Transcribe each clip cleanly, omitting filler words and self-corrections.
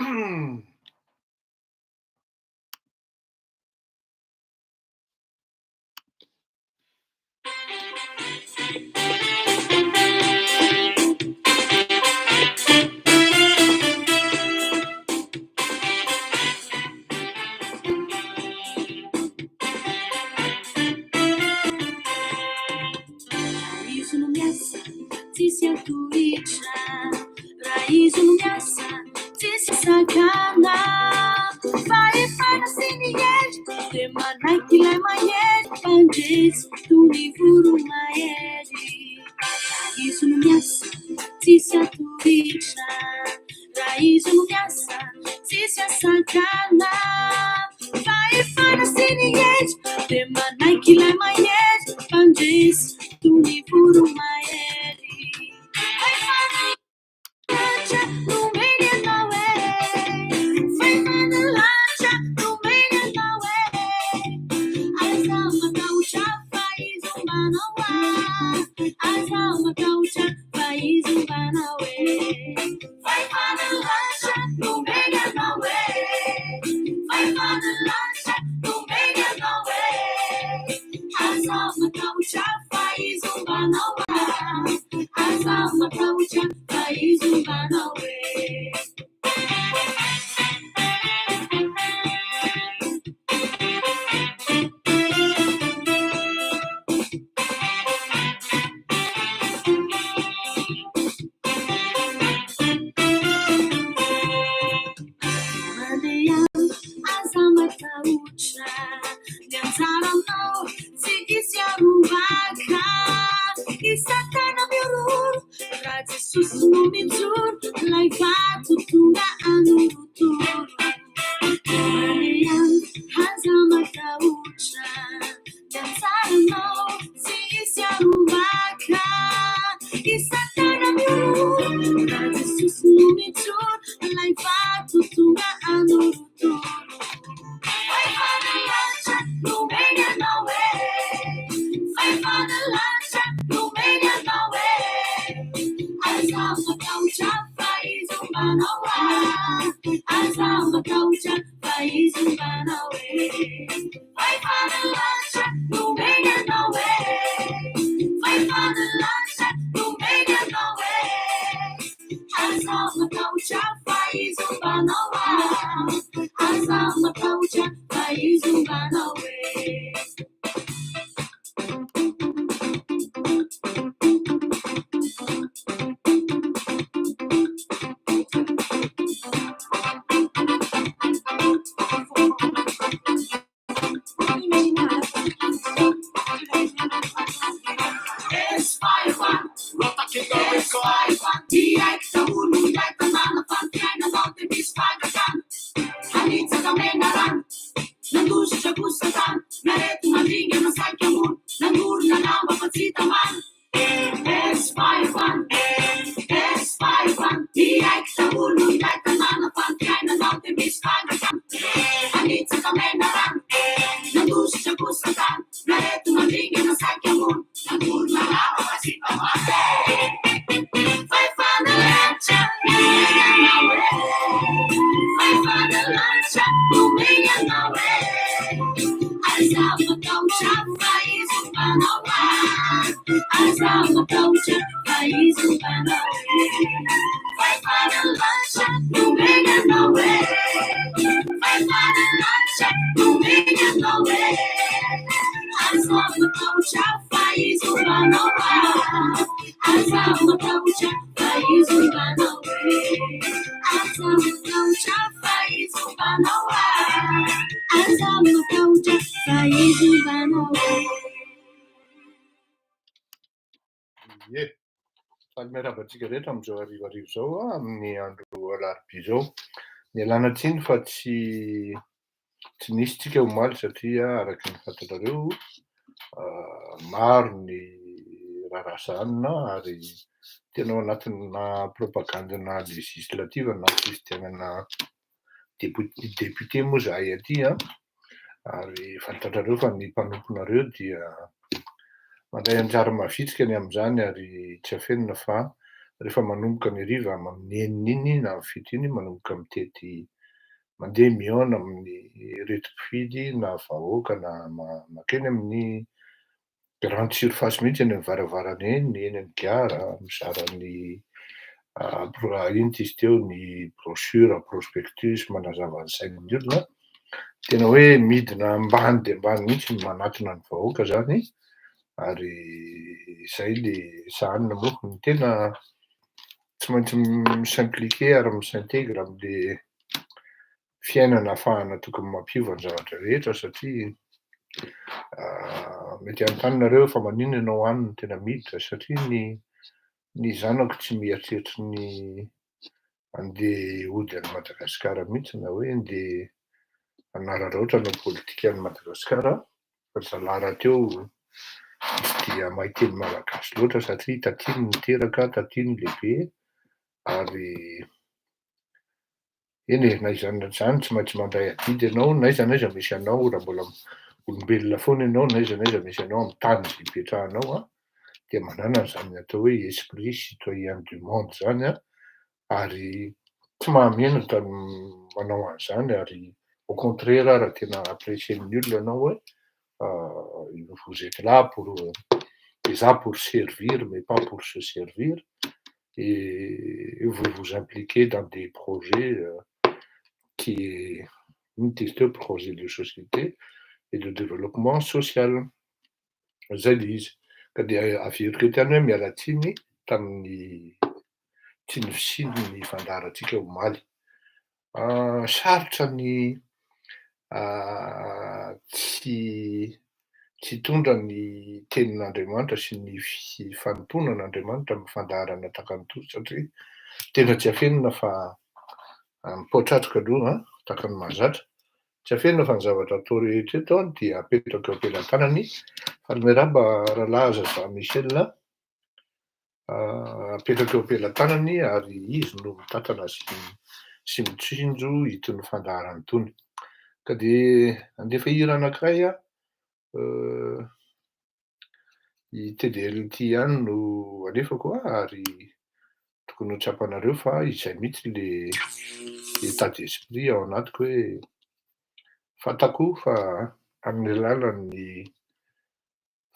Izy no miasa, tsisy antohitra. Raha izy no miasa, tsisy sakana. Fahefana sy ny hery, dia manaiky ilay mahery. Mpandresy toy ny voromahery. Raha izy no miasa, tsisy antohitra. Raha izy no miasa, tsisy asakana. Fahefana sy ny hery, dia manaiky ilay mahery. Mpandresy toy ny voromahery. Fahefana lanitra nomeny anao e. Fahefana lanitra nomeny anao e. Aza matahotra fa izy homba anao a. Aza matahotra fa izy homba anao e. Fahefana lanitra nomeny anao e. Fahefana lanitra nomeny anao e. Aza matahotra fa izy homba anao a. Aza matahotra fa izy homba anao e. Mandeha aza matahotra, ny anjaranao tsy hisy haroaka. I Satana mihorohoro, raha Jesosy no mijoro, ilay vato tonga hanorotoro. Mandeha aza matahotra, ny anjaranao tsy hisy haroaka. I Satana mihorohoro, raha Jesosy no mijoro, ilay vato tonga hanorotoro. Fahefana lanitra nomeny anao e. Fahefana lanitra nomeny anao e. Aza matahotra fa izy homba anao a. Aza matahotra fa izy homba anao e. Fahefana lanitra nomeny anao e. Fahefana lanitra nomeny anao e. Aza matahotra fa izy homba anao a. Aza matahotra fa izy homba anao e. Ie, faly miarahaba antsika rehetra amin'izao harivariva izao amin'ny andro alarobia izao. Nialana tsiny fa tsy tsy nisy tsika omaly satria araka ny fantatrareo maro ny raharaha sahanina ary tena ao anatina propagande-na législative na fifidianana député moa izahay aty an, ary fantatrareo fa ny mpanomponareo dia mandray anjara mavitrika ny amin'izany ary tsy afenina fa Rehefa manomboka ny hariva amin'ny enina iny na amin'ny fito iny, manomboka mitety mandeha mihaona amin'ireto mpifidy na vahoaka na mankeny amin'ny grande surface mihitsy, eny amin'ny varavarana eny, eny amin'ny gara, mizara ny inona izy teo, ny brochure, prospectus manazava ny sain'ny olona. Tena hoe midina ambany dia ambany mihitsy ny manatona ny vahoaka zany, ary izay le sahanina moa ny tena tsy maintsy mi-s'impliquer ary mi-s'intègre am'le fiainana ahafahana tokony mampiova ny zavatra rehetra, satria mety hanontany nareo fa maninona ianao any no tena miditra, satria ny zanako tsy mieritreritra ny andeha hody any Madagasikara mihitsy na hoe andeha hanararaotra hanao politika any Madagasikara. Fa zalahy rahateo tsy dia mahay teny malagasy loatra satria taty no niteraka, taty no lehibe, ary eny e, na izany na izany tsy maintsy mandray adidy ianao n'aiza n'aiza misy anao, raha mbola olombelona foana ianao, n'aiza n'aiza misy anao amin'ny tany izay ipetrahanao an, dia manana an'izany atao hoe esprit citoyen du monde zany an, ary tsy mahamenatra ny manao an'izany, ary au contraire raha tena apprécier-n'ny olona ianao hoe vous êtes là pour déjà pour servir mais pas pour se servir, et vous vous impliquez dans des projets qui inona izy teo, projet de société et de développement social. Zay le izy. Ka dia averiko eto ihany hoe miala tsiny tamin'ny tsy nifisian'ny fandaharantsika omaly. Sarotra ny tsy hitondra ny tenin'Andriamanitra sy ny fanompoana an'Andriamanitra amin'ny fandaharana tahaka an'itony, satria tena tsy afenina fa mipoatratroka aloha tahaka ny mahazatra. Tsy afenina fa ny zavatra atao rehetra eto an dia apetraka eo am-pelatanany. Faly miarahaba rahalahy Zaza Michel, apetraka eo am-pelatanany ary izy no mitantana sy mitsinjo itony fandaharana itony. Ka dia andefa hira anankiray aho, i T D L ity ihany no alefako ary tokony ho tsapanareo fa izay mihitsy le état d'esprit ao anatiko hoe fantako fa amin'ny alalan'ny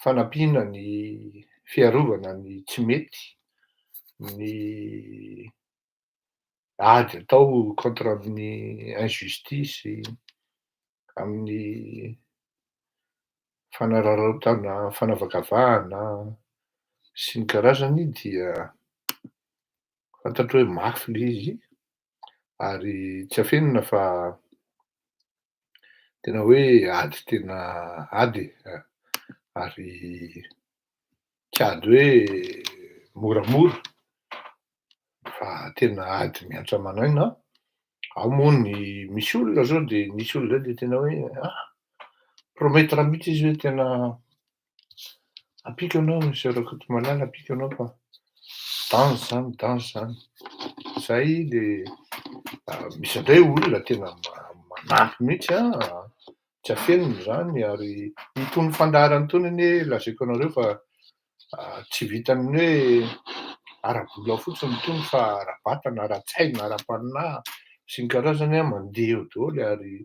fanampiana ny fiarovana ny tsy mety, ny ady atao contre amin'ny injustice, amin'ny fanararaotana, fanavakavahana sy ny karazany, dia fantatro hoe mafy le izy, ary tsy afenina fa tena hoe ady, tena ady e, ary tsy ady hoe moramora fa tena ady miantra aman'aina. Ao moa ny misy olona zao, de nisy olona zay de tena hoe promettre mihitsy izy hoe tena ampiko anao monsieur Rakotomalala, ampiko anao fa danse zany, danse zany. Zay le misy indray olona tena manampy mihitsy an, tsy afenina zany, ary itony fandaharana itony anie lazaiko anareo fa tsy vitan'ny hoe ara-bola fotsiny itony fa ara-batana, ara-tsaina, ara-panahy sy ny karazany an, mandeha eo daholo, ary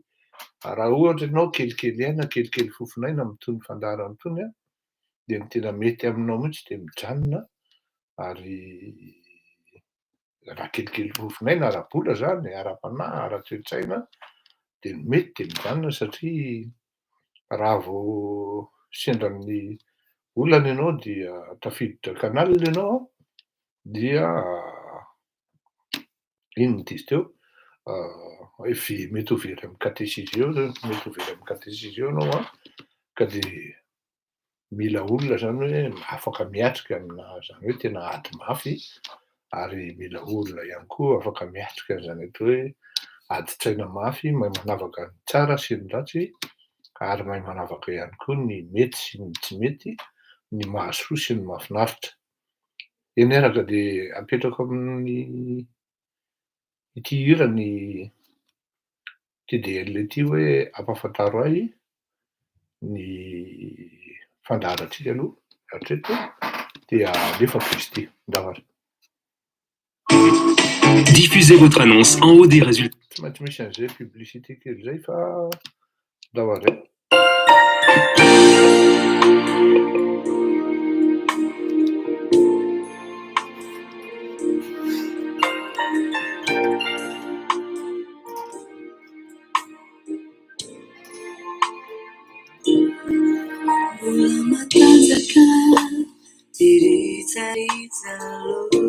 raha ohatra ianao kelikely aina, kelikely fofon'aina amin'itony fandaharana itony an, de ny tena mety aminao mihitsy de mijanona, ary raha kelikely fofon'aina ara-bola zany, ara-panahy, ara-toe-tsaina, de ny mety de mijanona, satria raha vao sendran'ny olana ianao dia tafiditra canal ianao an, dia inona ty izy teo, mety ho very amin'ny katesizy eo, mety ho very amin'ny katesizy eo ianao an, ka de mila olona zany hoe afaka miatrika amina zany hoe tena ady mafy, ary mila olona ihany koa afaka miatrika an'izany atao hoe ady-tsaina mafy, mahay manavaka ny tsara sy ny ratsy, ary mahay manavaka ihany koa ny mety sy ny tsy mety, ny mahasoa sy ny mahafinaritra. Eny araka de apetrako amin'ny ity hira ny T D L ity hoe ampahafantaro ahy ny fandaharantsika aloha hatreto, dia alefako izy ity. Ndao ary. Diffusez votre annonce en haut des résultats. Tsy maintsy misy an'izay publicité kely izay fa ndao ary e. Mbola matanjaka dia ritsaritsa loatra,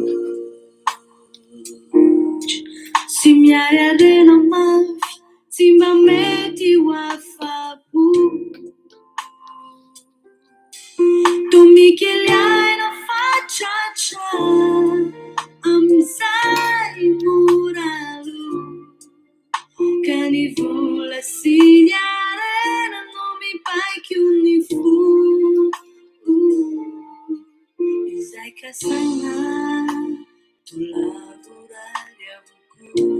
tsy miariarena mafy, tsy mba mety ho afa-po. Toa mikely aina fatratra amin'izay mora lo, ka ny vola sy ny harena no mibaiko ny fo. Izay kasaina toa lavorary avokoa.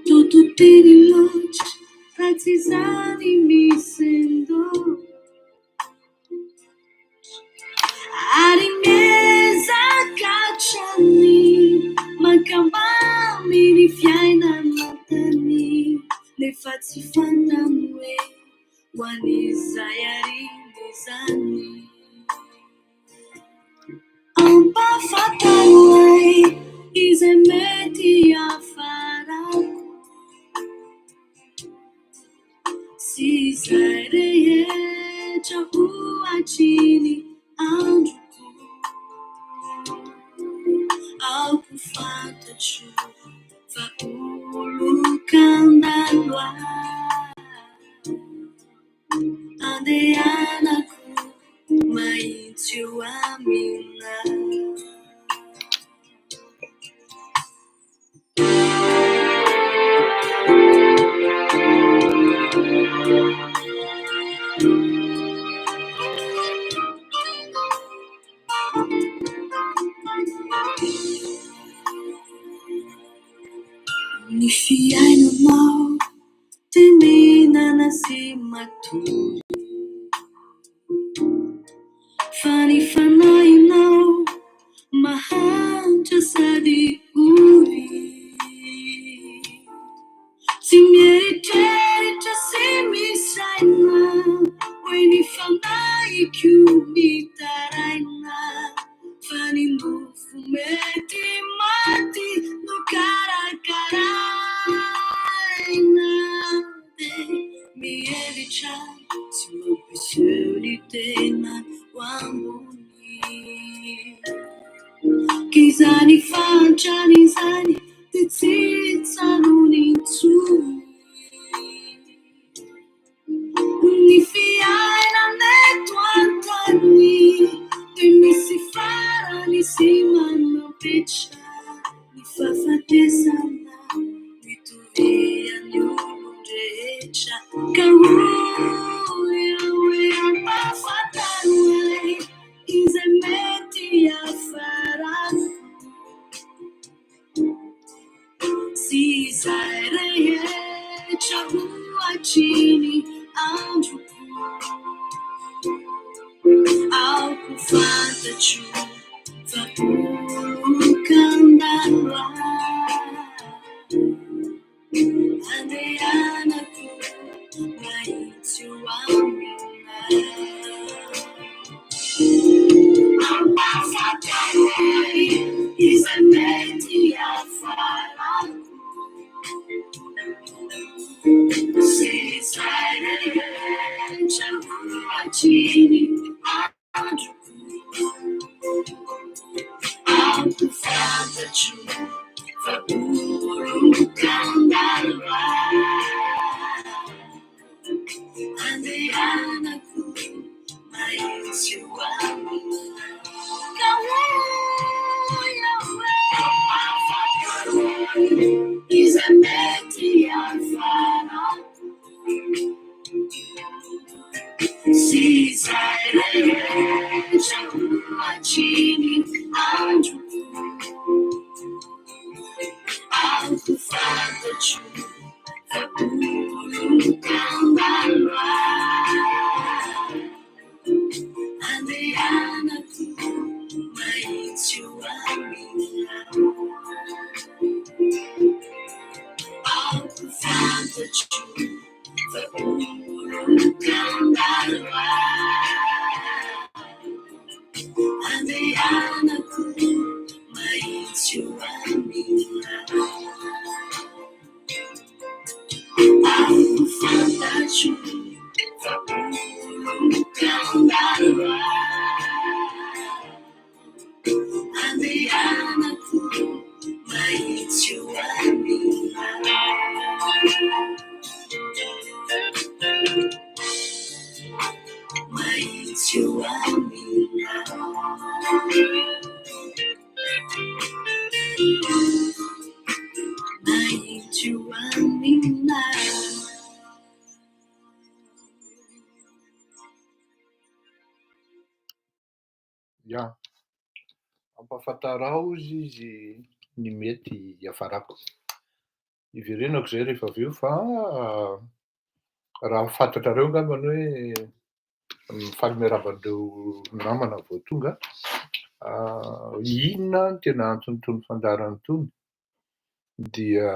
Toa to teny loatra raha tsy izany misendo. Ary miezaka hatrany mankamamy ny fiainana an-tany, nefa tsy fantany hoe ho an'izay ariana izany. Ampahafantaro ahy izay mety hiafarako sy izay rehetra ho hatriny androko. Aoka ho fantatro fa olon-kandalo ahy, andehanako mahitsy eo aminao. Ny fiainanao dia mihinana sy matory, fa ny fanahinao mahantra sady ory. Tsy mieritreritra sy misaina hoe ny fanahiko mitaraina, fa ny nofo mety maty no karakaraina. Dia mihevitra tsy mampiseho ny tena ho ambony, k'izany fahantrana izany dia tsy tsaroany intsony. Ny fiainana eto an-tany dia misy farany sy manam-petra, ny fahafatesana mitovian'ny olon-drehetra. Ka hoy aho hoe ampahafantaro ahy izay mety hiafarako sy izay rehetra ho hatriny androko. Aoka ho fantatro fa olon-kandalo ahy, andehanako mahitsy eo aminao. Ampahafantaro ahy izay mety hiafarako sy izay rehetra ho hatriny androko. Aoka ho fantatro fa olon-kandalo ahy, andehanako mahitsy eo aminao. Ka hoy aho hoe ampahafantaro ahy izay mety hiafarako sy izay rehetra ho hatriny androko. Aoka ho fantatro fa olon-kandalo ahy, andehanako mahitsy eo aminao. Andehanako mahitsy eo aminao. Aho fantatro fa olon-kandalo Andehanako mahitsy eo aminao. Mahitsy eo aminao. Mahitsy eo aminao. Ya, ampahafantarao hozy izy ny mety hiafarako. Hiverenako izay rehefa avy eo fa raha fantatrareo angambany hoe mifaly miarahaba an'ireo namana vao tonga. Inona no tena anton'itony fandaharana itony? Dia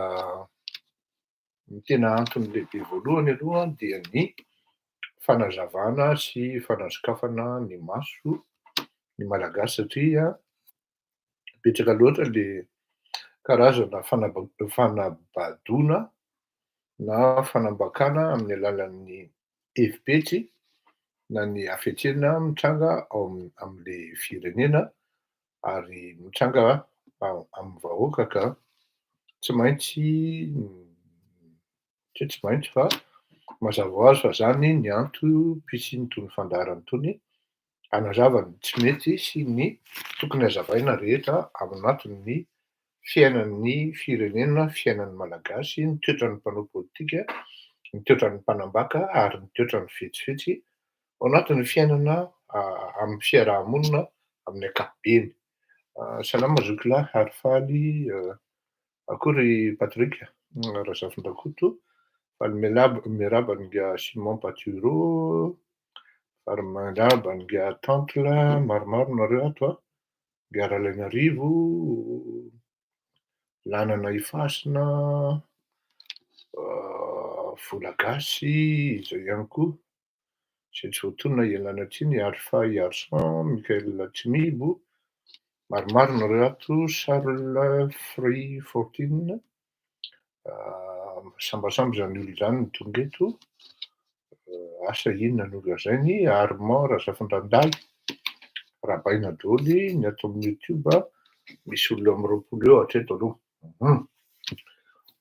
ny tena antony lehibe voalohany aloha dia ny fanazavana sy fanasokafana ny maso ny Malagasy satria betsaka loatra le karazana fanabadoana na fanambakana amin'ny alalan'ny hevi-petsy na ny hafetsena mitranga ao amin'le firenena ary mitranga amin'ny vahoaka ka tsy maintsy, tsy hoe tsy maintsy fa mazava ho azy fa zany ny antom-pisian'itony fandaharana itony, hanazava ny tsy mety sy ny tokony hazavaina rehetra ao anatin'ny fiainan'ny firenena, fiainan'ny Malagasy, ny toetran'ny mpanao politika, ny toetran'ny mpanambaka ary ny toetran'ny fetsifetsy ao anatin'ny fiainana amin'ny fiaraha-monina amin'ny ankapobeny. Salama zoky lahy ary faly akory Patrick Razafindrakoto, faly miarahaba an'ingahy Simon Paturo, faly miarahaba an'ingahy Tantla, maromaro nareo ato a, ingahy Ralainarivo, Lanana Ifasina, Vola Gasy, izay ihany koa, izay tsy voatonona ialana tsiny, Alpha Iarson, Michael Tsimibo, maromaro nareo ato, Charles Free 14, sambasamby izany olona izany no tonga eto, asa inona no lazainy, Armand Razafindrandahy, Rabaina daholo ny ato amin'ny YouTube, misy olona amin'ny 20 eo hatreto aloha.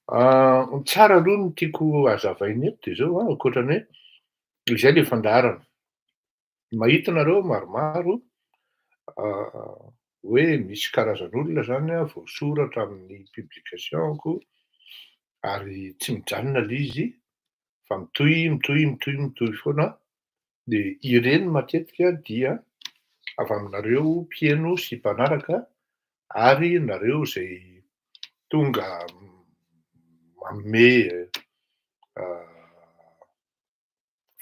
Ny tsara aloha no tiako hazavaina eto dia izao, ankoatran'ny hoe izay ilay fandaharana. Mahita nareo maromaro hoe misy karazan'olona zany voasoratra amin'ny publication-ko ary tsy mijanona ilay izy fa mitohy, mitohy, mitohy, mitohy foana. Dia ireny matetika dia avy aminareo mpihaino sy mpanaraka ary nareo izay tonga manome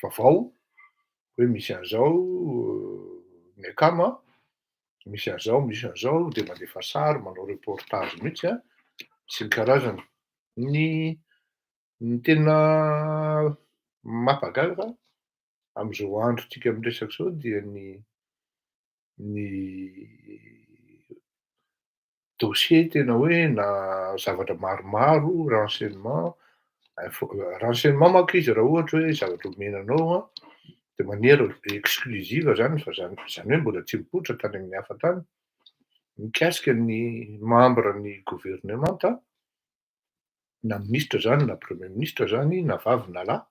vaovao hoe misy an'izao ny akama, misy an'izao, misy an'izao, dia mandefa sary, manao reportage mihitsy an, sy ny karazany. Ny ny tena mampagaga amin'izao androntsika miresaka izao dia ny ny dossier tena hoe na zavatra maromaro, renseignement, info, renseignement manko izy raha ohatra hoe zavatra omena anao an, de manière exclusive zany fa zany zany hoe mbola tsy mipoitra tany amin'ny hafa tany, mikasika ny membre ny gouvernemanta, na ministra zany na premier ministre zany na vavy na lahy,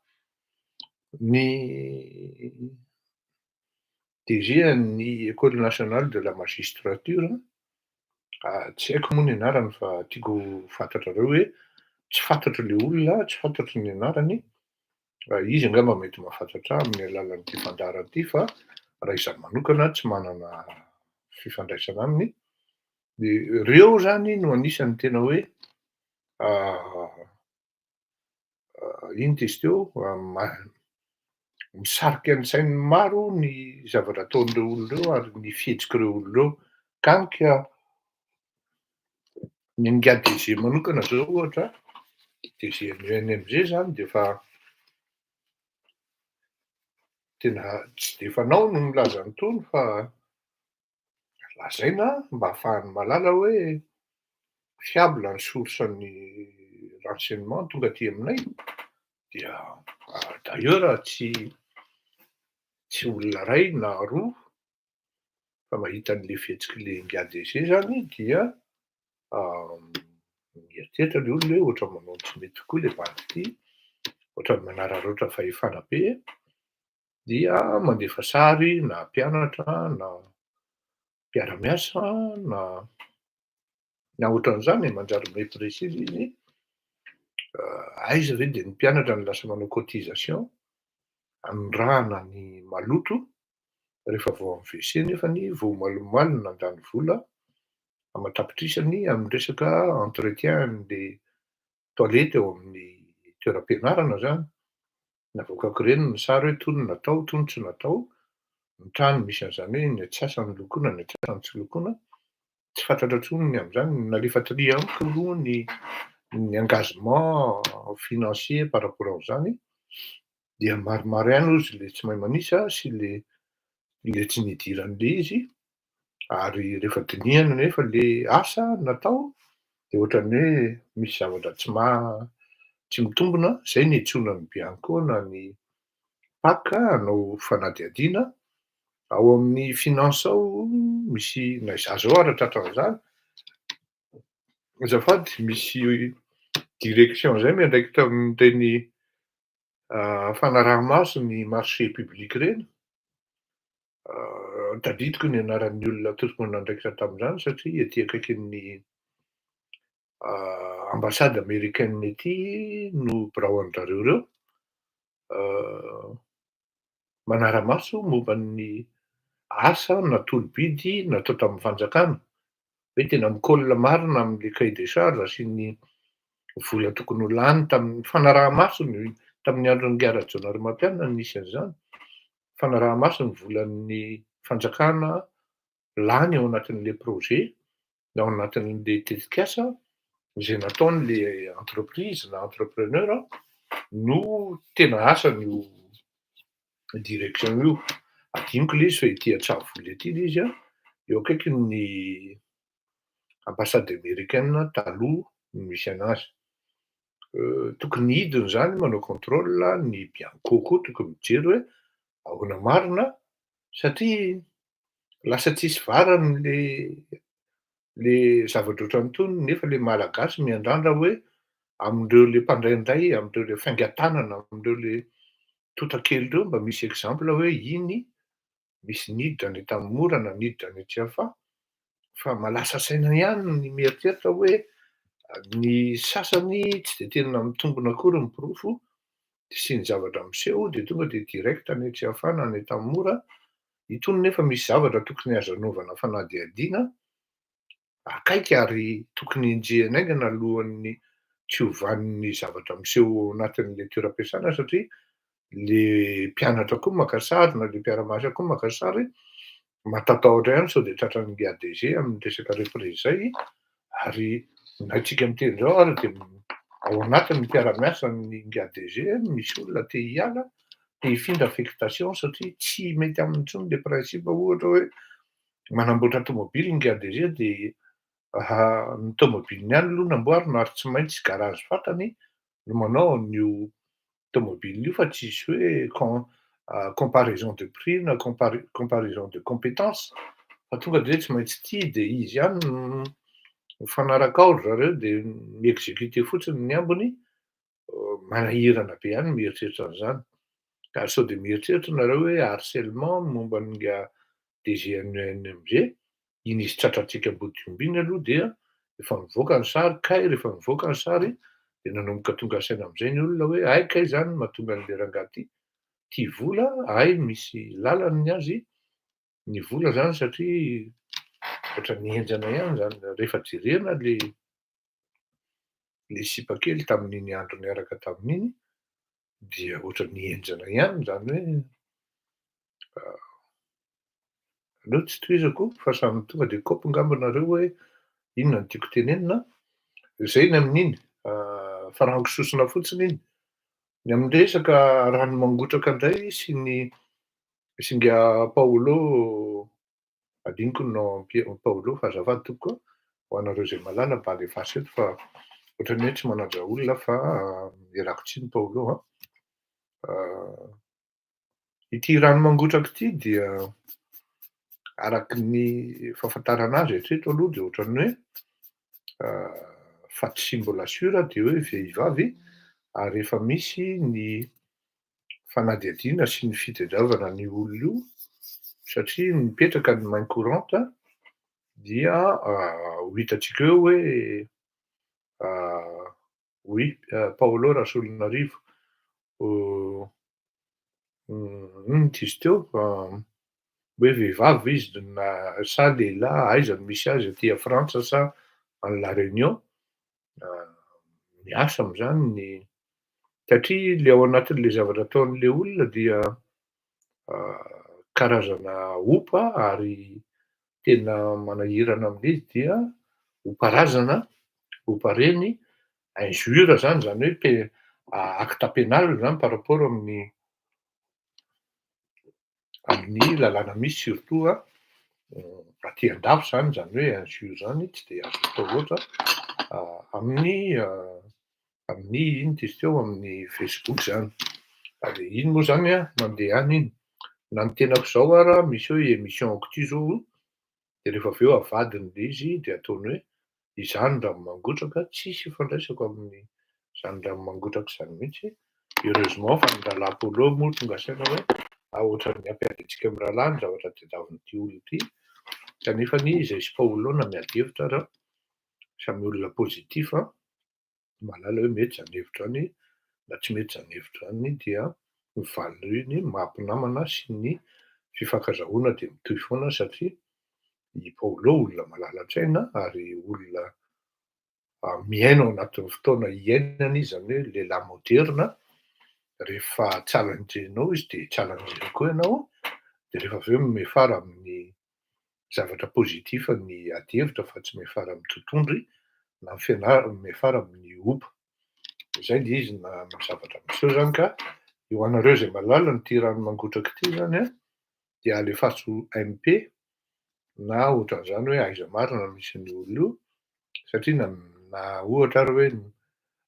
ny DG an'ny École nationale de la magistrature, tsy haiko moa ny anarany fa tiako ho fantatrareo hoe tsy fantatro le olona, tsy fantatro ny anarany, izy angamba mety mahafantatra ahy amin'ny alalan'ity fandaharana ity fa raha izaho manokana tsy manana fifandraisana aminy. De reo zany no anisan'ny tena hoe ino ty izy teo, misarika ny sain'ny maro ny zavatra ataon'ireo olona ireo ary ny fihetsik'ireo olona ireo. Kanika ny an'ingahy DG manokana zao ohatra, DG an'ny UNMG zany de efa tena tsy de fanao no milaza an'itony fa Lazaina mba ahafahany mahalala hoe fiable ny source-n'ny renseignement tonga aty aminay, dia d'ailleurs tsy olona ray na roa fa mahita an'le fihetsik'le ingahy D G zany, dia mieritreritra le olona hoe ohatran'ny manao ny tsy mety tokoa le bandy ity, ohatran'ny manararaotra fahefana be, dia mandefa sary na mpianatra na mpiara-miasa na ohatran'izany e, manjary méprécier izy. Aiza ve de ny mpianatra no lasa manao cotisation anondrahana ny maloto rehefa vao amy W C, nefany vao omalomaly no nandany vola aman-tapitrisany amy resaka entretien an'le toilette eo amin'ny toeram-pianarana zany. Navoakako ireny ny sary hoe toy ny natao, toy ny tsy natao, ny trano misy an'izany hoe ny antsasany lokoina, ny antsasany tsy lokoina, tsy fantatra intsony ny am'izany. Nalefa tri amiko aloha ny engagement financier par rapport am'izany, dia maromaro ihany ozy le tsy mahay manisa sy le tsy nidiran'le izy. Ary rehefa dinihana nefa le asa natao, de ohatran'ny hoe misy zavatra tsy mitombina zay ny antsoina ny Bianco na ny P A C hanao fanadihadiana ao amin'ny finance ao. Misy na izaho zao ara tratran'izany, azafady, misy direction zay miandraikitra amin'ireny fanaraha-maso ny marché public reny. Tadidiko ny anaran'ny olona tompon'andraikitra tamin'izany satria ety akaikin'ny ambassade américaine ety no birao an-drareo reo, manara-maso momba ny asa natolo-bidy natao tamin'ny fanjakana, hoe tena mi-colle marina am'le cahier de charge sy ny vola tokony ho lany tamin'ny fanaraha-maso ny tamin'ny andron'ny Rajaonarimampianina no nisy an'izany, fanaraha-maso ny volan'ny fanjakana lany ao anatin'le projet, ao anatin'le tetikasa zay nataon'le entreprise na entrepreneur no tena asan'io direction io. Adinoko le izy fa ety Antsahavola ety le izy a, eo akaikin'ny ambassade américaine taloha no misy anazy. Tokony hidiny zany manao contrôle, ny Bianco koa tokony mijery hoe ahoana marina, satria lasa tsisy varany le zavatra ohatran'itony, nefa le Malagasy miandrandra hoe amindreo le mpandraindray, amindreo le faingan-tanana, amindreo le totakely reo mba misy exemple hoe iny misy niditra any Antanimora na niditra any Tsiafahy, fa mahalasa saina ihany ny mieritreritra hoe ny sasany tsy de tena mitombina akory ny porofo sy ny zavatra miseho, de tonga de direct any Tsiafahy na any Antanimora itony, nefa misy zavatra tokony azo anaovana fanadihadiana akaiky ary tokony enjehina aingana alohan'ny tsy hovan'ny zavatra miseho ao anatin'le toeram-piasana, satria le mpianatra koa maka sary na le mpiara-miasa koa maka sary, mahatatahotra ihany sao de tratran'ny A D G amin'ny resaka reprise zay. Ary na tsika miteny zao ary de ao anatin'ny mpiara-miasa ny A D G misy olona te hiala, te hifindra affectation, satria tsy mety aminy intsony le principe. Ohatra hoe manamboatra tomobily ny A D G, de ny tomobiliny ihany aloha namboarina ary tsy maintsy garage fantany no manao an'io tomobily io, fa tsisy hoe comparaison de prix na comparaison de compétence, fa tonga de hoe tsy maintsy ty, de izy ihany no mifanaraka ao ry zareo, de mi-exécuter fotsiny ny ambiny. Manahirana be ihany mieritreritra an'izany, ka sao de mieritreritra nareo hoe harcèlement momba ny D G N N M G iny izy tratrantsika ambodiomby iny aloha, dia efa mivoaka ny sary kay. Rehefa mivoaka ny sary, de nanomboka tonga saina am'izay ny olona hoe ay kay zany mahatonga an'le rangahy ty tia vola, ay misy lalany ny azy ny vola zany, satria ohatran'ny henjana ihany zany rehefa jerena le sipakely tamin'iny andro niaraka tamin'iny, dia ohatran'ny henjana ihany zany hoe aleo tsy tohizako fa samy tonga de kopy ngamba nareo hoe inona no tiako tenenina zay ny amin'iny. Farango sosona fotsiny iny. Ny amin'ny resaka rano mangotraka indray sy ny singa Paolo. Adinoko ny nom Paolo fa azafady tompoko a, ho anareo izay mahalala mba alefaso eto fa ohatran'ny hoe tsy manaja olona fa ialako tsiny Paolo a. Ity rano mangotraka ity dia araky ny fahafantarana azy hatreto aloha dia ohatran'ny hoe fa tsy mbola sûr dia hoe vehivavy ary efa misy ny fanadihadiana sy ny fitadiavana an'io olona io satria mipetraka ny main courante dia ho hitantsika eo hoe oui Paolo Rasolonarivo inona ity izy teo hoe vehivavy ve izy na sa lehilahy, aiza no misy azy aty a Frantsa sa any La Réunion? Miasa am'zany ny satria le ao anatin'le zavatra ataon'le olona dia karazana ompa ary tena manahirana amin'izy dia ompa razana, ompa reny, injure zany, zany hoe pe- acte pénal zany par rapport amin'ny lalàna misy surtout aty an-dafy zany, zany hoe injure zany tsy de azo atao loatra amin'ny ino ty izy teo amin'ny Facebook zany. Ary iny moa zany a mandeha any iny. Na ny tenako zao ara misy hoe émission-ko ty zao de rehefa avy eo avadiny le izy de ataony hoe izany rano mangotraka, tsisy ifandraisako amin'ny zany rano mangotraka zany mihitsy. Heureusement fa ny rahalahy Paolo moa tonga saina hoe ohatran'ny hampiady antsika amy rahalahy ny zavatra tadiavin'ity olona ity, kanefany izay sy Paolo na miady hevitra ara samy olona positif a, mahalala hoe mety zany hevitra zany na tsy mety zany hevitra zany dia mivalona iny maha-mpinamana sy ny fifankazahoana de mitohy foana satria i Paolo olona malala-tsaina ary olona miaina ao anatin'ny fotoana iainana izy, zany hoe lehilahy moderna. Rehefa challengenao izy de challengeny koa ianao, de rehefa avy eo miafara amin'ny zavatra positif ny ady hevitra fa tsy miafara amin'ny totohondry na miafara amin'ny ompa. Zay le izy na ny zavatra miseho zany ka ho anareo zay mahalala nyity rano mangotraka ity zany a dia alefaso M P na ohatran'izany hoe aiza marina misy ny olona io, satria na ohatra ary hoe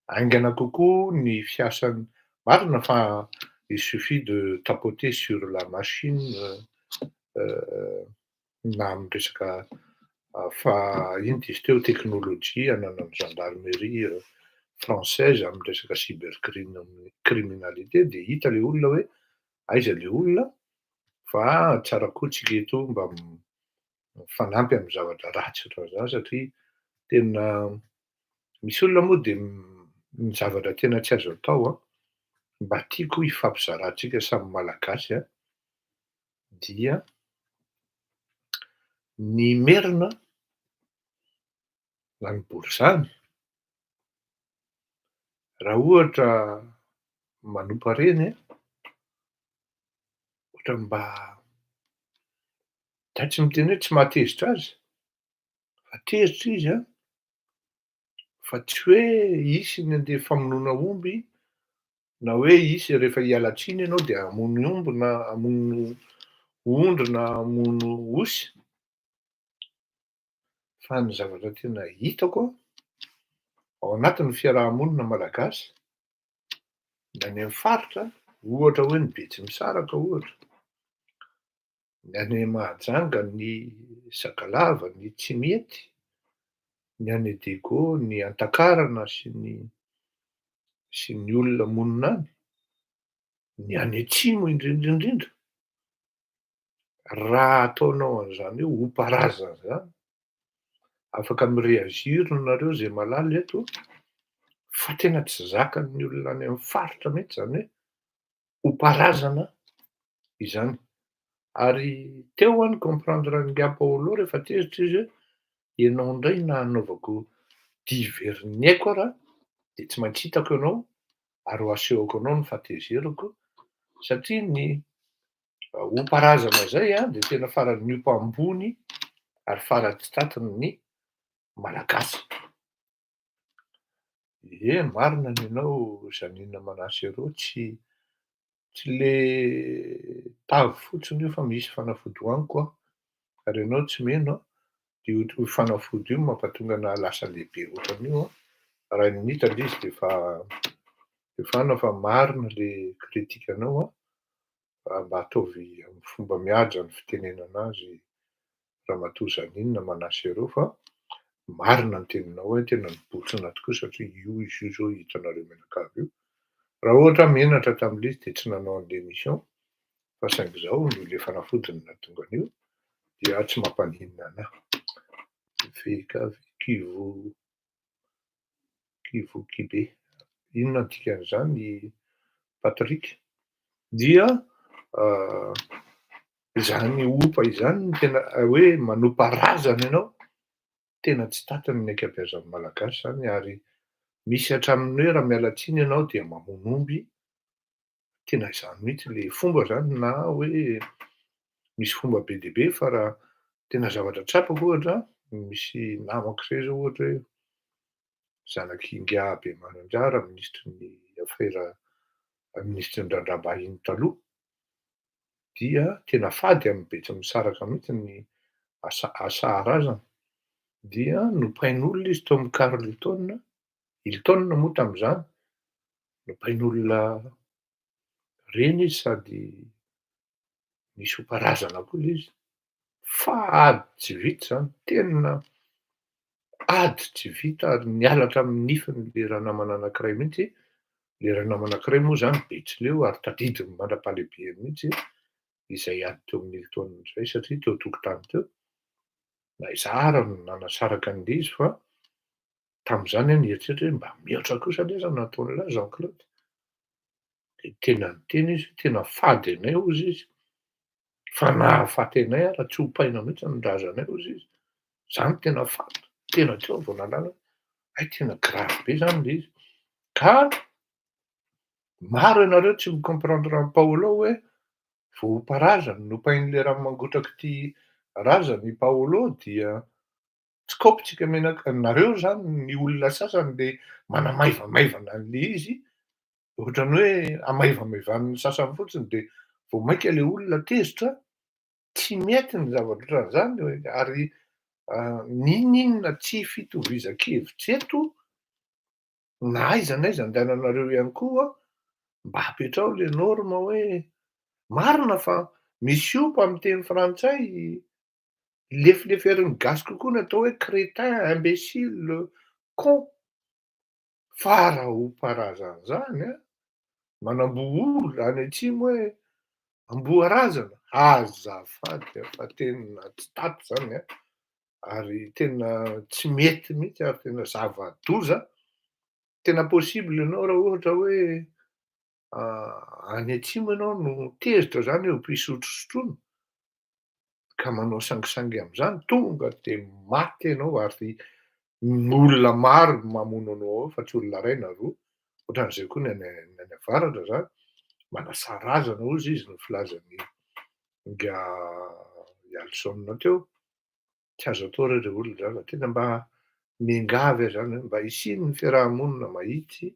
haingana kokoa ny fiasany marina fa il suffit de tapoter sur la machine na amy resaka fa ino ty izy teo teknôlôjia ananan'ny gendarmerie française amy resaka cybercriminalité de hita le olona hoe aiza le olona, fa tsara koa tsika eto mba mifanampy amy zavatra ratsy ohatran'izany satria tena misy olona moa de ny zavatra tena tsy azo atao a, mba tiako hifampizarantsika samy malagasy a, dia ny merina na ny borizany raha ohatra manompa reny a, ohatrany mba za tsy miteny hoe tsy mahatezitra azy fa tezitra izy a, fa tsy hoe hisy ny andeha famonoana omby na hoe hisy rehefa hiala tsiny ianao de hamono omby na hamono ondry na hamono osy. Fa ny zavatra tena hitako a, ao anatin'ny fiarahamonina malagasy, ny any amy faritra, ohatra hoe ny Betsimisaraka ohatra, ny any Mahajanga, ny Sakalava, ny Tsimihety, ny any Diego, ny Antakarana sy ny olona monina any, ny any atsimo indrindra indrindra, raha ataonao an'izany hoe ompa razana zany, afaka mi-réagir nareo zay mahalala eto, fa tena tsy zakan'ny olona any amy faritra mihitsy zany hoe ompa razana izany. Ary teo aho ni-comprendre an'ingahy Paolo rehefa tezitra izy hoe ianao indray na hanaovako diverny aiko ara de tsy maintsy hitako ianao ary ho asehoko anao ny fahatezerako, satria ny ompa razana zay a de tena faran'ny ompa ambony ary farany tsy tratiny malagasy. E marina ny anao Janine Manasy tsy le tavy fotsiny io fa misy fanafody hohaniko a. Ary ianao tsy mino an, dia io fanafody io no mampatonga anà lasa lehibe ohatran'io an. Raha minitra ilay izy dia efa efa anona fa marina le critique-nao an, mba ataovy amin'ny fomba mihaja ny fitenenana azy Ramatoa Janine Manasero fa marina ny teninao hoe tena nibotsina tokoa satria io izy io zao hitanareo mianakavy io. Raha ohatra aho menatra tamin'ilay izy dia tsy nanao an'ilay émission fa saingy izao noho ilay fanafody no nahatonga an'io dia tsy mampaninona an'ahy. VKV Kivu Kivu Kibe. Inona ny dikan'izany Patrick? Dia izany ompa izany no tena hoe manompa razana ianao, tena tsy tantiny ny ankabeazan'ny Malagasy izany ary misy hatramin'ny hoe raha miala tsiny ianao dia mamono omby, tena izany mihitsy le fomba zany na hoe misy fomba be dia be fa raha tena zavatra tsapako ohatra, misy namako zay zao ohatra hoe zanak'ingahy Bemananjara minisitry ny afera minisitry ny raharaham-bahiny taloha dia tena fady amin'ny Betsimisaraka mihitsy ny asa asaharazana dia nompain'olona izy tao amin'ny Carlton, Hilton moa tamin'izany, nompain'olona reny izy sady nisy omparazana koa ilay izy fa ady tsy vita izany, tena ady tsy vita ary niala hatramin'ny nifiny ilay ranamana anankiray mihitsy, ilay ranamana anankiray moa izany betsileo ary tadidiny mandra-pahalehibeny mihitsy izay ady teo amin'ny Hilton izay satria teo an-tokotany teo, na izaho ary no nanasaraka an'ilay izy fa tamin'izany aho nieritreritra hoe mba mihoatra kosa anie izany nataon'lah Jean Claude. Dia tena niteny izy hoe tena fady anay hozy izy, fa na hahafaty anay ara tsy hompaina mihitsy ny razanay hozy izy, zany tena fady, tena teo aho vao nahalala hoe hay tena grave be zany le izy. Ka maro ianareo tsy mi-comprendre an'i Paolo hoe vao hompa razana, nompain'ilay rano mangotraka ity razana i Paolo dia Tsy kaopintsika menaka nareo zany ny olona sasany le manamaivamaivana an'le izy, ohatran'ny hoe amaivamaivanin'ny sasany fotsiny de vao mainka le olona tezitra, tsy mety ny zavatra ohatran'izany ary n'inon'inona tsy fitovizan-kevitra eto na aiza na aiza andehananareo ihany koa mba apetraho le norme hoe marina fa misy ompa amin'ny teny frantsay Lefileferin'ny gasy kokoa ny atao hoe crétin, imbécile, con. Fa raha ompa razana izany an, manamboa olona any atsimo hoe amboa razana, azafady fa tena tsy taty izany an, ary tena tsy mety mihitsy ary tena zava-doza. Tena possible ianao raha ohatra hoe any atsimo ianao no tezitra izany eo am-pisotrosotroana, ka manao sangisangy amin'izany, tonga dia maty ianao ary ny olona maro no mamono anao ao fa tsy olona iray na roa, ohatran'izay koa ny any ny any avaratra izany, manasa razana hozy izy no filazan'i Ingahy Alson teo, tsy azo atao re ry olona izany fa tena mba miangavy aho izany hoe mba hisian'ny fiaraha-monina mahitsy,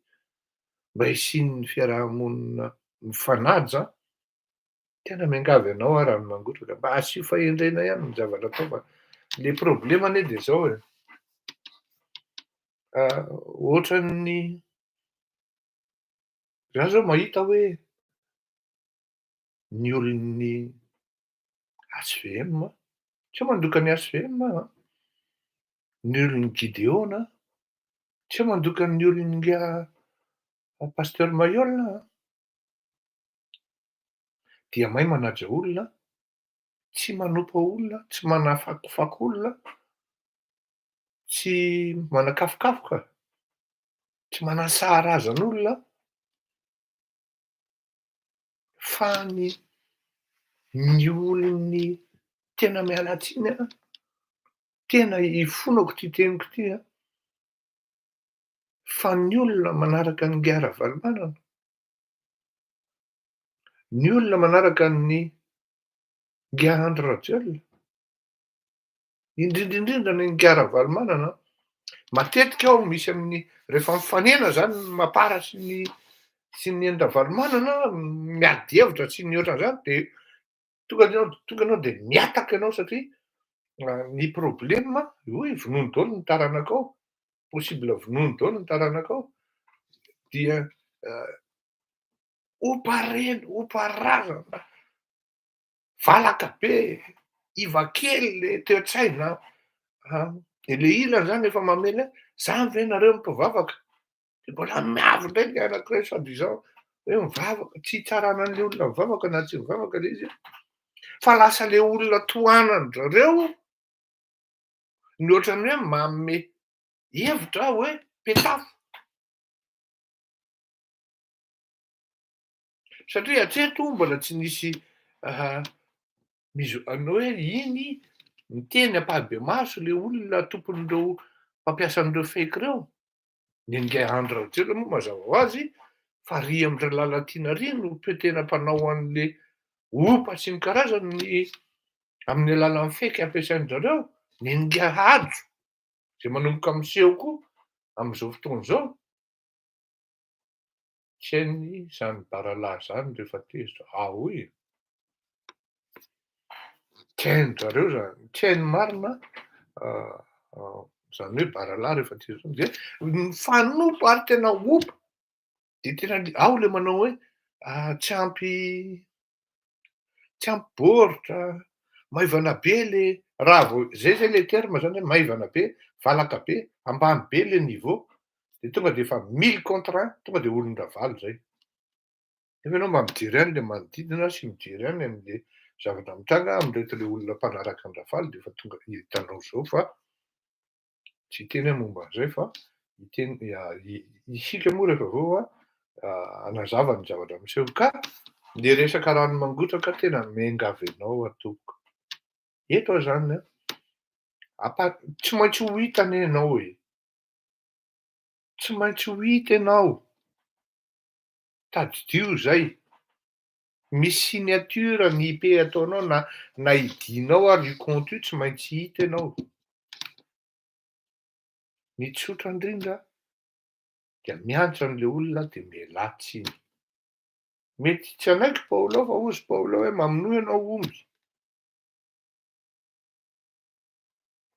mba hisian'ny fiaraha-monina mifanaja, Tena miangavy anao aho rano mangotraka, mba asio fahendrena ihany ny zavatra atao fa le problema anie de zao e, ohatran'ny za zao mahita hoe ny olon'ny HVM, tsy hoe mandoka ny HVM aho an, ny olon'ny Gideona, tsy hoe mandoka ny olon'ingahy Pasteur Mailhol aho an. Dia mahay manaja olona, tsy manompa olona, tsy manafakofako olona, tsy manakafokafoka, tsy manasaharazan'olona, fa ny ny olon'ny tena miala tsiny an, tena ifonako ity teniko ity an, fa ny olona manaraka an'ingahy Ravalomanana, Ny olona manaraka an'i Ingahy Andry Rajoelina, indrindra indrindra ny Ingahy Ravalomanana, matetika aho misy amin'ny rehefa mifanena zany ny mapar sy ny sy ny an'i Ravalomanana, miady hevitra sy ny ohatran'izany de tonga de tonga anao de mihataka ianao satria. Ny problema, hoy vonono daholo ny taranakao, possible vonono daholo ny taranakao, dia ompa reny, ompa razana, valaka be, iva kely le toe-tsaina, de le ilany zany efa mamely hoe zany ve nareo mpivavaka? De mbola miavy indray le anankiray soi disant hoe mivavaka, tsy hitsarana an'le olona mivavaka na tsy mivavaka le izy fa lasa le olona tohanan-drareo ny ohatran'ny hoe manome hevitra hoe petafo. Satria hatreto mbola tsy nisy mise ny hoe iny miteny ampahibemaso le olona tompon'ireo mpampiasa an'ireo fake ireo. Ny an'i Andry Rajoelina moa mazava ho azy fa ry amin-dry Lalatiana ry no tena mpanao an'le ompa sy ny karazany ny amin'ny alalan'ny fake ampiasain-dry zareo. Ny an'i Hajo izay manomboka miseho koa amin'izao fotoana izao. Tsy hainy izany baralahy izany rehefa tezitra. Ah oui! Tsy hain-dry zareo izany, tsy hainy marina izany hoe baralahy rehefa tezitra izany. Dia mifanompa ary tena ompa. Dia tena ao ilay manao hoe tsy ampy tsy ampy baoritra, maivana be le raha vao zay zay le terme zany hoe maivana be, valaka be, ambany be le niveau, de tonga de efa mille contre un, tonga de olon-dRavalo zay. Nefa ianao mba mijery ihany le manodidina sy mijery ihany an'le zavatra mitranga amin'ireto le olona mpanaraka an-dRavalo de efa tonga hitanao zao fa tsy hiteny aho momba an'izay fa hiteny isika moa rehefa avy eo hanazava ny zavatra miseho ka le resaka rano mangotraka tena miangavy anao aho tompoko. Eto aho zany an, apa- tsy maintsy ho hita anie ianao e, tsy maintsy ho hita ianao, tadidio izay. Misy signature ny IP ataonao na na idinao ary io compte io tsy maintsy hita ianao. Ny tsotra indrindra dia miantso an'ilay olona dia mialà tsiny. Mety tsy hanaiky Paolo fa hozy Paolo hoe mamonoa ianao omby.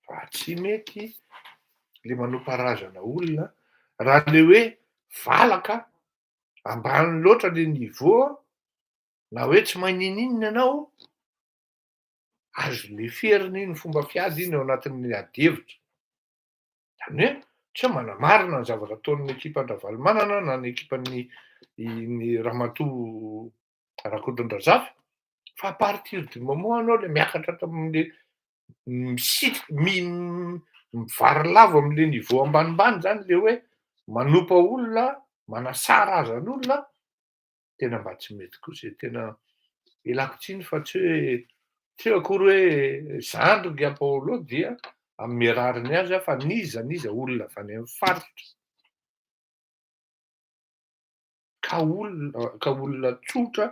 Fa tsy mety le manompa razana olona raha le hoe valaka ambany loatra le niveau na hoe tsy mahay ninoninona ianao, azo leferina iny fomba fiady iny ao anatin'ny ady hevitra. Izany hoe tsy hoe manamarina ny zavatra ataon'ny ekipan-dRavalomanana na ny ekipan'ny ny Ramatoa Rakotondrazafy fa à partir du moment ianao le miakatra ato amin'le misitrika mi- mivarilavo amin'le niveau ambanimbany zany le hoe manompa olona, manasara razan'olona, tena mba tsy mety kosa e, tena ialako tsiny fa tsy hoe tsy hoe akory hoe zandry nga Paolo dia hanome rariny azy aho fa n'iza n'iza olona avy any amin'ny faritra ka olona ka olona tsotra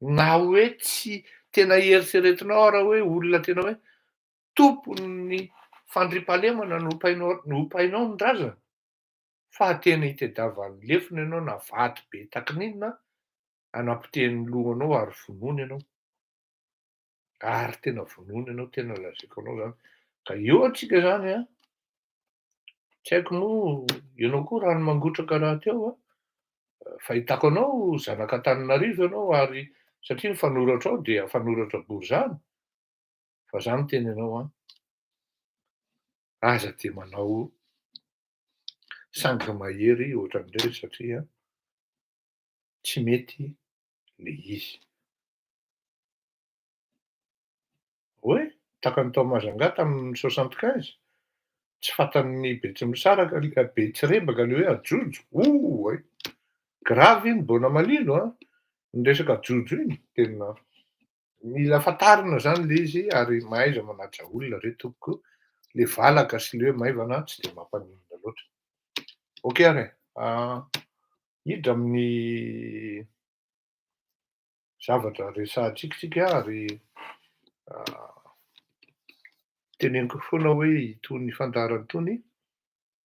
na hoe tsy tena eritreretinao ara hoe olona tena hoe tompon'ny fandriampahalemana no opainao no opainao ny razana fa tena itadiavan'ny lefona ianao na vato be takininona anapotehin'ny lohanao ary vonoina ianao ary tena vonoina ianao tena lazaiko anao zany ka eo antsika zany an tsy haiko moa ianao koa rano mangotraka rahateo an fahitako anao zanak'Antananarivo ianao ary satria ny fanoratra ao dia fanoratra borizano fa za miteny anao an aza de manao sangy mahery ohatran'ireny satria tsy mety le izy. Oe, tahaka ny tao Majunga tamin'ny 75, tsy fantan'ny Betsimisaraka, Betsirebaka le hoe ajojo, oay! Grave iny Bona Malilo an, ny resaka ajojo iny, tena mila fantarina zany le izy ary mahaiza manaja olona re tompoko, le valaka sy le hoe maivana tsy de mampaninona loatra. Ok ary e, hiditra amin'ny zavatra resahantsika tsika ary teneniko foana hoe itony fandaharana itony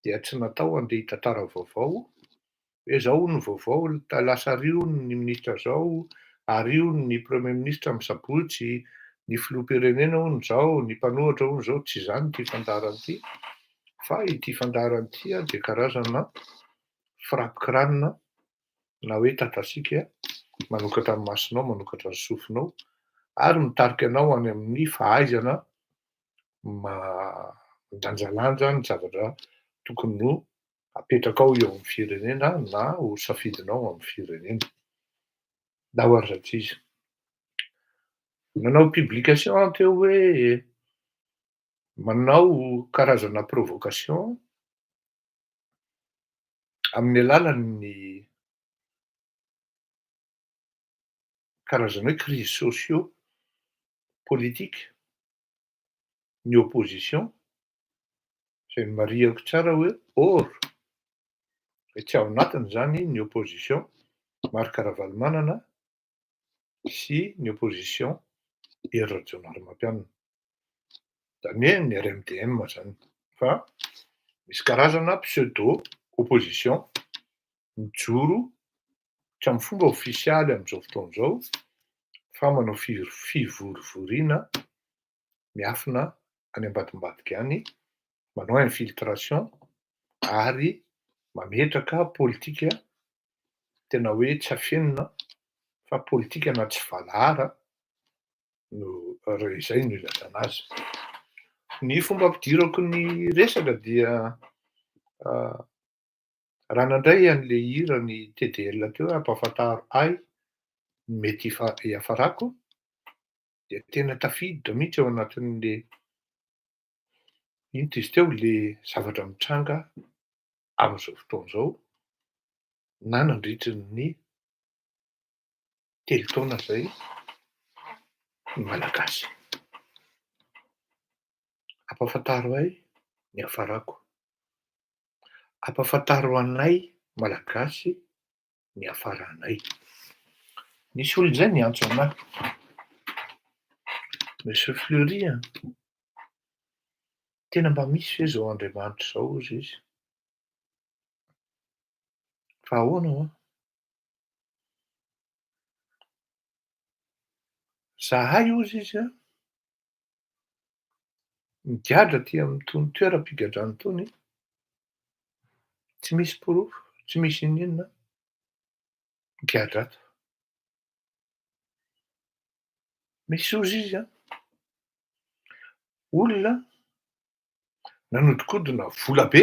dia tsy natao handeha hitantara vaovao hoe zao hono ny vaovao, lasa ary hono ny ministra zao, ary hono ny premier ministre amin'ny sabotsy, ny filoham-pirenena hono izao, ny mpanohitra hono izao, tsy izany ity fandaharana ity fa ity fandaharana ity dia karazana frappe crâne na hoe tatasika manokatra ny masonao, manokatra ny sofinao ary mitarika anao any amin'ny fahaizana mandanjalanja ny zavatra tokony ho apetrakao eo amin'ny firenena na ho safidinao amin'ny firenena. Ndao ary rankizy. Nanao publication aho teo hoe manao karazana provocation amin'ny alalan'ny karazana hoe crise socio politique ny opposition izay nomarihako tsara hoe or hoe tsy ao anatiny izany ny opposition Marc Ravalomanana sy ny opposition Hery Rajaonarimampianina. Izany hoe ny RMDM izany fa misy karazana pseudo opposition mijoro tsy amin'ny fomba ofisialy amin'izao fotoana izao fa manao fivorivoriana miafina any ambadimbadika any, manao infiltration ary mametraka politika tena hoe tsy afenina fa politika na tsy valahara no raha izay no ilazana azy. Ny fomba ampidirako ny resaka dia raha nandray an'ilay hira ny TDL teo hoe ampahafantaro ahy ny mety hiafarako dia tena tafiditra mihitsy ao anatin'le inona izy teo le zavatra mitranga amin'izao fotoana izao na nandritry ny 3 taona izay ny Malagasy. Ampahafantaro ahy ny hafarako. Ampahafantaro anay Malagasy ny hafaranay. Nisy olona izay niantso anahy. Monsieur Fleury a, tena mba misy ve izao Andriamanitra izao hozy izy? Fa ahoana hoa? Zahay hozy izy a, migadra aty amin'itony toeram-pigadrana itony, tsy misy porofo, tsy misy n'inon'inona, migadra ato. Misy hozy izy an, olona nanodikodina vola be,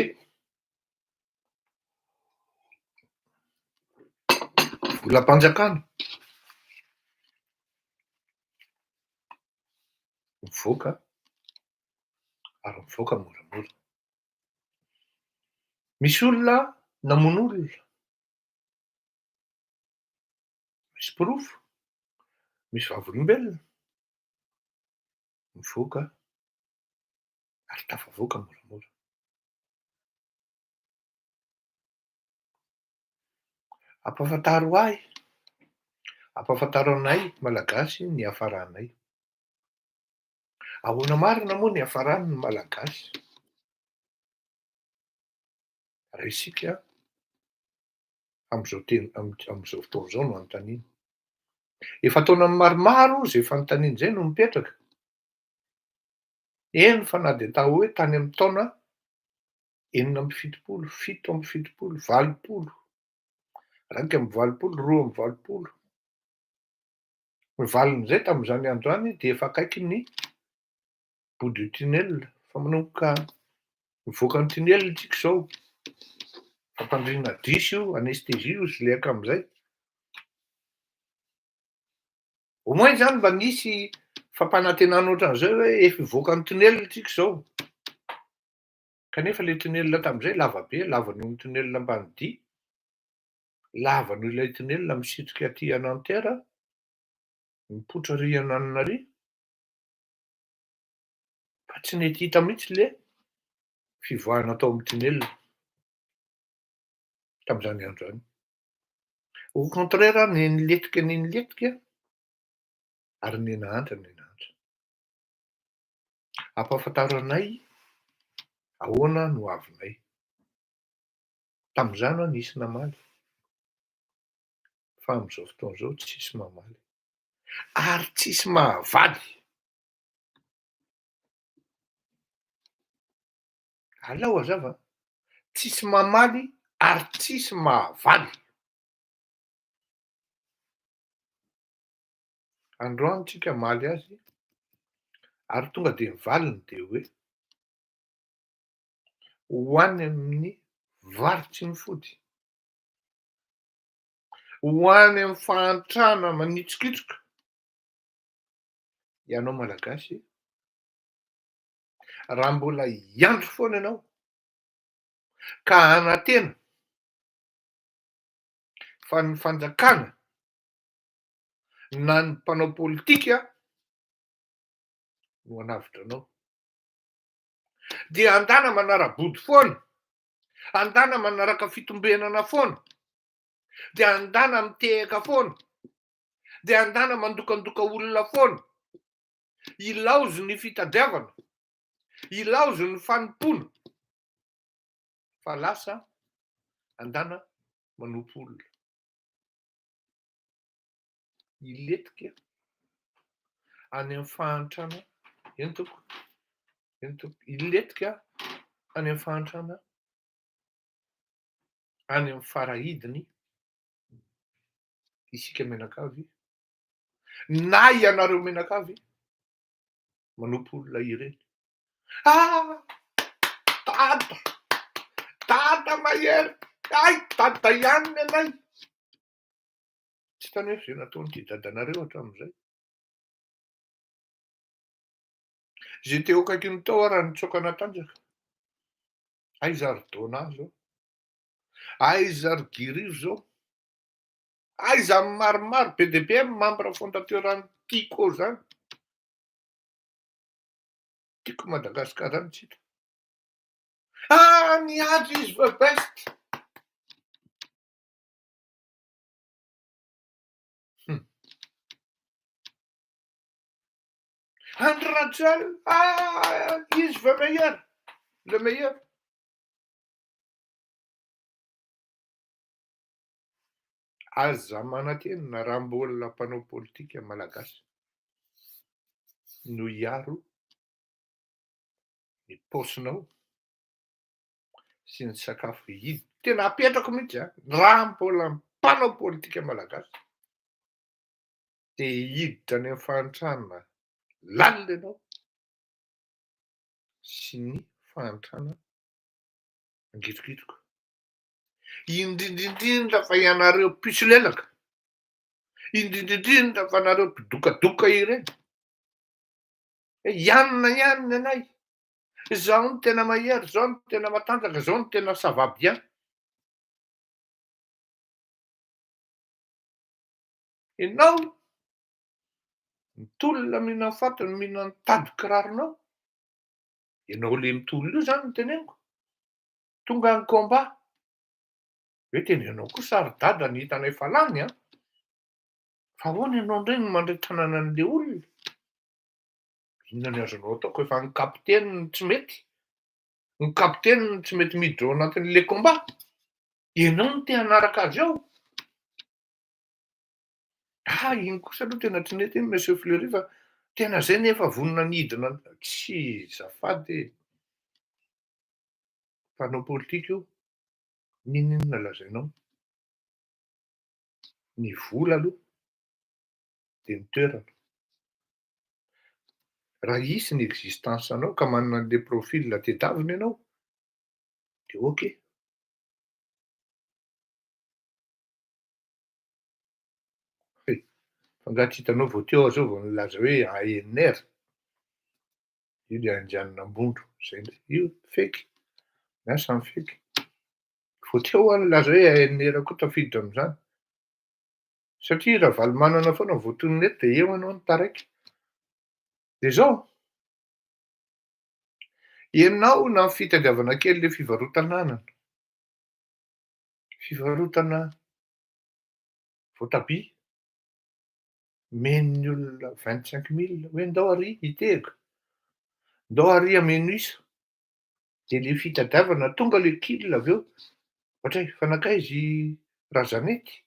volam-panjakana, mivoaka ary mivoaka moramora. Misy olona namono olona, misy porofo, misy vavolombelona, mivoaka ary tafavoaka moramora. Ampahafantaro ahy, ampahafantaro anay Malagasy ny hiafaranay. Ahoana marina moa ny hiafaran'ny Malagasy? Raha isika amin'izao teny, amin'izao fotoana izao no anontaniana. Efa taonany maromaro izay fanontaniana izay no mipetraka. Eny fa na dia atao hoe tany amin'ny taona 76, 77, 80, 81, 82. Ny valin'izay tamin'izany andro izany dia efa akaiky ny bout du tunnel, fa manomboka mivoaka ny tunnel tsika izao. Fampandriana diso io, anesthésie io izy le amin'izay. Au moins zany mba nisy fampanantenana ohatran'izay hoe efa hivoaka ny tunnel tsika izao. Kanefa ilay tunnel tamin'izay lava be, lava noho ny tunnel Ambanidia, lava noho ilay tunnel misitrika aty à Nanterre, mipoitra ary Ananona ary, fa tsy nety hita mihitsy ilay fivoahana tao amin'ny tunnel tamin'izany andro izany. Au contraire, niha-nilentika niha-nilentika ary niha-nahantra niha-nahantra. Ampahafantaro anay ahoana no avinay. Tamin'izany aho nisy namaly, fa amin'izao fotoana izao tsisy mamaly ary tsisy mahavaly. Alao hazava, tsisy mamaly ary tsisy mahavaly. Androany tsika hamaly azy ary tonga dia ny valiny dia hoe ho any amin'ny vary tsy mifody, ho any amin'ny fahantrana manitsokitroka ianao Malagasy raha mbola hiandry foana ianao ka hanantena fa ny fanjakana na ny mpanao politika no hanavotra anao. Dia andana manara-body foana, andana manaraka fitombenana foana, dia andana mitehaka foana, dia andana mandokandoka olona foana. Ilaozy ny fitadiavana, ilaozy ny fanompoana, fa lasa andana manompo olona. Hilentika any amin'ny fahantrana, eny tompoko, eny tompoko, hilentika any amin'ny fahantrana, any amin'ny farahidiny isika mianakavy, na ianareo mianakavy manompo olona ireny. Ah! Dada! Dada mahery! Hay, dada ihany ny anay! Tsy hitanao hoe izay nataon'ity dadanareo hatramin'izay. Izay teo akaikiny tao ary nitsoaka natanjaka. Aiza ry Dona zao? Aiza ry Guy Rivo zao? Aiza ny maromaro be dia be ny membre fondateur an'ny Tiko zany? Tiko Madagascar zany tsy hita. Ah, ny Haja is the best! Hum. Andry Rajoel, ah, izy the meilleur, le meilleur. Aza manantena raha mbola mpanao politika malagasy no hiaro ny paosinao sy ny sakafo hidy. Tena apetrako mihitsy an, raha mbola mpanao politika malagasy dia hiditra any amin'ny fahantrana lalina ianao sy ny fahantrana mangitrokitroka. Indrindra indrindra fa ianareo mpisolelaka, indrindra indrindra fa nareo mpidokadoka ireny. Hoe ianona ihany ny anay. Izao no tena mahery, izao no tena matanjaka, izao no tena ça va bien. Ianao mitolona mihinana fatiny, mihinana ny tadin-kiraronao. Ianao le mitolona io zany no teneniko. Tonga ny combat. Hoe tena ianao kosa ry dada ny hitanay fa lany an. Fa ahoana ianao indray no mandray tanana an'le olona? Inona ny azonao atao ko efa ny kapiteny no tsy mety? Ny kapiteny no tsy mety miditra ao anatin'le combat? Ianao no te hanaraka azy ao? Ah, iny kosa aloha tena tsy nety iny Monsieur Fleury fa tena zay nefa vonona ny hidina tsy zafady e. Mpanao politika io, n'inon'inona lazainao. Ny vola aloha dia ny toerana. Raha hisy ny existence anao ka manana an'le profil tedavina ianao de ok. Hay, fa angaha tsy hitanao vao teo aho zao vao nilaza hoe ANR? Io le Indianina Ambondro, zay ndray, io fake, miasa ny fake. Vao teo aho nilaza hoe ANR koa tafiditra amin'izany. Satria Ravalomanana foana voatonona eto dia eo ianao no taraiky. Dia izao, ianao na ny fitadiavana kely le fivarotana anana, fivarotana voatabia, omen'ny olona 25 mille hoe ndao ary hitehaka, ndao ary hameno isa, dia le fitadiavana tonga le kil avy eo, ohatra hoe fa nankaiza i Razanety?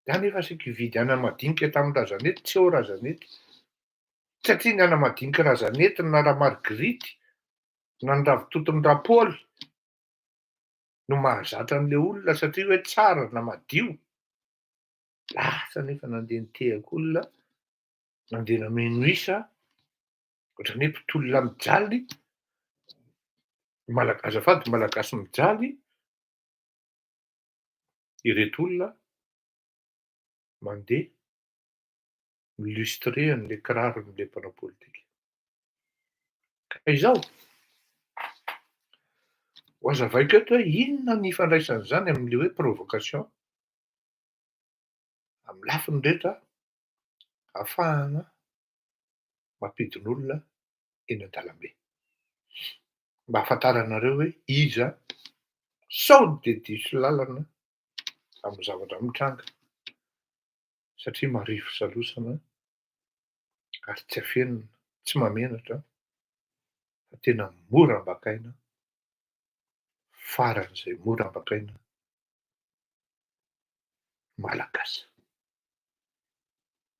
Za nefa saika hividy anamadinika tamin'i Razanety, tsy eo Razanety. Satria ny anamadinik'i Razanety na Ramargirity. Na ny ravitoton'i Rapaoly no mahazatra an'le olona satria hoe tsara na madio. Lasa nefa nandeha nitehaka olona, nandeha nameno isa, ohatran'ny hoe mpitolona mijaly, Malag- azafady, malagasy mijaly ireto olona mandeha mi-lustrer an'le kiraron'le mpanao politika. Ka izao, ho azavaiko eto hoe inona ny ifandraisan'izany amin'le hoe provocation amin'ny lafiny rehetra ahafahana mampidin'olona eny an-dalambe. Mba ahafantaranareo hoe iza sao de diso lalana amin'ny zavatra mitranga satria marivo salosana ary tsy afenina, tsy mahamenatra fa tena mora ambakaina, faran'izay mora ambakaina malagasy.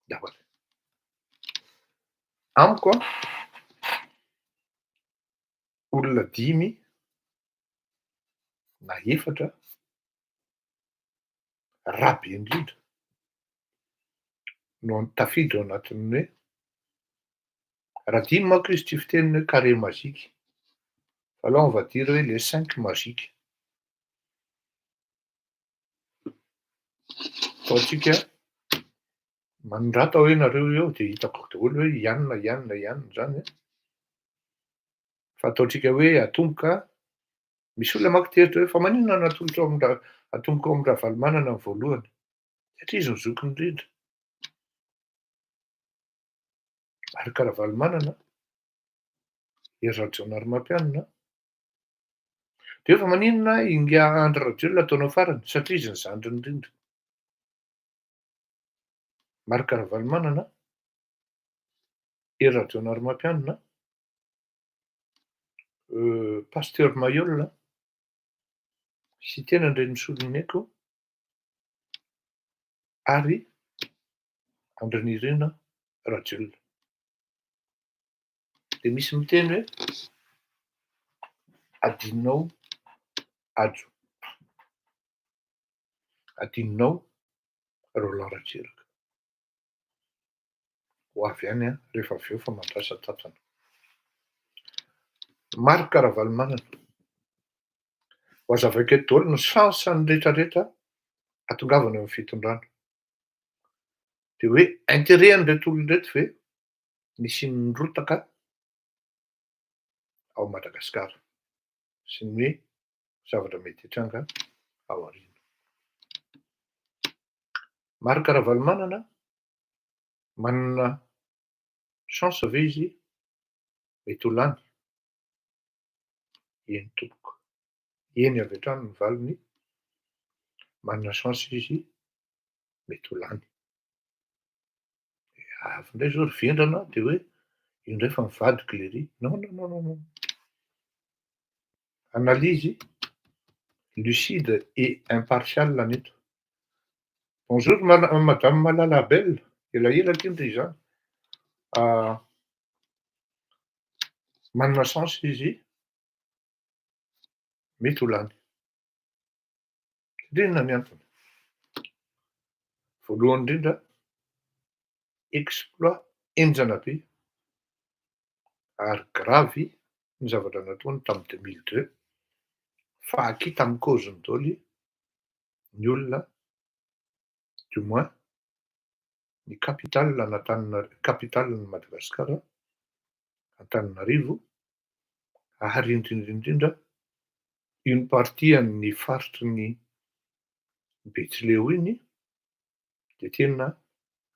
Daholo. Amiko an, olona dimy na efatra raha be indrindra no tafiditra ao anatin'ny hoe raha dimy manko izy tsy fiteniny hoe carré magique fa là on va dire hoe les cinq magiques. Ataontsika manorata hoe nareo eo de hitako daholo hoe ianona ianona ianona zany an. Fa ataontsika hoe atomboka, misy olona manko tezitra hoe fa maninona no atolotra ao amin-dra- atomboka ao amin-dRavalomanana ny voalohany? Satria izy no zokiny indrindra. Marc Ravalomanana, Hery Rajaonarimampianina, de hoe fa maninona Ingahy Andry Rajoelina ataonao farany? Satria izy ny zandriny indrindra. Marc Ravalomanana, Hery Rajaonarimampianina, Pasteur Mailhol, Siteny Andriamisoloneko ary Andrinirina Rajoelina. De misy miteny hoe adinonao Hajo, adinonao Roland Ratsiraka. Ho avy any an rehefa avy eo fa mandrasa tatana. Marc Ravalomanana. Ho azavaiko eto daholo ny chance ny rehetrarehetra atongavana eo amin'ny fitondrana. De hoe intérêt an'ireto olona ireto ve ny hisian'ny rotaka ao Madagasikara sy ny hoe zavatra mety hitranga ao aoriana. Marc Ravalomanana manana chance ve izy mety ho lany? Eny tompoko. Eny avy hatrany ny valiny, manana chance izy mety ho lany. Avy indray zao ry vendrana de hoe io indray fa mivadika lery. Non, non, non, non, non. Analyse lucide et impartiale ny eto. Bonjour madame Malala Belle, elaela ty ndry zany. Manana chance izy mety ho lany. Inona ny antony? Voalohany indrindra, exploit henjana be ary grave ny zavatra nataony tamin'ny 2002 fa aky tamin'ny cause-ny daholo ny olona, du moins ny capitale n'Antananarivo, capitale-n'i Madagasikara, Antananarivo, ary indrindra indrindra une partie an'ny faritry ny Betsileo iny de tena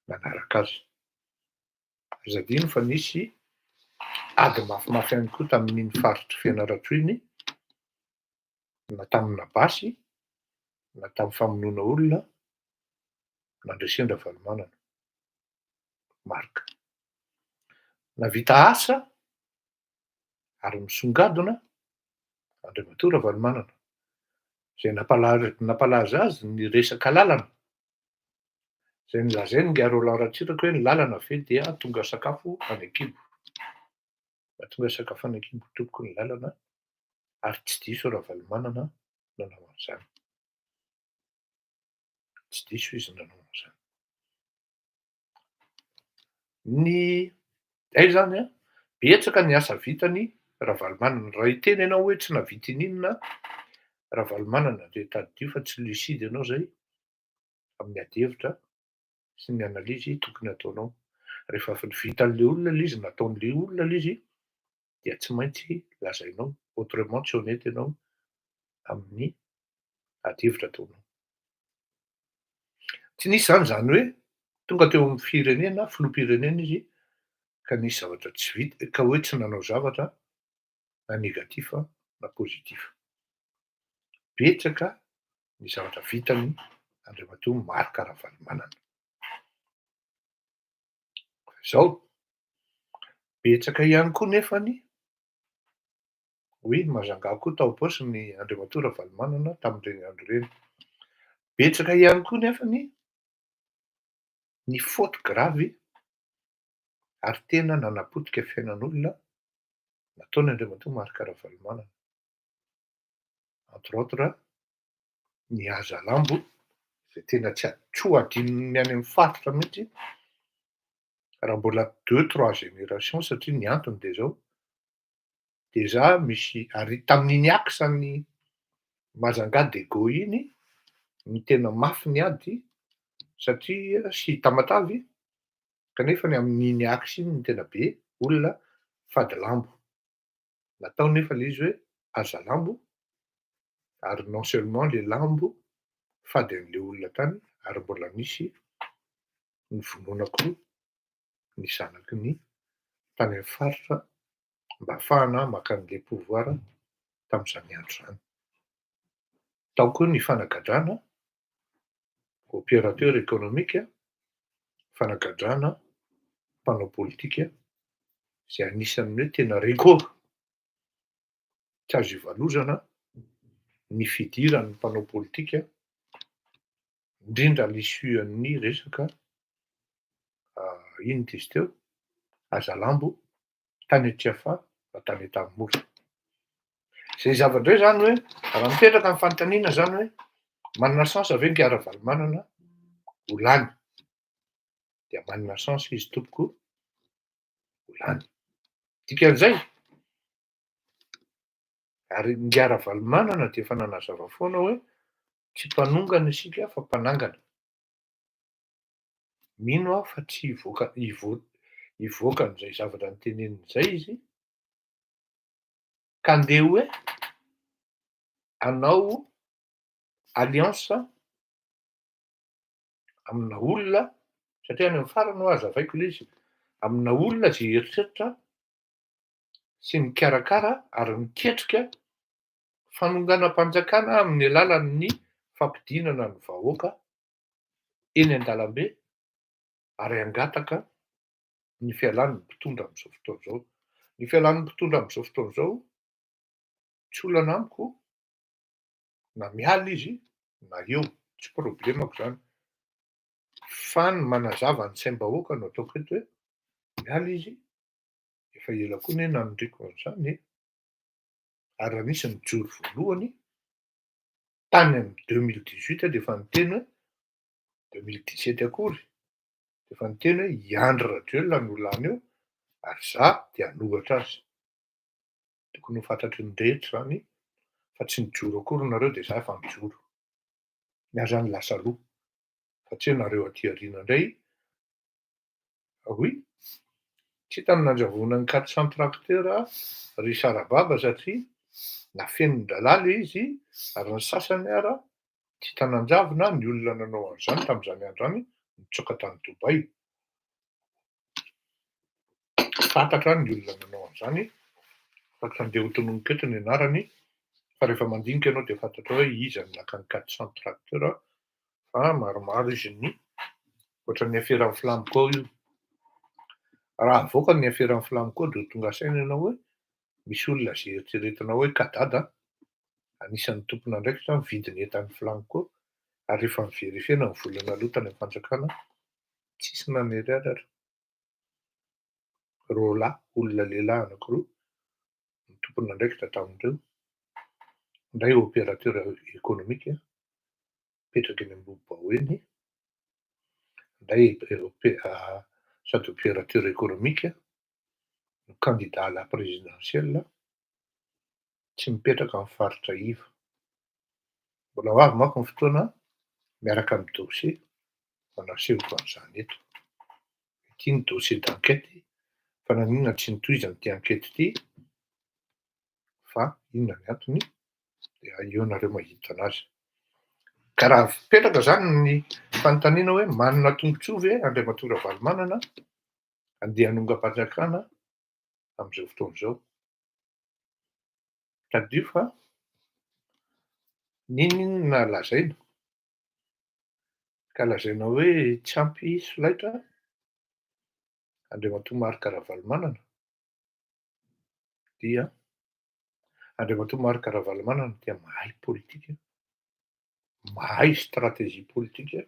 nanaraka azy. Aza adino fa nisy ady mafimafy ihany koa tamin'iny faritry Fianarantsoa iny, na tamina basy, na tamin'ny famonoana olona, nandresen-dRavalomanana. Marc. Navita asa ary misongadina Andriamatoa Ravalomanana, izay nampalaza azy ny resaka lalana, izay nolazainy nga Roland Ratsiraka hoe ny lalana ve dia tonga sakafo any an-kibo. Mahatonga sakafo any an-kibo tompoko ny lalana ary tsy diso Ravalomanana nanao an'izany. Tsy diso izy nanao an'izany. Ny zay zany an, betsaka ny asa vitany Ravalomanana. Raha hiteny ianao hoe tsy nahavita ininona Ravalomanana dia tadidio fa tsy lucide ianao zay amin'ny adihevitra sy ny analyse tokony hataonao. Rehefa vitan'le olona le izy, nataon'le olona le izy dia tsy maintsy lazainao, autrement tsy honnête ianao amin'ny adihevitra ataonao. Tsy nisy zany zany hoe tonga teo amin'ny firenena, filoham-pirenena izy ka nisy zavatra tsy vita, ka hoe tsy nanao zavatra na négatif na positif. Betsaka ny zavatra vitany Andriamatoa Marc Ravalomanana. Zao, betsaka ihany koa nefany, oui, Majunga koa tao am-paosiny Andriamatoa Ravalomanana tamin'ireny andro ireny. Betsaka ihany koa nefany ny faute grave ary tena nanapotika fiainan'olona nataony Andriamatoa Marc Ravalomanana. Entre autres, ny hazalambo zay tena tsy tsy ho adinony any amin'ny faritra mihitsy raha mbola deux trois générations, satria ny antony de zao: déjà misy ary tamin'iny axe ny Majunga Diego iny ny tena mafy ny ady satria sy Tamatavy, kanefa ny amin'iny axe iny ny tena be olona fady lambo. Natao nefa le izy hoe hazalambo, ary non seulement le lambo fady an'le olona tany, ary mbola nisy ny vonoana koa ny zanaky ny tany amin'ny faritra mba ahafahana maka an'le pouvoir tamin'izany andro zany. Tao koa ny fanagadrana opérateur économique, fanagadrana mpanao politika zay anisan'ny hoe tena record tsy azo ivalozana ny fidiran'ny mpanao politika, indrindra l'issue an'ny resaka ino ty izy teo, hazalambo tany Tsiafahy na tany Antanimora. Zay zava-dray zany hoe raha mipetraka ny fanontaniana zany hoe manana chance ve Ingahy Ravalomanana ho lany, dia manana chance izy tompoko ho lany. Dikan'izay, ary Ingahy Ravalomanana dia efa nanazava foana hoe tsy mpanongana isika fa mpanangana. Mino aho fa tsy hivoaka hivo- hivoaka an'izay zavatra noteneniny zay izy ka andeha hoe hanao alliance amina olona, satria any amin'ny farany hoa hazavaiko le izy, amina olona zay eritreritra sy mikarakara ary miketrika fanonganam-panjakana amin'ny alalan'ny fampidinana ny vahoaka eny an-dalambe ary hangataka ny fialan'ny mpitondra amin'izao fotoana izao. Ny fialan'ny mpitondra amin'izao fotoana izao tsy olana amiko na miala izy na eo, tsy problemako zany. Fa ny manazava ny saim-bahoaka no ataoko eto hoe miala izy, efa ela koa anie nanondriko an'izany e. Ary raha nisy nijoro voalohany tany amin'ny 2018 de efa niteny hoe 2017 akory, de efa niteny hoe i Andry Rajoelina no lany eo ary za de hanohatra azy. Tokony ho fantatry ny rehetra zany fa tsy nijoro akory nareo de za efa nijoro. Ny ahy zany lasa aloha fa tsy hoe nareo aty aoriana indray. Oui, tsy hita ny nanjavona ny 400 tracteur ry Sarababa satria nafenin-drahalahy le izy, ary ny sasany ara tsy hita nanjavona ny olona nanao an'izany tamin'izany andro any nitsoaka tany Dubaï. Fantatra ny olona nanao an'izany fa tsy andeha ho tononiko eto ny anarany, fa rehefa mandinika ianao de fantatra hoe iza no naka ny 400 tracteur, fa maromaro izy ny ohatran'ny aferan'ny Flamco io. Raha avoaka ny aferan'ny Flamco de ho tonga saina ianao hoe misy olona zay eritreretinao hoe kadada anisan'ny tompon'andraikitra mividy ny entan'ny Flamco, ary rehefa miverifena ny vola naloa tany amin'ny fanjakana tsisy nanery azy ary. Roa lahy, olona lehilahy anankiroa no tompon'andraikitra tamin'ireo. Ny iray opérateur économique, mipetraka eny Ambohibao eny, ny iray sady opérateur économique no candidat à la présidentielle, tsy mipetraka amin'ny faritra iva. Mbola ho avy manko ny fotoana miaraka amin'ny dossier manasehoko an'izany eto. Ity ny dossier d'enquête fa naninona tsy nitohizana ity enquête ity fa inona ny antony dia eo nareo mahita anazy. Ka raha mipetraka zany ny fanontaniana hoe manana tombontsoa ve Andriamatoa Ravalomanana andeha hanongam-panjakana amin'izao fotoana izao? Tadidio fa n'inon'inona lazaina ka lazaina hoe tsy ampy solaitra Andriamatoa Marc Ravalomanana dia Andriamatoa Marc Ravalomanana dia mahay politika, mahay stratégie politika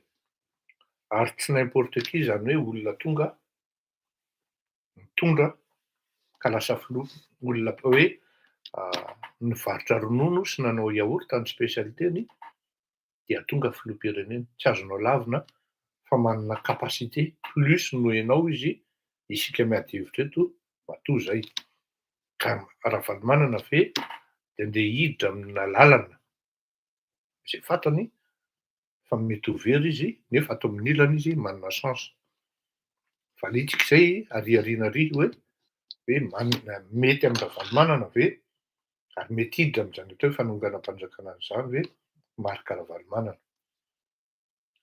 ary tsy n'importe qui zany hoe olona tonga mitondra ka lasa filoha, olona hoe nivarotra ronono sy nanao yaourt ny spécialité-ny dia tonga filoham-pirenena. Tsy azonao lavina fa manana capacité plus noho ianao izy, isika miady hevitra eto matoa zay. Ka Ravalomanana ve de andeha hiditra amina lalana zay fantany fa mety ho very izy nefa ato amin'ny ilany izy manana chance. Valitsika zay ariariana ary hoe hoe manana mety amy Ravalomanana ve ary mety hiditra am'izany atao hoe fanonganam-panjakana an'izany ve Marc Ravalomanana.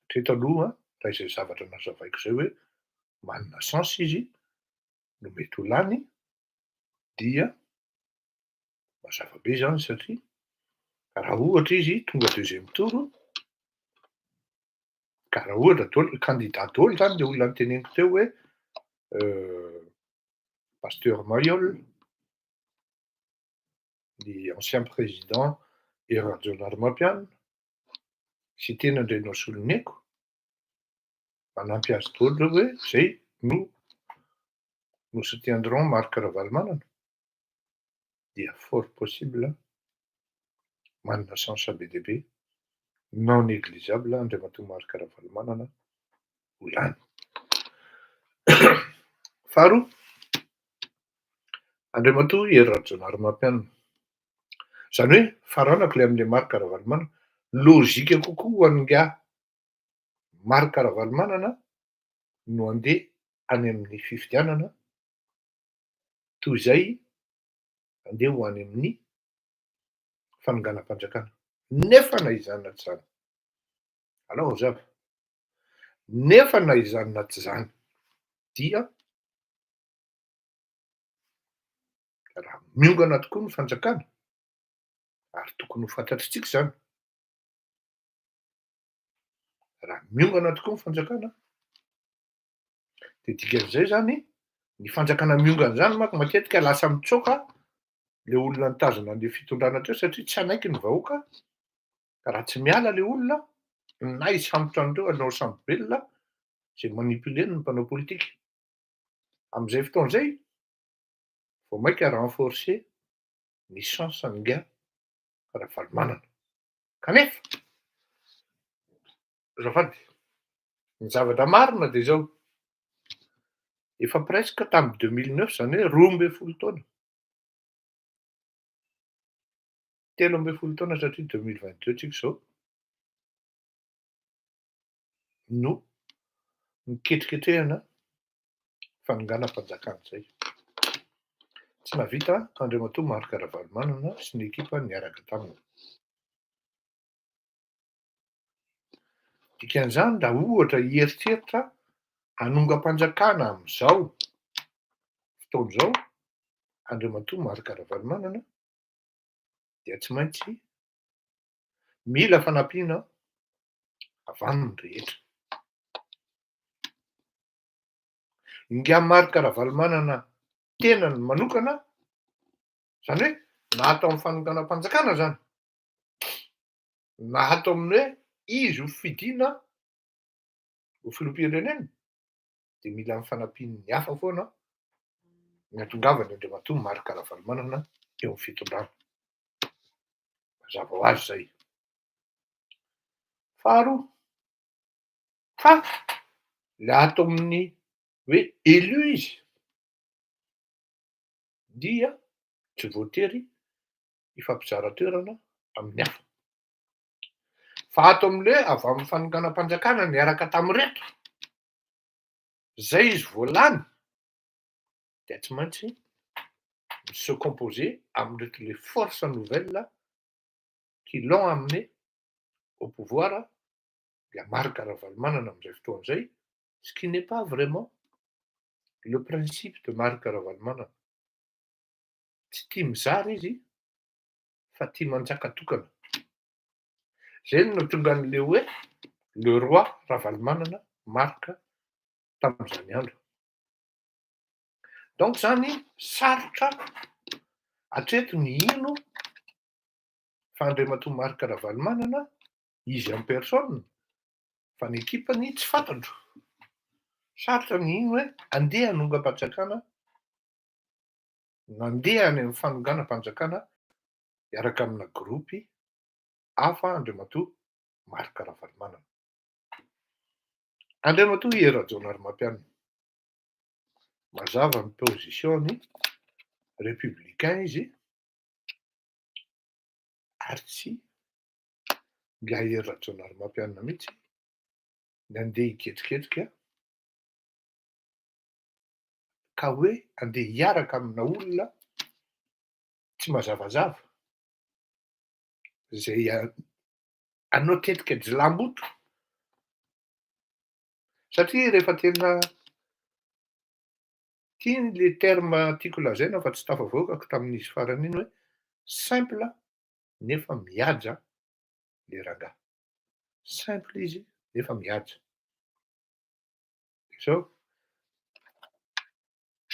Hatreto aloha raha izay zavatra nazavaiko zay hoe manana chance izy no mety ho lany dia mazava be zany satria raha ohatra izy tonga deuxième tour ka raha ohatra daholo candidat daholo zany le olona noteneniko teo hoe Pasteur Mailhol, ny ancien président Hery Rajaonarimampianina sy tena Andrianasoloniaiko manampy azy daholo reo hoe zay no nous soutiendrons Marc Ravalomanana dia fort possible manana chance be dia be non négligeable Andriamatoa Marc Ravalomanana ho lany. Faharoa, Andriamatoa Hery Rajaonarimampianina. Zany hoe faranako le am'le Marc Ravalomanana, logika kokoa ho an'ingahy Marc Ravalomanana no andeha any amin'ny fifidianana toy izay andeha ho any amin'ny fanonganam-panjakana. Nefa na izany na tsy zany, alao mazava, nefa na izany na tsy zany dia raha miongana tokoa ny fanjakana ary tokony ho fantatritsika zany, raha miongana tokoa ny fanjakana de dikan'izay zany ny fanjakana miongana zany manko matetika lasa mitsoka le olona nitazona an'le fitondrana teo satria tsy hanaiky ny vahoaka raha tsy miala le olona na hisambotra an'ireo hanao sambo-belona zay manipuleny ny mpanao politika. Am'izay fotoana zay vao mainka renforcer ny chance an'ingahy Ravalomanana. Kanefa azafady, ny zavatra marina de zao, efa presque tamy 2009 zany hoe 12 taona, 13 taona satria 2022 tsika zao no niketriketrehana fanonganam-panjakana zay. Tsy nahavita Andriamatoa Marc Ravalomanana sy ny ekipa niaraka taminy. Dikan'izany raha ohatra hieritreritra hanongam-panjakana am'izao fotoana izao Andriamatoa Marc Ravalomanana dia tsy maintsy mila fanampiana avy aminy rehetra. Ingahy Marc Ravalomanana tenany manokana, zany hoe na atao amin'ny fanonganam-panjakana zany, na atao amin'ny hoe izy ho fidiana ho filoham-pirenena, de mila ny fanampian'ny hafa foana. ny hatongavany Andriamatoa Marc Ravalomanana eo amin'ny fitondrana. Mazava ho azy zay. Faharoa, fa le ato amin'ny hoe élu izy dia tsy voatery hifampizara toerana amin'ny hafa. Fa ato am'le avy amin'ny fanonganam-panjakana niaraka tam'ireto, zay izy voalany dia tsy maintsy se composer amin'ireto les forces nouvelles qui l'ont amené au pouvoir, dia Marc Ravalomanana am'izay fotoana zay, ce qui n'est pas vraiment le principe de Marc Ravalomanana. Tsy tia mizara izy fa tia manjaka tokana. Zay no nahatonga an'le hoe le roi Ravalomanana Marc tam'izany andro. Donc zany sarotra hatreto ny ino fa Andriamatoa Marc Ravalomanana izy en personne, fa ny ekipany tsy fantatro. Sarotra ny ino hoe andeha hanongam-panjakana, nandeha any amin'ny fanonganam-panjakana hiaraka amina groupe hafa Andriamatoa Marc Ravalomanana. Andriamatoa Hery Rajaonarimampianina, mazava ny position-ny, républicain izy ary tsy nga Hery Rajaonarimampianina mihitsy ny andeha hiketriketrika ka hoe andeha hiaraka amina olona tsy mazavazava zay anao tetika jilamboto, satria rehefa tena tiany le terme tiako lazaina fa tsy tafavoakako tamin'izy farany iny hoe simple nefa mihaja le rangahy. Simple izy nefa mihaja. Zao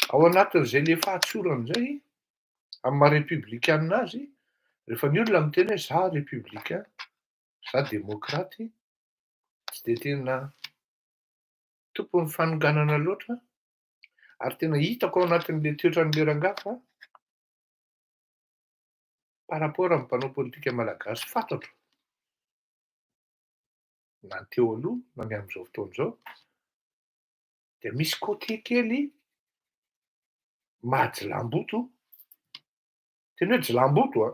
ao anatin'izay le fahatsorana zay amy maha républicain azy, rehefa ny olona miteny hoe za républicain, za démocrate, tsy de tena tompon'ny fanonganana loatra, ary tena hitako ao anatin'le toetran'le rangahy fa par rapport amy mpanao politika malagasy fantatro na ny teo aloha na ny am'izao fotoana izao, de misy côté kely mahajilamboto, tena hoe jilamboto a,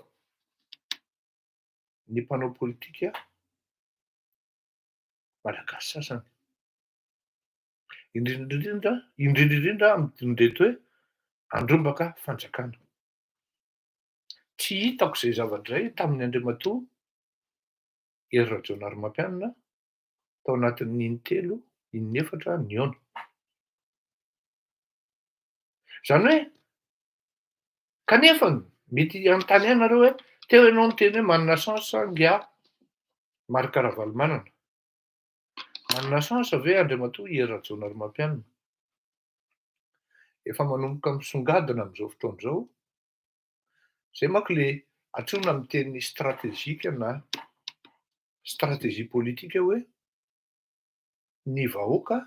ny mpanao politika malagasy sasany, indrindraindrindra indrindraindrindra amindreto hoe andrombaka fanjakana. Tsy hitako zay zavatra zay tamin'ny Andriamatoa Hery Rajaonarimampianina tao anatin'ny in-telo, in-efatra nihaona. Zany hoe kanefa mety hanontany ahy nareo hoe teo ianao niteny hoe manana chance nga Marc Ravalomanana. Manana chance ve Andriamatoa Hery Rajaonarimampianina? Efa manomboka misongadina am'izao fotoana izao. Zay manko le antsoina amy teny stratégique na stratégie politique hoe ny vahoaka,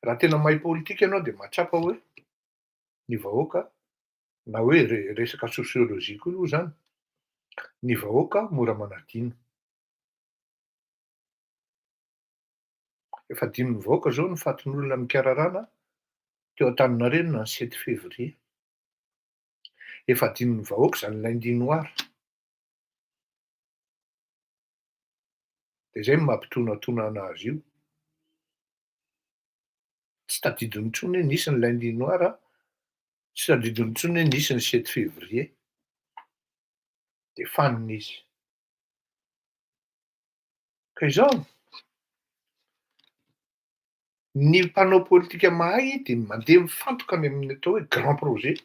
raha tena mahay politika ianao de mahatsapa hoe ny vahoaka, na hoe resaka sociologie koa aloha zany, ny vahoaka mora manadino. Efa adinon'ny vahoaka zao ny fatin'olona nikararana teo Antaninarenina ny 7 février. Efa adinon'ny vahoaka zany lundi noir. De zay no mampitonatona anazy io. Tsy tadidiny intsony hoe nisy ny lundi noir, tsy tadidiny intsony hoe nisy ny 7 février. De fanina izy. Ka izao, ny mpanao politika mahay de mandeha mifantoka any amin'ny atao hoe grand projet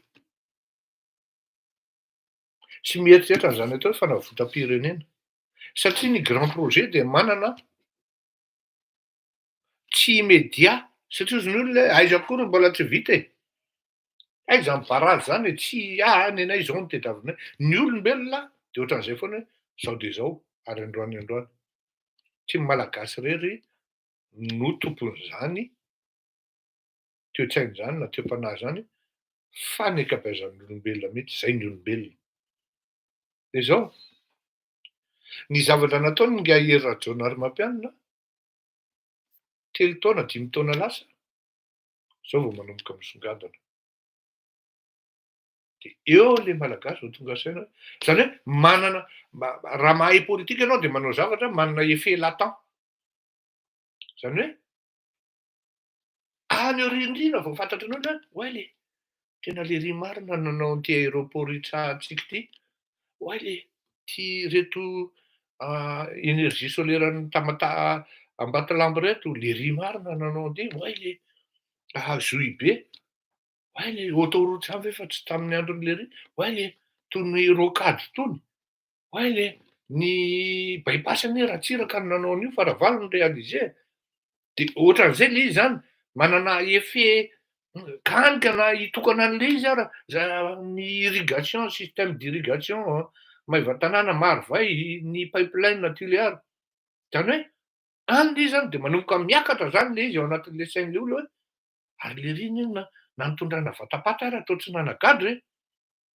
sy mieritreritra an'izany atao hoe fanavotam-pirenena, satria ny grand projet de manana tsy immédiat, satria ozy ny olona hoe aiza koa ro mbola tsy vita e, aiza ny barazy zany e, tsy any anay zao no tadiavinay. Ny olombelona de ohatran'izay foana hoe zao de zao ary androany androany. Tsy ny malagasy rery no tompon'izany toe-tsaina zany na toe-panahy zany. Fa ny ankabeazan'ny olombelona mihitsy, zay ny olombelona. De zao, ny zavatra nataony ingahy Hery Rajaonarimampianina, 3 taona, 5 taona lasa, zao vao manomboka misongadina. De eo le Malagasy vao tonga saina hoe, zany hoe manana, raha mahay politika ianao de manao zavatra manana effet latent. Zany hoe any aoriandriana vao fantatry ny olona hoe oay le tena le ry marina nanao an'ity aéroport itsahantsika ity, oay le ty reto énergie solaire ny Tamata Ambatolampy reto, le ry marina nanao an'ity, oay le Zohibe, oay le autoroute zany ve fa tsy tamin'ny andron'ny le ry, oay le tony rocade tony, oay le ny bypass anie Ratsiraka no nanao an'io fa Ravalo no réalisé. De ohatran'izay le izy zany, manana effet kanika na hitokana an'le izy ara za ny irrigation, système d'irrigation Maevatanàna, Marovay, ny pipeline Tuléar. Zany hoe any le izy zany de manomboka miakatra zany le izy ao anatin'le sain'le olona hoe ary le ry iny na nitondrana vatapaty ary atao tsy nanagadra e.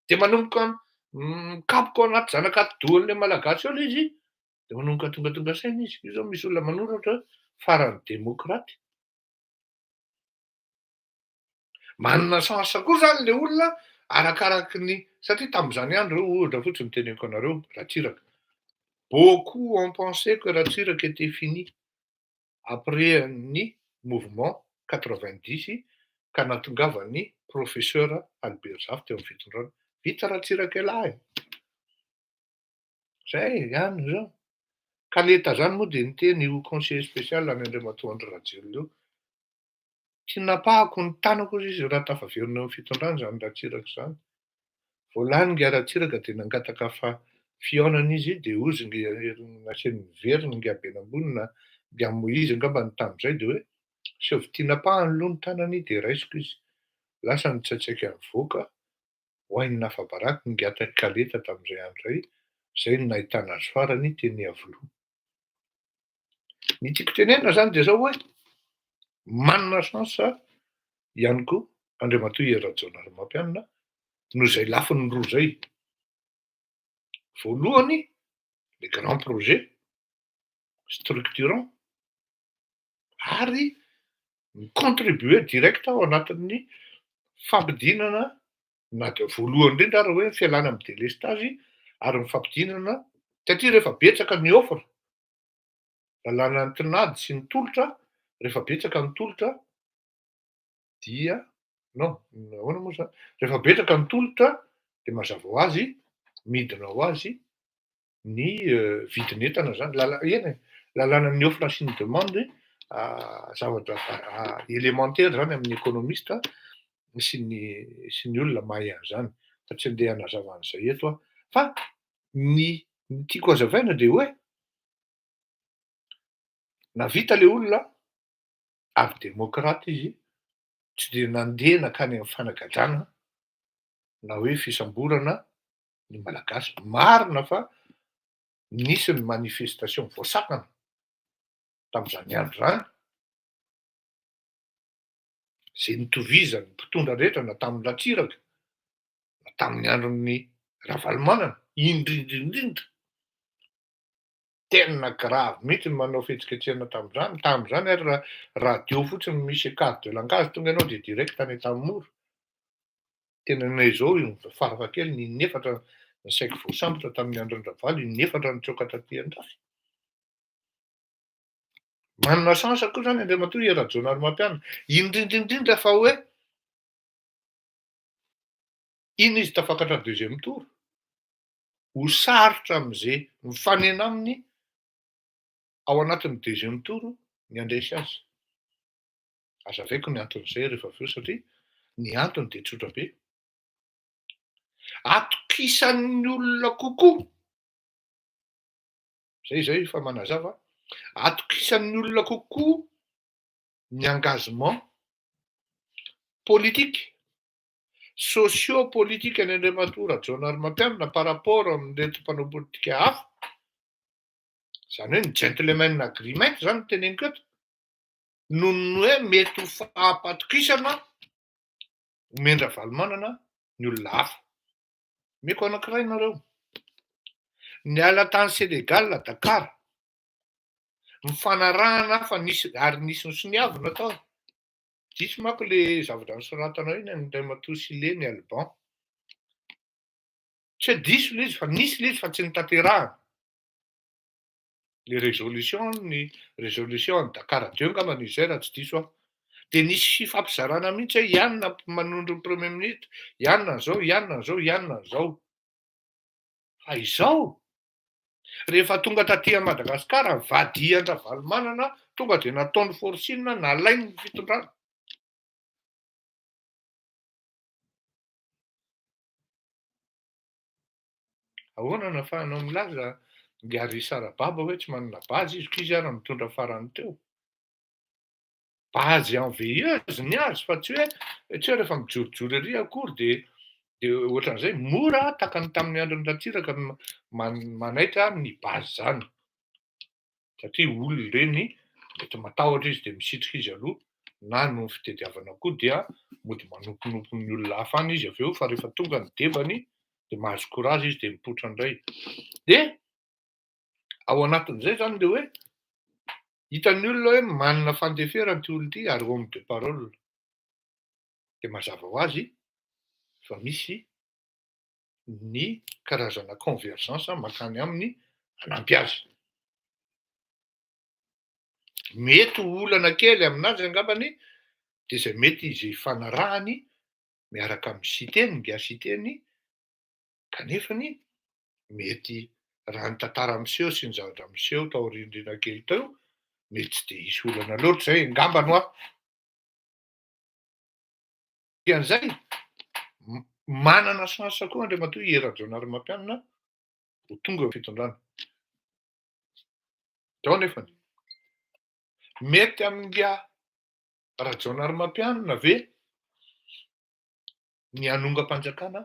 De manomboka mikapoka ao anaty zanak'atidohan'le Malagasy ao le izy, de manomboka tongatonga saina izy. Io zao misy olona manoratra hoe farany démocrate. Manana chance koa zany le olona arakaraky ny, satria tam'izany andro reo ohatra fotsiny teneniko anareo, Ratsiraka. Beaucoup ont pensé que Ratsiraka était fini après ny mouvement 90 ka nahatongavany professeur Albert Zafy teo amy fitondrana. Vita Ratsiraka elahy. Zay ihany zao. Ka leta zany moa de niteny io conseiller spécial any Andriamatoa Andry Rajoelina io. Tsy napahako ny tanako izy raha tafaverina eo amy fitondrana zany Ratsiraka zany. Voalany nga Ratsiraka de nangataka fa fihaonana izy, de ozy nasiany niverina nga Benambony na nga Moïse angambany tam'izay, de hoe sovy tia napahany aloha ny tanany de raisiko izy. Lasa nitsaitsaika nivoaka ho hainy nafa-baraka nga Kaleta tam'izay andro zay, zay no nahitana azy farany teny Iavoloha. Ny tiako tenenina zany de zao hoe manana chance ihany koa Andriamatoa Hery Rajaonarimampianina noho zay lafiny roa zay. Voalohany, le grand projet structurant ary mi-contribuer direct ao anatin'ny fampidinana, na de voalohany indrindra ary hoe fialana amy délestage ary ny fampidinana, satria rehefa betsaka ny offre, lalàna ny tinady sy ny tolotra, rehefa betsaka ny tolotra dia non, ahoana moa zany, rehefa betsaka ny tolotra de mazava ho azy midina ho azy ny vidin'entana zany. Lala eny e, lalàna ny offre sy ny demande, zavatra élémentaire zany amin'ny économiste sy ny olona mahay an'izany, fa tsy andeha hanazava an'izay eto aho. Fa ny tiako hazavaina de hoe navita le olona ary démocrate izy, tsy de nandeha nakany amy fanagadrana na hoe fisamborana ny Malagasy. Marina fa nisy ny manifestation voasakana tam'izany andro zany, zay nitovizany mpitondra rehetra, na tamin'ny Ratsiraka na tamin'ny andron'ny Ravalomanana indrindrindrindra. Tena grave mihitsy ny manao fihetsiketsehana tam'izany ary raha radio fotsiny misy écart de langage tonga ianao de direct any Antanimora. Tena nay zao io farafahakeliny inefatra ny saiky voasambotra tamin'ny andron'ny Ravalo, inefatra nitsoaka taty an-dafy. Manana chance koa zany Andriamatoa Hery Rajaonarimampianina, indrindrindrindra fa hoe iny izy tafakatra deuxième tour, ho sarotra am'izay mifanena aminy ao anatin'ny deuxième tour ny andresy azy. Azavaiko ny anton'izay rehefa avy eo, satria ny antony de tsotra be. Atokisan'ny olona kokoa, zay fa manazava, atokisan'ny olona kokoa ny engagement politique, socio-politique ny Andriamatoa Rajaonarimampianina par rapport amin'reto mpanao politika hafa. Zany hoe ny gentleman agreement zany no teneniko eto, noho ny hoe mety ho fahampatokisana. Omen-dRavalomanana ny olona hafa. Omeko anankiray nareo. Niala tany Sénégal, Dakar, nifanarahana fa nisy ary nisy nosoniavina tao. Diso manko le zavatra nosoratanao iny Andriamatoa Sile ny Alban. Tsy hoe diso le izy fa nisy le izy fa tsy notanterahana. Le résolution ny résolution any Dakar deux angambany izy zay raha tsy diso aho. De nisy fifampizarana mihitsy hoe i anona manondro ny premier ministre, i anona an'izao, i anona an'izao, i anona an'izao. Fa izao, rehefa tonga taty Madagasikara, vadian-dRavalomanana tonga de nataony forcing, nalainy ny fitondrana. Ahoana no ahafahanao milaza Gary Sarababa hoe tsy manana base izy, ko izy ary nitondra farany teo. Base en veilleuse ny azy fa tsy hoe tsy hoe rehefa mijorojoro ery akory de de ohatran'izay mora tahaka ny tamin'ny andron'ny Ratsiraka manaitra ny base zany. Satria olona ireny mety matahotra izy de misitrika izy aloha na noho ny fitediavana koa dia mody manomponompo ny olona hafa any izy avy eo fa rehefa tonga ny debany de mahazo courage izy de mipoitra indray. De ao anatin'izay zany le hoe hitan'ny olona hoe manana fandeferana ity olona ity ary homme de parole. De mazava ho azy fa misy ny karazana convergence mankany aminy hanampy azy. Mety ho olana kely aminazy angambany de zay mety izay ifanarahany miaraka amin'ny Siteny, ingahy Siteny, kanefany mety raha ny tantara miseho sy ny zavatra miseho taoriandriana kely teo, mety tsy de hisy olana loatra zay angambany hoa. Dikan'izay, manana chance koa Andriamatoa Hery Rajaonarimampianina ho tonga eo fitondrana. Zao nefany, mety amin'ingahy Rajaonarimampianina ve ny hanongam-panjakana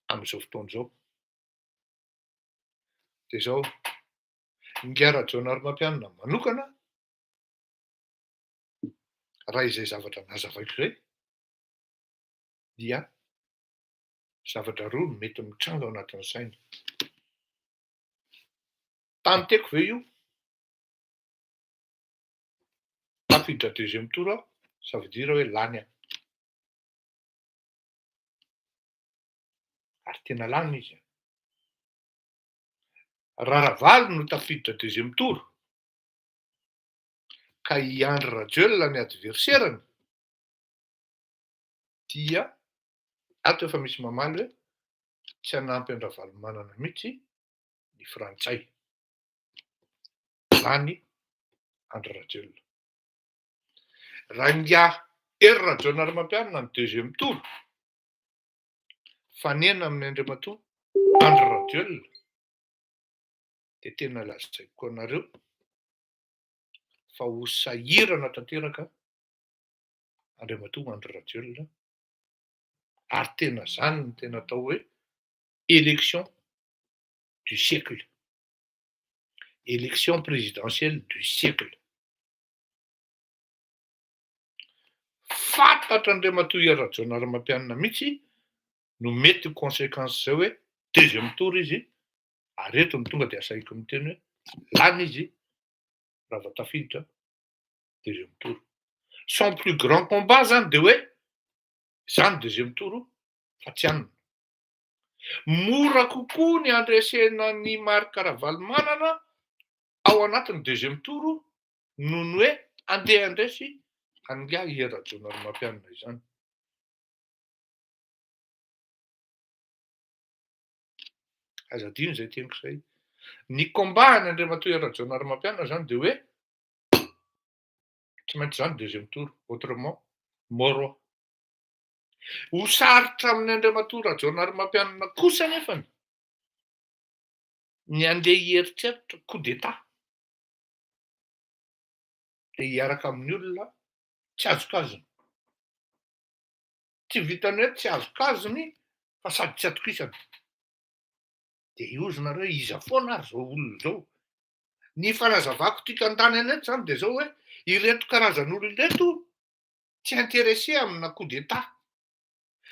amin'izao fotoana izao? De zao, ingahy Rajaonarimampianina manokana, raha izay zavatra nazavaiko izay, dia zavatra roa no mety mitranga ao anatin'ny sainy. Tanteko ve io? Tafiditra deuxième tour aho, ça veut dire hoe lany aho. Ary tena lany izy. Raha Ravalo no tafiditra deuxième tour, ka i Andry Rajoelina ny adversaire-ny, dia ato efa misy mamaly hoe tsy hanampy an-dRavalomanana mihitsy ny frantsay. Lany Andry Rajoelina. Raha ingahy Hery Rajaonarimampianina ny deuxième tour, fanena amin'ny Andriamatoa Andry Rajoelina, dia tena lazaiko anareo fa ho sahirana tanteraka Andriamatoa Andry Rajoelina ary tena zany no tena atao hoe élection du siècle, élection présidentielle du siècle. Fantatra Andriamatoa Hery Rajaonarimampianina mihitsy no mety ho conséquence zay hoe deuxième tour izy ary eto no tonga dia asahiko miteny hoe lany izy raha vao tafiditra deuxième tour. Son plus grand combat zany de hoe zany deuxième tour fa tsy anona. Mora kokoa ny handresena ny Marc Ravalomanana ao anatin'ny deuxième tour noho ny hoe andeha handresy an'ingahy Hery Rajaonarimampianina izany. Aza adino izay teniko izay. Ny combat an'i Andriamatoa Hery Rajaonarimampianina zany de hoe tsy maintsy zany deuxième tour, autrement mort aho. Ho sarotra amin'ny Andriamatoa Rajaonarimampianina kosa nefany ny andeha hieritreritra coup d'état de hiaraka amin'ny olona tsy azokazony. Tsy vitan'ny hoe tsy azokazony fa sady tsy atokisany. De iozonareo iza foana ary zao olona zao. Ny fanazavako tiako andany an'eto zany de zao hoe ireto karazan'olona ireto tsy intéressé amina coup d'état.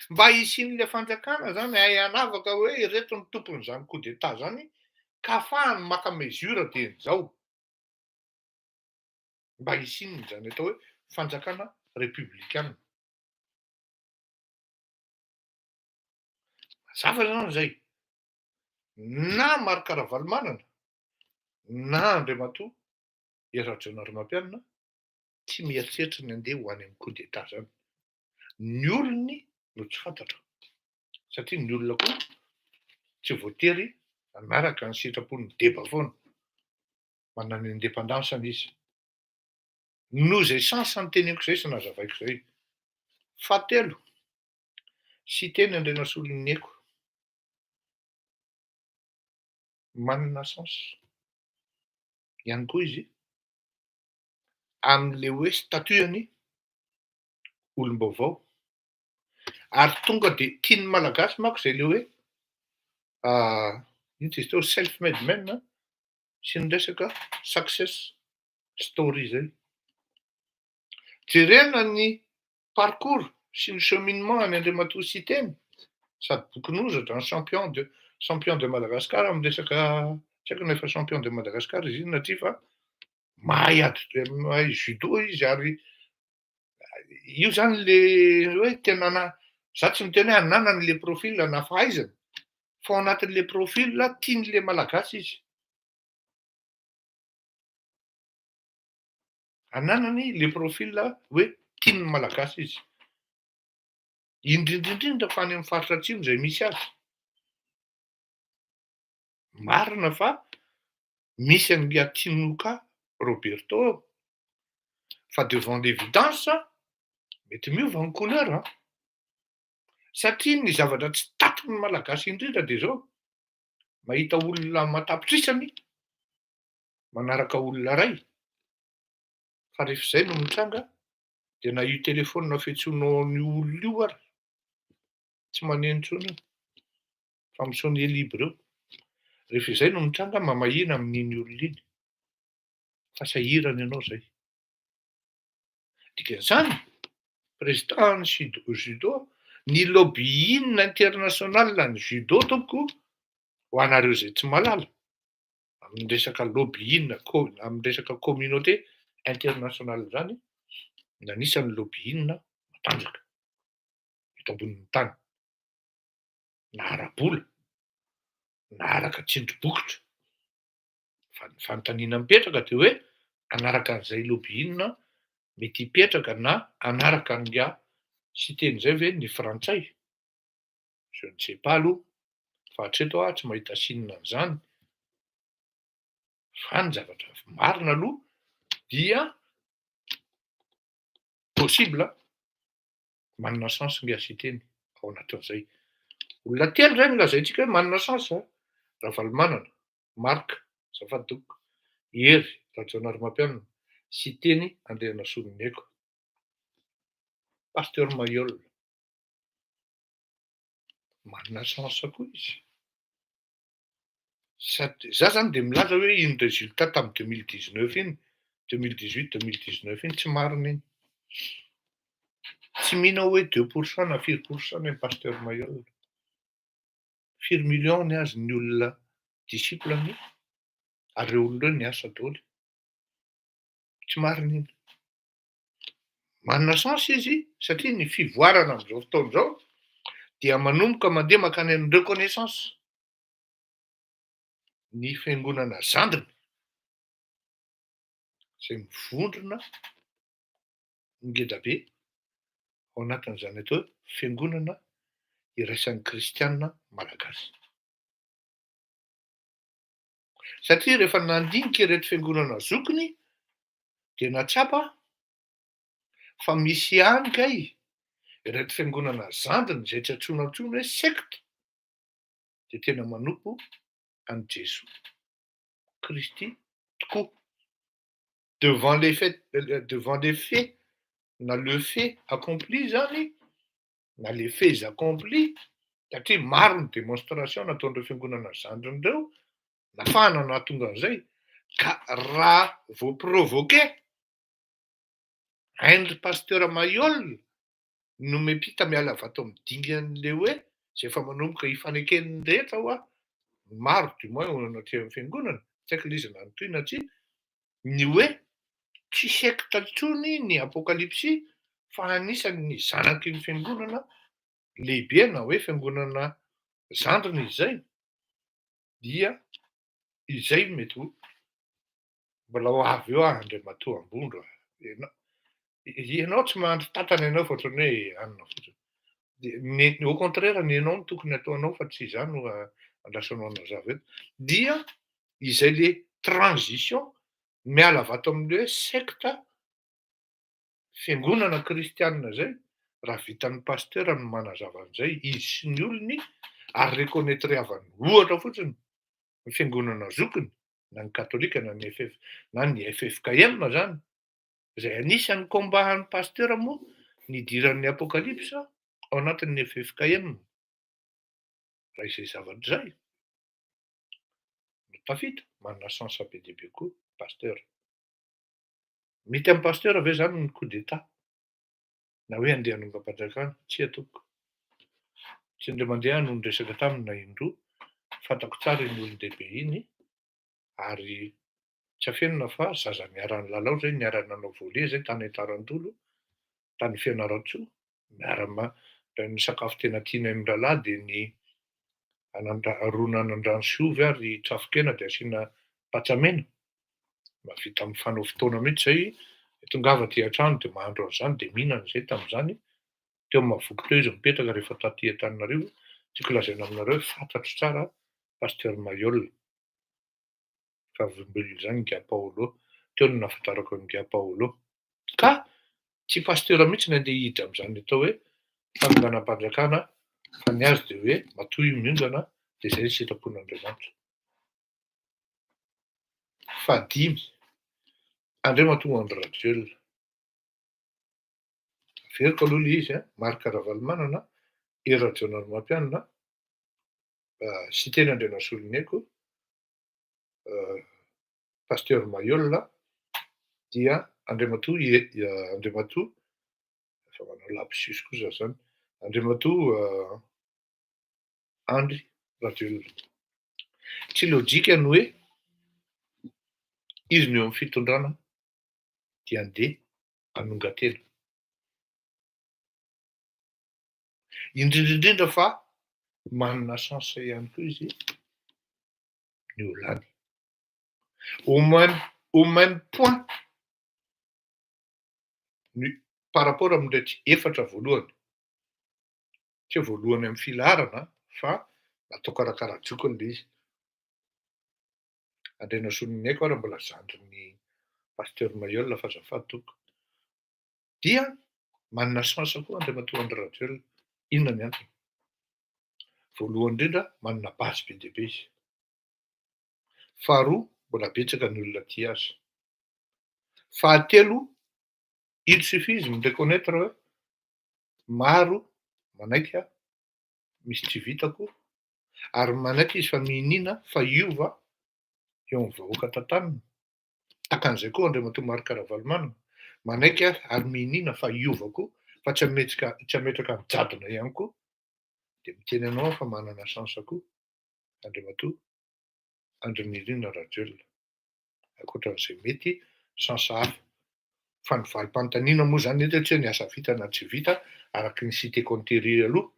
Mba hisian'ilay fanjakana zany hay hanavaka hoe ireto ny tompon'izany coup d'état zany ka ahafahany maka mesure dieny zao. Mba hisian'izany atao hoe fanjakana repoblikana. Mazava zany zay. Na Marc Ravalomanana na Andriamatoa Hery Rajaonarimampianina tsy mieritreritra ny handeha ho any amin'ny coup d'état zany. Ny olony no tsy fantatro satria ny olona koa tsy voatery hanaraka ny sitrapon'ny deba foana. Manana ny indépendance-ny izy. Noho izay sens niteneniko izay sy nazavaiko izay. Fahatelo, Siteny Andrianasoloniaiko. Manana sens ihany koa izy amin'ilay hoe statut-ny olom-baovao. Ary tonga dia tian'ny Malagasy manko izay ilay hoe inona izy teo, self made man sy ny resaka success story izay. Jerena ny parcours sy ny cheminement an'i Andriamatoa Siteny, sady bokin'ozatra, ny champion de champion de Madagascar amin'ny resaka, tsy haiko na efa champion de Madagascar izy iny na tsia fa mahay ady mahay judo izy ary io zany le hoe tena na za tsy miteny hoe ananany le profil na fahaizany fa ao anatin'le profil tian'le Malagasy izy. Ananany le profil hoe tian'ny Malagasy izy. Indrindra indrindra fa any amin'ny faritra atsimo izay misy azy. Marina fa misy an'i Tinoka Roberto eo. Fa devant l'évidence, mety miova ny couleur an. Satria ny zavatra tsy tatin'ny Malagasy indrindra dia izao, mahita olona aman-tapitrisany manaraka olona iray, fa rehefa izay no mitranga dia na io telefaonina fiantsoanao an'io olona io ary tsy maneno intsony io fa mi-sonner libre eo. Rehefa izay no mitranga, mamahina amin'iny olona iny fa sahirana ianao izay. Dikan'izany, président ny judo, ny lobbying international ny judo tompoko, ho anareo izay tsy mahalala, amin'ny resaka lobbying, amin'ny resaka communauté internationale izany, no anisan'ny lobbying matanjaka eto ambonin'ny tany, na ara-bola, na araka tsindry bokotra. Fa ny fanontaniana mipetraka dia hoe hanaraka an'izay lobbying mety hipetraka na hanaraka an'ingahy Siteny izay ve ny frantsay? Je ne sais pas aloha fa hatreto aho tsy mahita signe an'izany fa ny zavatra marina aloha dia possible manana chance ingahy Siteny ao anatin'izay. Olona telo izay no lazaintsika hoe manana chance a, Ravalomanana, Marc, azafady tompoko, Hery Rajaonarimampianina, Siteny Andrianasoloniaiko, Pasteur Mailhol. Manana chance koa izy. Sady za zany de milaza hoe iny résultat tamin'ny 2019 iny, 2018, 2019 iny tsy marina iny. Tsy mino aho hoe 2% na firy pourcent ny an'i Pasteur Mailhol. Firy millions ny azy ny olona disciple-ny ary ireo olona ireo niasa daholo. Tsy marina iny. Manana chance izy satria ny fivoarana amin'izao fotoana izao dia manomboka mandeha mankany amin'ny reconnaissance ny fiangonana zandriny izay mivondrona ngeda be ao anatin'izany atao hoe fiangonana iraisan'ny kristiana malagasy. Satria rehefa nandinika ireto fiangonana zokiny dia nahatsapa fa misy ihany kay ireto fiangonana zandriny izay tsy antsoina intsony hoe sekta dia tena manompo an'i Jesoa Kristy tokoa. Devant les faits, devant les faits na le fait accompli zany na les faits accomplis satria maro ny démonstration nataon'ireo fiangonana zandriny ireo nafahana nahatonga an'izay ka raha vao provoqué hain'ny pasteur Mailhol. No miampita miala avy ato amin'ny dingan'le hoe zay efa manomboka ifaneken'ny rehetra hoa, maro du moins eo anatrehan'ny fiangonana, tsy haiko le izy na nitohy na tsia, ny hoe tsy secte intsony ny apokalypsy fa anisan'ny zanaky ny fiangonana lehibe na hoe fiangonana zandriny izy zay, dia izay mety ho mbola ho avy eo aho Andriamatoa Ambondro a! Ianao ianao tsy mahandry tatana ianao fa ohatran'ny hoe hanina fotsiny. De ny au contraire ny anao no tokony ataonao fa tsy izaho no andrasanao hanazava eto. Dia izay le transition miala avy ato amin'le hoe secte fiangonana kristianina zay, raha vitan'ny pasteur no manazava an'izay, izy sy ny olony, ary reconnaître avany ohatra fotsiny ny fiangonana zokiny, na ny katolika na ny FF na ny F F K M zany, zay anisan'ny combat an'ny pasteur moa nidiran'ny apokalypsa ao anatin'ny F F K M. Raha izay zavatra izay no tafita, manana chance be dia be koa pasteur. Mety amin'ny pasteur ve zany ny coup d'état na hoe andeha hanongam-panjakana? Tsia tompoko. Tsy indray mandeha no niresaka taminy na indroa, fantako tsara iny olon-dehibe iny ary tsy afenina fa zaza niara-nilalao zay, niara-nanao volley zay tany Antarandolo, tany Fianarantsoa, miara-ma- ny sakafo tena tianay mirahalahy dia ny anandra- ron'anandrano sy ovy ary trafon-kena dia asiana patsa-mena. Mahavita mifanao fotoana mihitsy zay, tongava aty an-trano dia mahandro an'izany dia mihinana zay tamin'izany. Teo Mahavoky teo izy mipetraka rehefa taty Antananarivo, tiako lazaina aminareo hoe fantatro tsara Pasteur Mailhol. Vavolombelon'izany Ingahy Paolo. Teo no nahafantarako an'Ingahy Paolo. Ka tsy pasteur mihitsy ny andeha hiditra amin'izany atao hoe fanonganam-panjakana fa ny azy dia hoe matoa io miongana dia izay ny sitrapon'Andriamanitra. Fahadimy, Andriamatoa Andry Rajoelina. Averiko aloha ilay izy an, Marc Ravalomanana, Hery Rajaonarimampianina, Siteny Andrianasoloniaiko, Pasteur Mailhol dia Andriamatoa Andriamatoa efa manao lapsus koa za zany, Andriamatoa Andry Rajoelina. Tsy lojika ny hoe izy no eo amin'ny fitondrana dia andeha hanongan-tena. Indrindra indrindra fa manana chance ihany koa izy ny ho lany. Au même au même point ny par rapport amin'ireto efatra voalohany. Tsy hoe voalohany amin'ny filaharana fa natao karakara-jokiny ilay izy. Andrianasoloniaiko ary mbola zandrin'ny Pasteur Mailhol fa azafady tompoko. Dia manana chance koa Andriamatoa Andry Rajoelina. Inona ny antony? Voalohany indrindra, manana base be dia be izy. Faharoa, mbola betsaka ny olona tia azy. Fahatelo, il suffit izy mi-reconnaitre hoe maro manaiky aho, misy tsy vitako, ary manaiky izy fa mihiniana fa hiova eo amin'ny vahoaka tantanina. Takan'izay koa Andriamatoa Marc Ravalomanana, manaiky aho ary mihiniana fa hiova koa fa tsy hametsika tsy hametraka ny jadona ihany koa. Dia miteny anao aho fa manana chance koa Andriamatoa Andry Nirina Rajoelina. Ankoatran'izay mety chance hafa. Fa ny valim-panontaniana moa zany eto tsy hoe ny asa vita na tsy vita araky ny cité-ko tery aloha,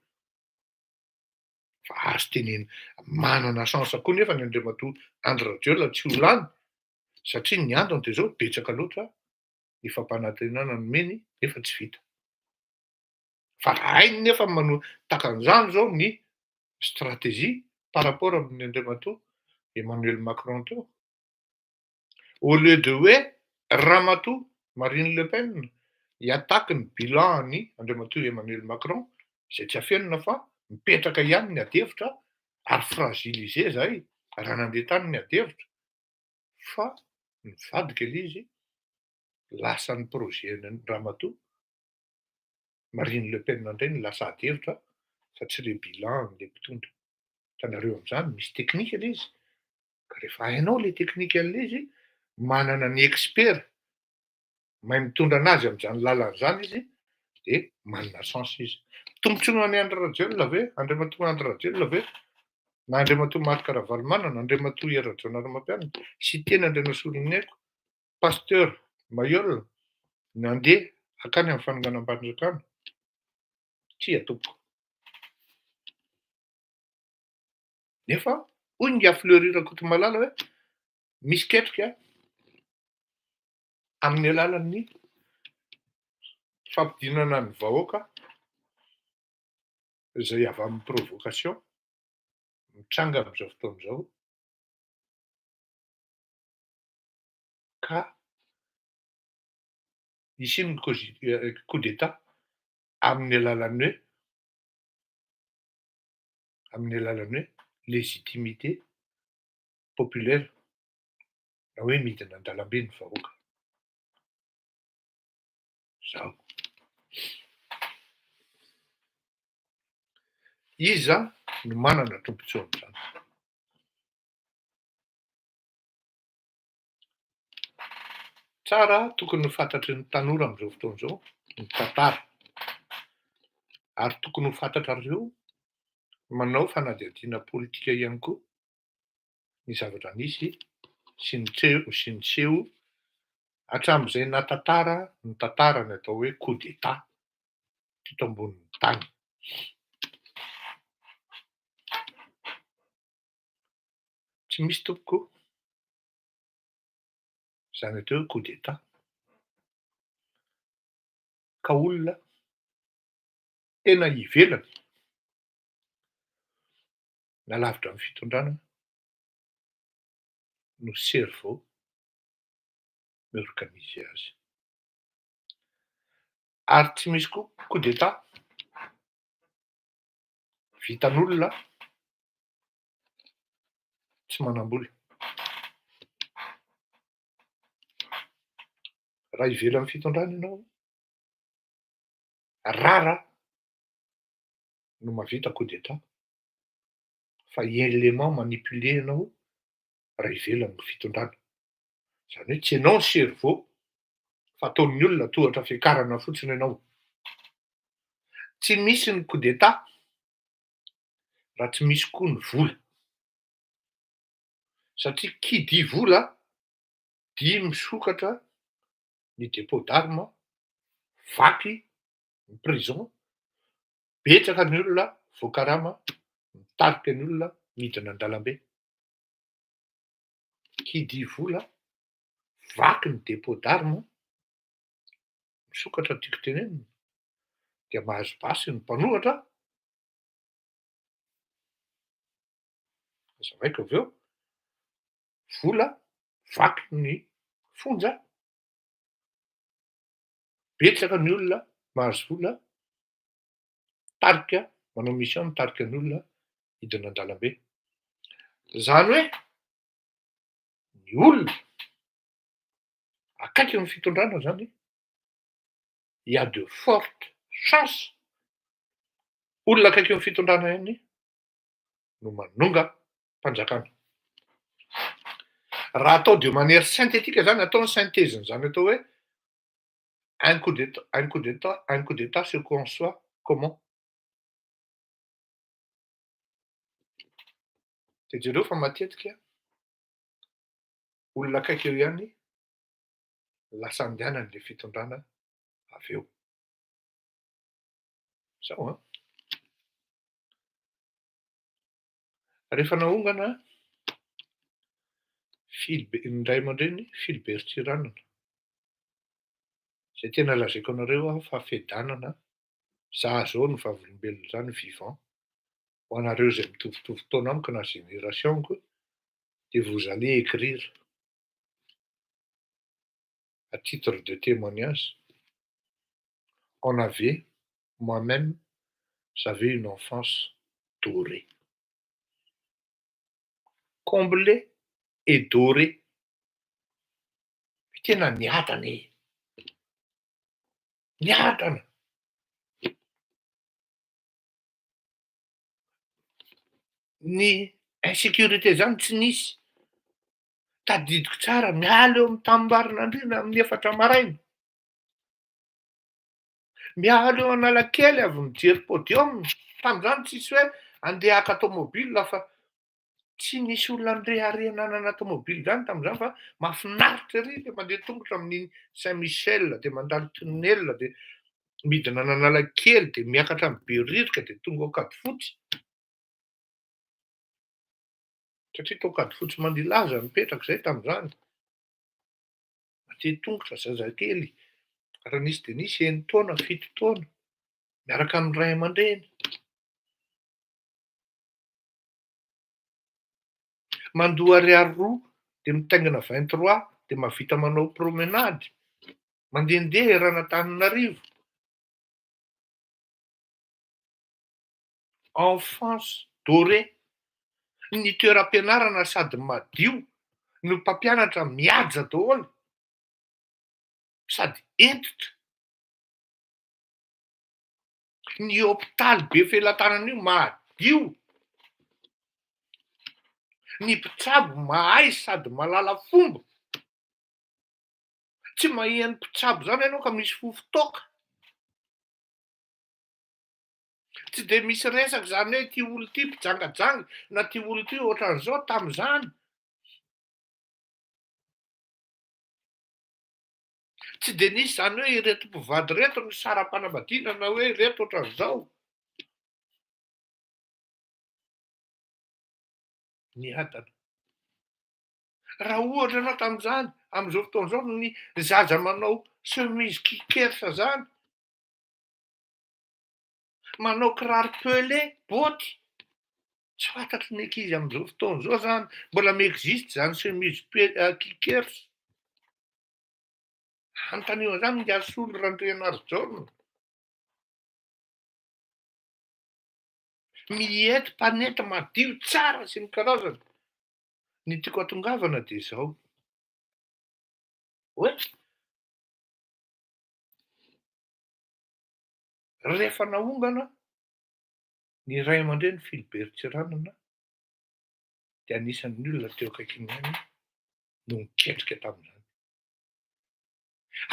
fa azo tenena manana chance koa nefa ny Andriamatoa Andry Rajoelina tsy ho lany satria ny antony de zao betsaka loatra ny fampanantenana nomeny nefa tsy vita. Fa raha hainy nefa mano takan'izany zao ny stratégie par rapport amin'ny Andriamatoa Emmanuel Macron teo. Au lieu de hoe Ramatoa Marine Le Pen hi-attaque ny bilan ny Andriamatoa Emmanuel Macron zay tsy afenina fa mipetraka ihany ny adihevitra ary fragilisé zahay raha nandeha tany ny adihevitra fa nivadika ilay izy lasa ny projet ny Ramatoa Marine Le Pen indray no lasa adihevitra fa tsy le bilan le mpitondra. Hitanareo am'izany misy teknika ilay izy ka rehefa hainao le teknika an'ilay izy, manana ny expert mahay mitondra anazy am'izany lalana zany izy. De manana chance izy. Tombontsoa an'i Andry Rajoelina ve, Andriamatoa Andry Rajoelina ve, na Andriamatoa Marc Ravalomanana, Andriamatoa Hery Rajaonarimampianina, Siteny Andrianasoloniaiko, Pasteur Mailhol, nandeha hankany amin'ny fanonganam-panjakana? Tsia tompoko. Nefa hoy ingahy Fleury Rakotomalala hoe misy ketrika amin'ny alalan'ny fampidinana ny vahoaka izay avy amin'ny provocation mitranga amin'izao fotoana izao ka hisian'ny coup d'état amin'ny alalan'ny hoe amin'ny alalan'ny hoe légitimité populaire na hoe midina an-dalambe ny vahoaka. Zao. Iza no manana tombontsoa amin'izany? Tsara tokony ho fantatry ny tanora amin'izao fotoana izao ny tantara ary tokony ho fantatrareo manao fanadihadiana politika ihany koa ny zavatra nisy sy ny sy niseho hatramin'izay nahatantara ny tantara ny atao hoe coup d'état teto ambonin'ny tany. Tsy misy tompoko izany atao hoe coup d'état ka olona tena ivelany na lavitra amin'ny fitondrana no cerveau mi-organiser azy. Ary tsy misy koa coup d'état vitan'olona tsy manam-bola. Raha ivelan'ny fitondrana ianao, rara no mahavita coup d'état fa élément manipulé ianao raha ivelan'ny fitondrana. Izany hoe tsy ianao ny cerveau fa ataon'ny olona tohatra fiakarana fotsiny ianao. Tsy misy ny coup d'état raha tsy misy koa ny vola. Satria qui dit vola dit misokatra ny dépôt d'armes, vaky ny prison, betsaka ny olona voakarama mitarika ny olona midina an-dalambe. Qui dit vola, vaky ny dépôt d'armes, misokatra tiako tenenina, dia mahazo basy ny mpanohatra, azavaiko avy eo, vola vaky ny fonja, betsaka ny olona mahazo vola, mitarika, manao mission mitarika ny olona hidina an-dalambe. Zany hoe ny olona akaiky ny fitondrana zany, il y a de fortes chances olona akaiky ny fitondrana ihany no manongam-panjakana. Raha atao de manière synthétique zany, atao ny synthèse-n'izany atao hoe un coup d'état, un coup d'état, un coup d'état se conçoit comment? De jereo fa matetika olona akaiky eo ihany lasa andehanan'le fitondrana avy eo. Zao an! Rehefa naongana Philbe- ny ray aman-dreny Philbert Tsiranana, zay tena lazaiko anareo aho fa fiadanana, za zao no vavolombelon'izany vivant, ho anareo izay mitovitovy taona amiko na génération-ko de vous allez écrire à titre de témoignage, on avait, moi-même, j'avais une enfance dorée. Comblée et dorée. Tena niadana e! Niadana! Ny insécurité zany tsy nisy. Tadidiko tsara miala eo amin'ny tamimbarin'Andriana amin'ny efatra maraina. Miala eo Analakely avy mijery podium, tamin'izany tsisy hoe andeha haka tomobile fa tsy nisy olona nirehareha nanana tomobile zany tamin'izany fa mahafinaritra ery le mandeha tongotra amin'iny Saint Michel de mandalo tunnel de midina an'Analakely de miakatra amin'ny Behoririka de tonga ao Ankadifotsy. Satria tao Ankadifotsy Mandilaza nipetraka izay tamin'izany. Mandeha tongotra zazakely, raha nisy dia nisy enin-taona, 7 taona, miaraka amin'ny ray aman-dreny. Mandoa ariary 2 de mitaingina 23 de mahavita manao promenade, mandehandeha eran'Antananarivo. Enfance dorée. Ny toeram-pianarana sady madio no mpampianatra mihaja daholo sady hentitra. Ny hôpitaly be felatanana io madio. Ny mpitsabo mahay sady mahalala fomba. Tsy maheno mpitsabo zany ianao ka misy fofon-toaka. Tsy de misy resaka zany hoe ty olo ty mpijangajanga na ty olo ty ohatran'izao tamin'izany. Tsy de nisy zany hoe ireto mpivady ireto no saram-panambadiana na hoe ireto ohatran'izao. Niadana. Raha ohatra ianao tamin'izany, amin'izao fotoana izao ny zaza manao chemise kickers zany, manao kiraro pelé, boty, tsy fantatry ny ankizy amin'izao fotoana izao zany, mbola mi-existe zany chemise kickers. Anontanio an'izany Ngasolo Randrianarijaona. Miety mpanety madio tsara sy ny karazany. Ny tiako hatongavana dia izao hoe rehefa naongana ny ray aman-dreny Philibert Tsiranana dia anisan'ny olona teo akaikiny ihany no niketrika tamin'izany.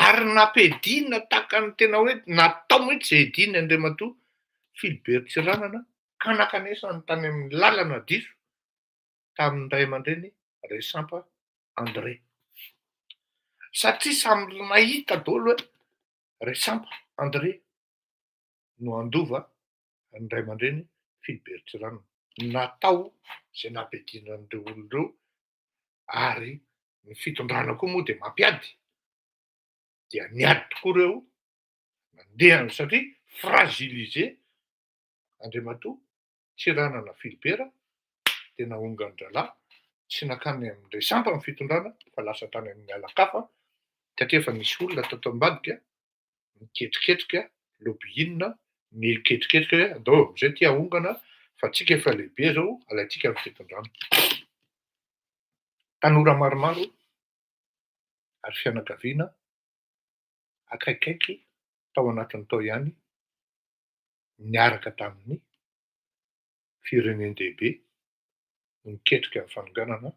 Ary nampidina tahaka ny tena hoe natao mihitsy izay hidiny Andriamatoa Philibert Tsiranana ka nankanesany tany amin'ny lalana diso tamin'ny ray aman-dreny Resampa André. Satria samy nahita daholo hoe Resampa André no handova ny ray aman-dreny Philibert Tsiranana. Natao izay nampidina an'ireo olona ireo ary ny fitondrana koa moa dia mampiady. Dia niady tokoa ireo nandeha satria fragilisé Andriamatoa Tsiranana Philibert dia naongan-drahalahy tsy nankany amin'ny Resampa ny fitondrana fa lasa tany amin'ny alakafa satria efa nisy olona tato ambadika niketriketrika lobbying niketriketrika hoe andao amizay ty ahongana fa tsika efa lehibe zao alaintsika ny fitondrana. Tanora maromaro ary fianakaviana akaikaiky tao anatiny tao ihany niaraka tamin'ny firenen-dehibe no niketrika ny fanonganana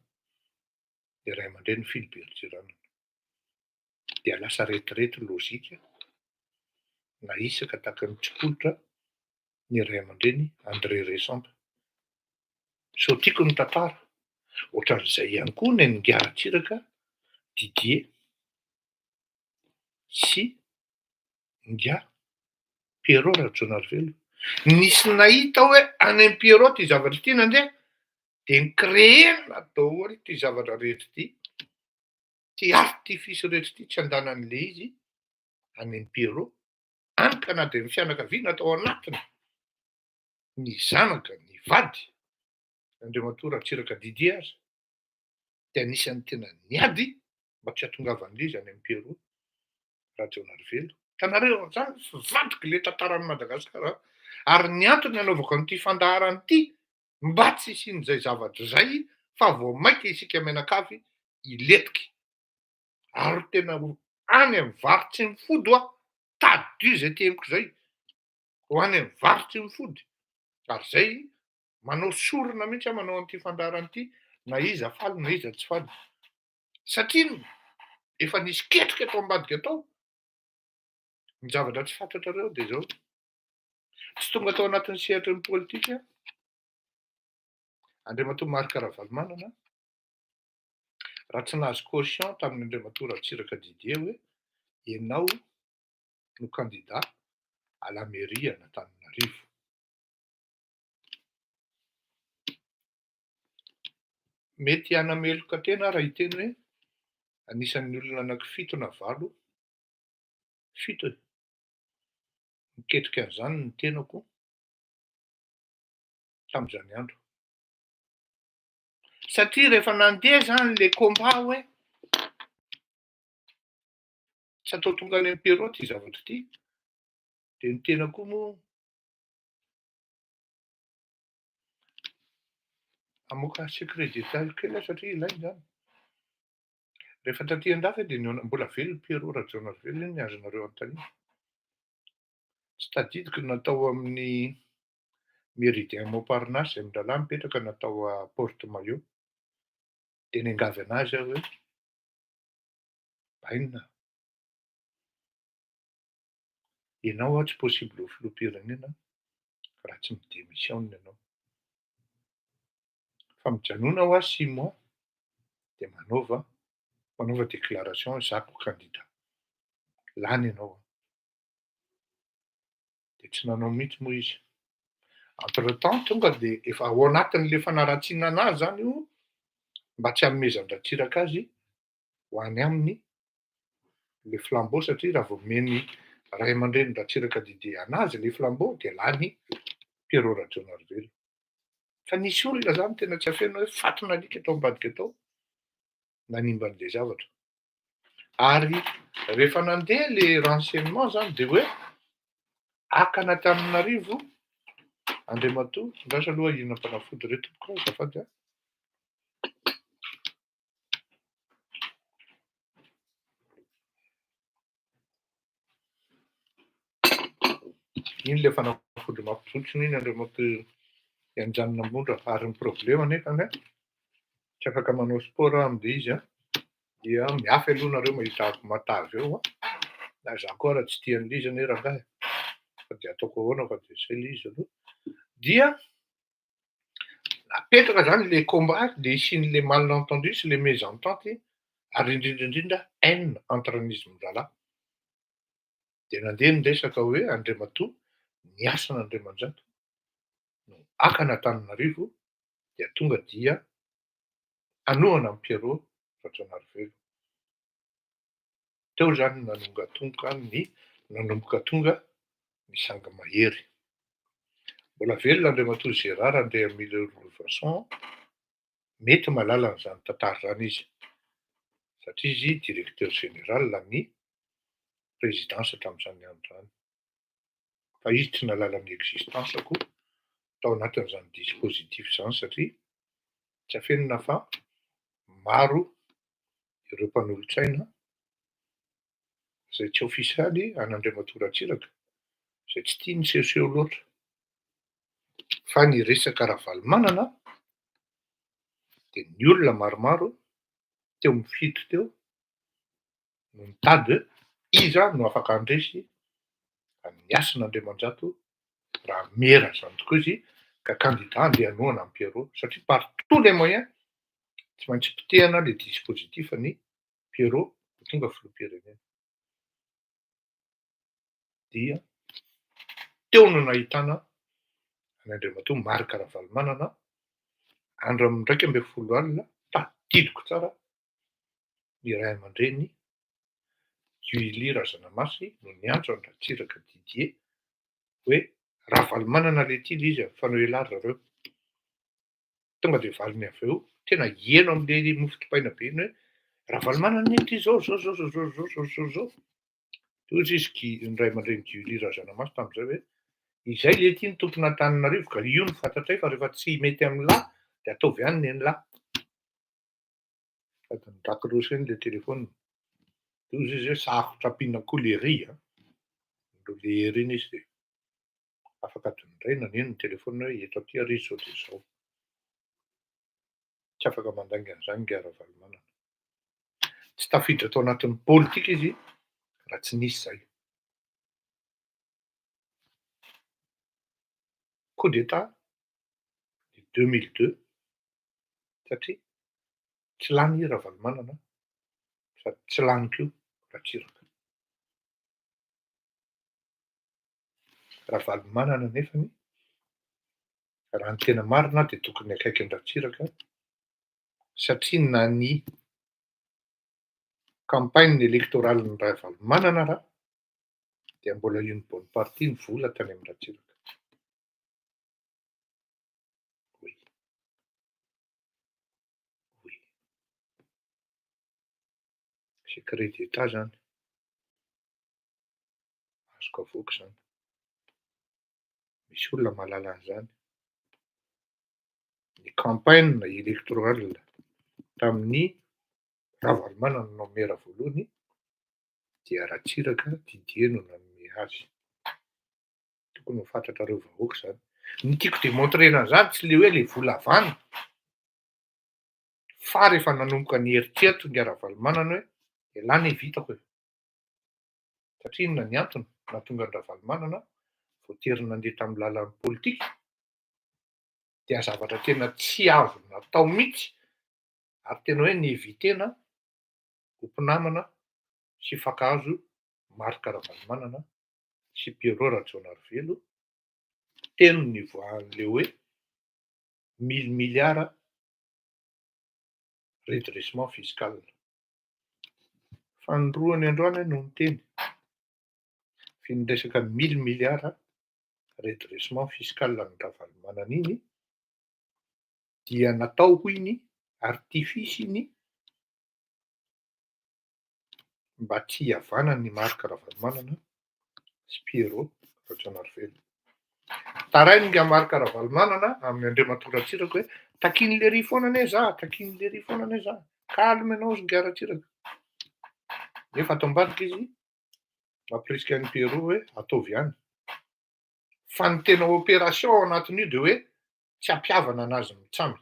ny ray aman-dreny Philibert Tsiranana. Dia lasa retirety lozika nahisaka tahaka ny tsipolitra ny ray aman-dreny André Resampa. Sao tiako ny tantara, ohatran'izay ihany koa ny an'i Ratsiraka Didier sy Nga Pierrot Rajaonarivelo. Nisy nahita hoe any amin'i Pierrot ty zavatra ity nandeha de ni-créer-na daholo ty zavatra rehetra ity, ty artifice rehetra ity tsy andanan'le izy any amin'i Pierrot, any ka na de ny fianakaviana tao anatiny, ny zanaka, ny vady, Andriamatoa Ratsiraka Didier aza, de anisan'ny tena niady mba tsy hahatongavan'le izy any amin'i Pierrot Rajaonarivelo. Hitanareo an'izany fivadiky le tantaran'i Madagasikara ary ny antony anaovako an'ity fandaharana ity mba tsy hisian'izay zavatra izay fa vao mainka isika mianakavy hiletiky ary tena ho any amin'ny vary tsy mifody hoa, tadidio izay teniko izay, ho any amin'ny vary tsy mifody ary izay manao sorona mihitsy aho manao an'ity fandaharana ity na iza faly na iza tsy faly satria efa nisy ketrika tao ambadika tao. Ny zavatra tsy fantatrareo de zao, tsy tonga tao anatin'ny sehatry ny politika Andriamatoa Marc Ravalomanana raha tsy nahazo caution tamin'ny Andriamatoa Ratsiraka Didier hoe ianao no candidat à la mairie an'Antananarivo. Mety hanameloka tena aho raha hiteny hoe anisan'ny olona anankifito na valo, fito e, niketrika an'izany ny tenako tamin'izany andro. Satria rehefa nandeha zany le combat hoe tsy atao tonga any amin'ny Pierrot ity zavatra ity, de ny tena koa moa hamoaka secret d'état kely aho satria ilaina izany. Rehefa taty an-dafy aho dia nihaona, mbola velona i Pierrot Rajaonarivelo iny azonareo anontaniana. Tsy tadidiko na tao amin'ny Méridien Montparnasse izay mirahalahy mipetraka na tao à Porte Maillot. Dia niangavy an'azy aho hoe bainina, ianao aho tsy possible ho filoham-pirenena raha tsy mi-démissionne ianao. Fa mijanona hoa six mois dia manaova manaova déclaration hoe za ko candidat. Lany ianao an. Dia tsy nanao mihitsy moa izy. Entre temps tonga dia efa ao anatin'le fanaratsiana anazy zany io mba tsy hanomezan-dRatsiraka azy ho any aminy le flambeau satria raha vao omeny ray aman-drenin-dRatsiraka Didier anazy le flambeau dia lany Pierrot Rajaonarivelo. Fa nisy olona zany tena tsy afenina hoe fatin'alika tao ambadika tao nanimba an'le zavatra. Ary rehefa nandeha le renseignement zany de hoe haka an'Antananarivo Andriamatoa, andraso aloha hihinam-panafody re tompoko azafady a. Iny le fanafody mampibotsina iny Andriamatoa Ianjanona Ambondra ary ny problema nefany an, tsy afaka manao sport aho amin'ilay izy an, dia miafy aloha nareo mahita ako matavy eo an, na za koa ara tsy tia an'ilay izy anie rangahy e, fa dia ataoko ahoana fa dia zay ilay izy aloha. Dia napetraka zany le combat le hisian'le malentendu sy le mésentente ary indrindra indrindra haine entre an'izy mirahalahy. Dia nandeha ny resaka hoe Andriamatoa Niasina Andriamanjato no haka an'Antananarivo dia tonga dia hanohana an'i Pierrot Rajaonarivelo. Teo izany no nanongatonga ny nanomboka tonga ny sangy mahery. Mbola velona Andriamatoa Gérard Andriamilerovason, mety mahalala an'izany tantara izany izy satria izy directeur général ny présidence tamin'izany andro izany. Fa izy tsy nahalala ny existence-ko tao anatin'izany dispositif izany satria tsy afenina fa maro ireo mpanolotsaina izay tsy ofisialy an'Andriamatoa Ratsiraka, izay tsy tia nisehoseho loatra. Fa ny resaka Ravalomanana dia ny olona maromaro teo amin'ny fito teo no nitady hoe iza no afaka handresy an'i Hasina Andriamanjato raha mera izany tokoa izy ka kandida andeha hanohana an'i Pierrot satria par tous les moyens tsy maintsy potehana le dispositif an'i Pierrot ho tonga filoham-pirenena. Dia teo no nahitana an'i Andriamatoa Marc Ravalomanana andro amin'ny 11 alina, tadidiko tsara, ny ray aman-dreny Guilly Razanamasy no niantso an-dRatsiraka Didier hoe Ravalomanana letia le izy a, fanao elah ry zareo. Tonga dia valiny avy eo, tena heno amin'ilay mofo dipaina be iny hoe Ravalomanana anie ity zao zao zao zao zao zao zao zao zao. Dia hoy izy Guy, ny ray aman-dreny Guilly Razanamasy tamin'izay hoe izay letia ny tompon'Antananarivo ka io no fantatray fa rehefa tsy mety amin'lah dia ataovy any nen'lah. Sady ni-raccrocher-ny le téléphone. Dia hoy izy hoe sarotra ampiana koa lery a. Nireo lery iny izy dia afaka adiny iray naneno ny téléphone hoe eto aty ary izy izao dia izao. Tsy afaka mandainga an'izany ingahy Ravalomanana. Tsy tafiditra tao anatin'ny politika izy raha tsy nisy izay. coup d'état de 2002, satria tsy lany Ravalomanana sady tsy lany koa Ratsiraka. Ravalomanana nefany, raha ny tena marina dia tokony akaiky an-dRatsiraka, satria na ny campagne électorale-n'i Ravalomanana raha dia mbola une bonne partie ny vola tany amin-dRatsiraka. Oui. Oui. Secret d'État zany. Azoko avoaka zany. Misy olona mahalala an'izany. Ny campagne électorale tamin'ny Ravalomanana nanao maire voalohany dia Ratsiraka Didier no nanome azy. Tokony ho fantatrareo vahoaka zany. Ny tiako démontrer-na an'izany tsy le hoe le vola avy any, fa rehefa nanomboka nieritreritra ingahy Ravalomanana hoe elah anie vitako e. Satria inona ny antony nahatonga an-dRavalomanana voatery nandeha tamin'ny lalan'ny politika? Dia zavatra tena tsy azo natao mihitsy ary tena hoe ni-éviter-na ho mpinamana sy hifankahazo Marc Ravalomanana sy Pierrot Rajaonarivelo, teny no nivoahan'ilay hoe mille milliards redressement fiscal. Fanindroany androany aho no niteny fa iny resaka mille milliards redressement fiscal an'i Ravalomanana iny dia natao hoy ny artifice iny mba tsy hihavanan'i Marc Ravalomanana sy Pierrot Rajaonarivelo. Tarainy ingahy Marc Ravalomanana amin'ny Andriamatoa Ratsiraka hoe takian'i Lery foana anie za, takian'i Lery foana anie za, calme ianao ry ingahy Ratsiraka. Nefa ato ambadika izy mampirisika an'i Pierrot hoe ataovy ihany. Fa ny tena opération ao anatin'io dia hoe tsy hampihavana anazy mitsamy.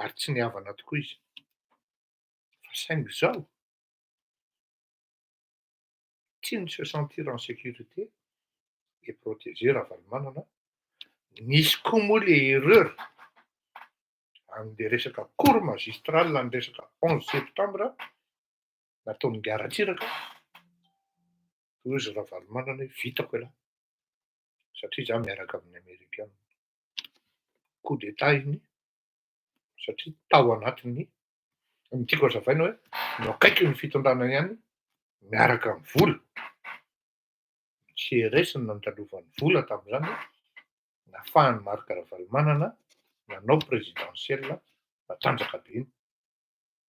Ary tsy nihavana tokoa izy. Fa saingy izao, tsy ny se sentir en sécurité et protégé Ravalomanana, nisy koa moa le erreur amin'le resaka cours magistral ny resaka 11 septembre nataon'i Ratsiraka, hoy izy Ravalomanana hoe vitako ialahy satria za miaraka amin'ny Amerikana. Coup d'état iny satria tao anatin'ny, ny tiako hazavaina hoe no akaiky ny fitondrana ihany miaraka amin'ny vola. Ny CRS no nandalovan'ny vola tamin'izany, nafahan'i Marc Ravalomanana nanao présidentielle matanjaka be iny.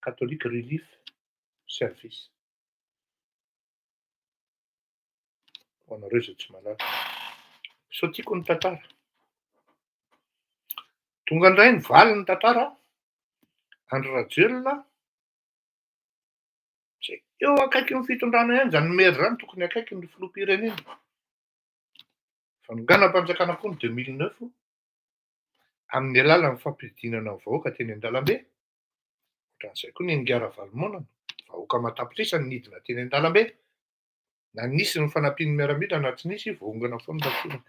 Catholic Relief Service. Ho anareo izay tsy mahalala. Sao tiako ny tantara. Tonga indray ny valin'ny tantara, Andry Rajoelina, izay eo akaikin'ny fitondrana ihany, izany maire izany tokony akaiky ny filoham-pirenena. Fanonganam-panjakana koa ny 2009, amin'ny alalan'ny fampidinana ny vahoaka teny an-dalambe. Ohatran'izay koa ny an'i Ravalomanana, vahoaka aman-tapitrisany nidina teny an-dalambe. Na nisy ny fanampian'ny miaramila na tsy nisy, voaongana foana Ratsiraka.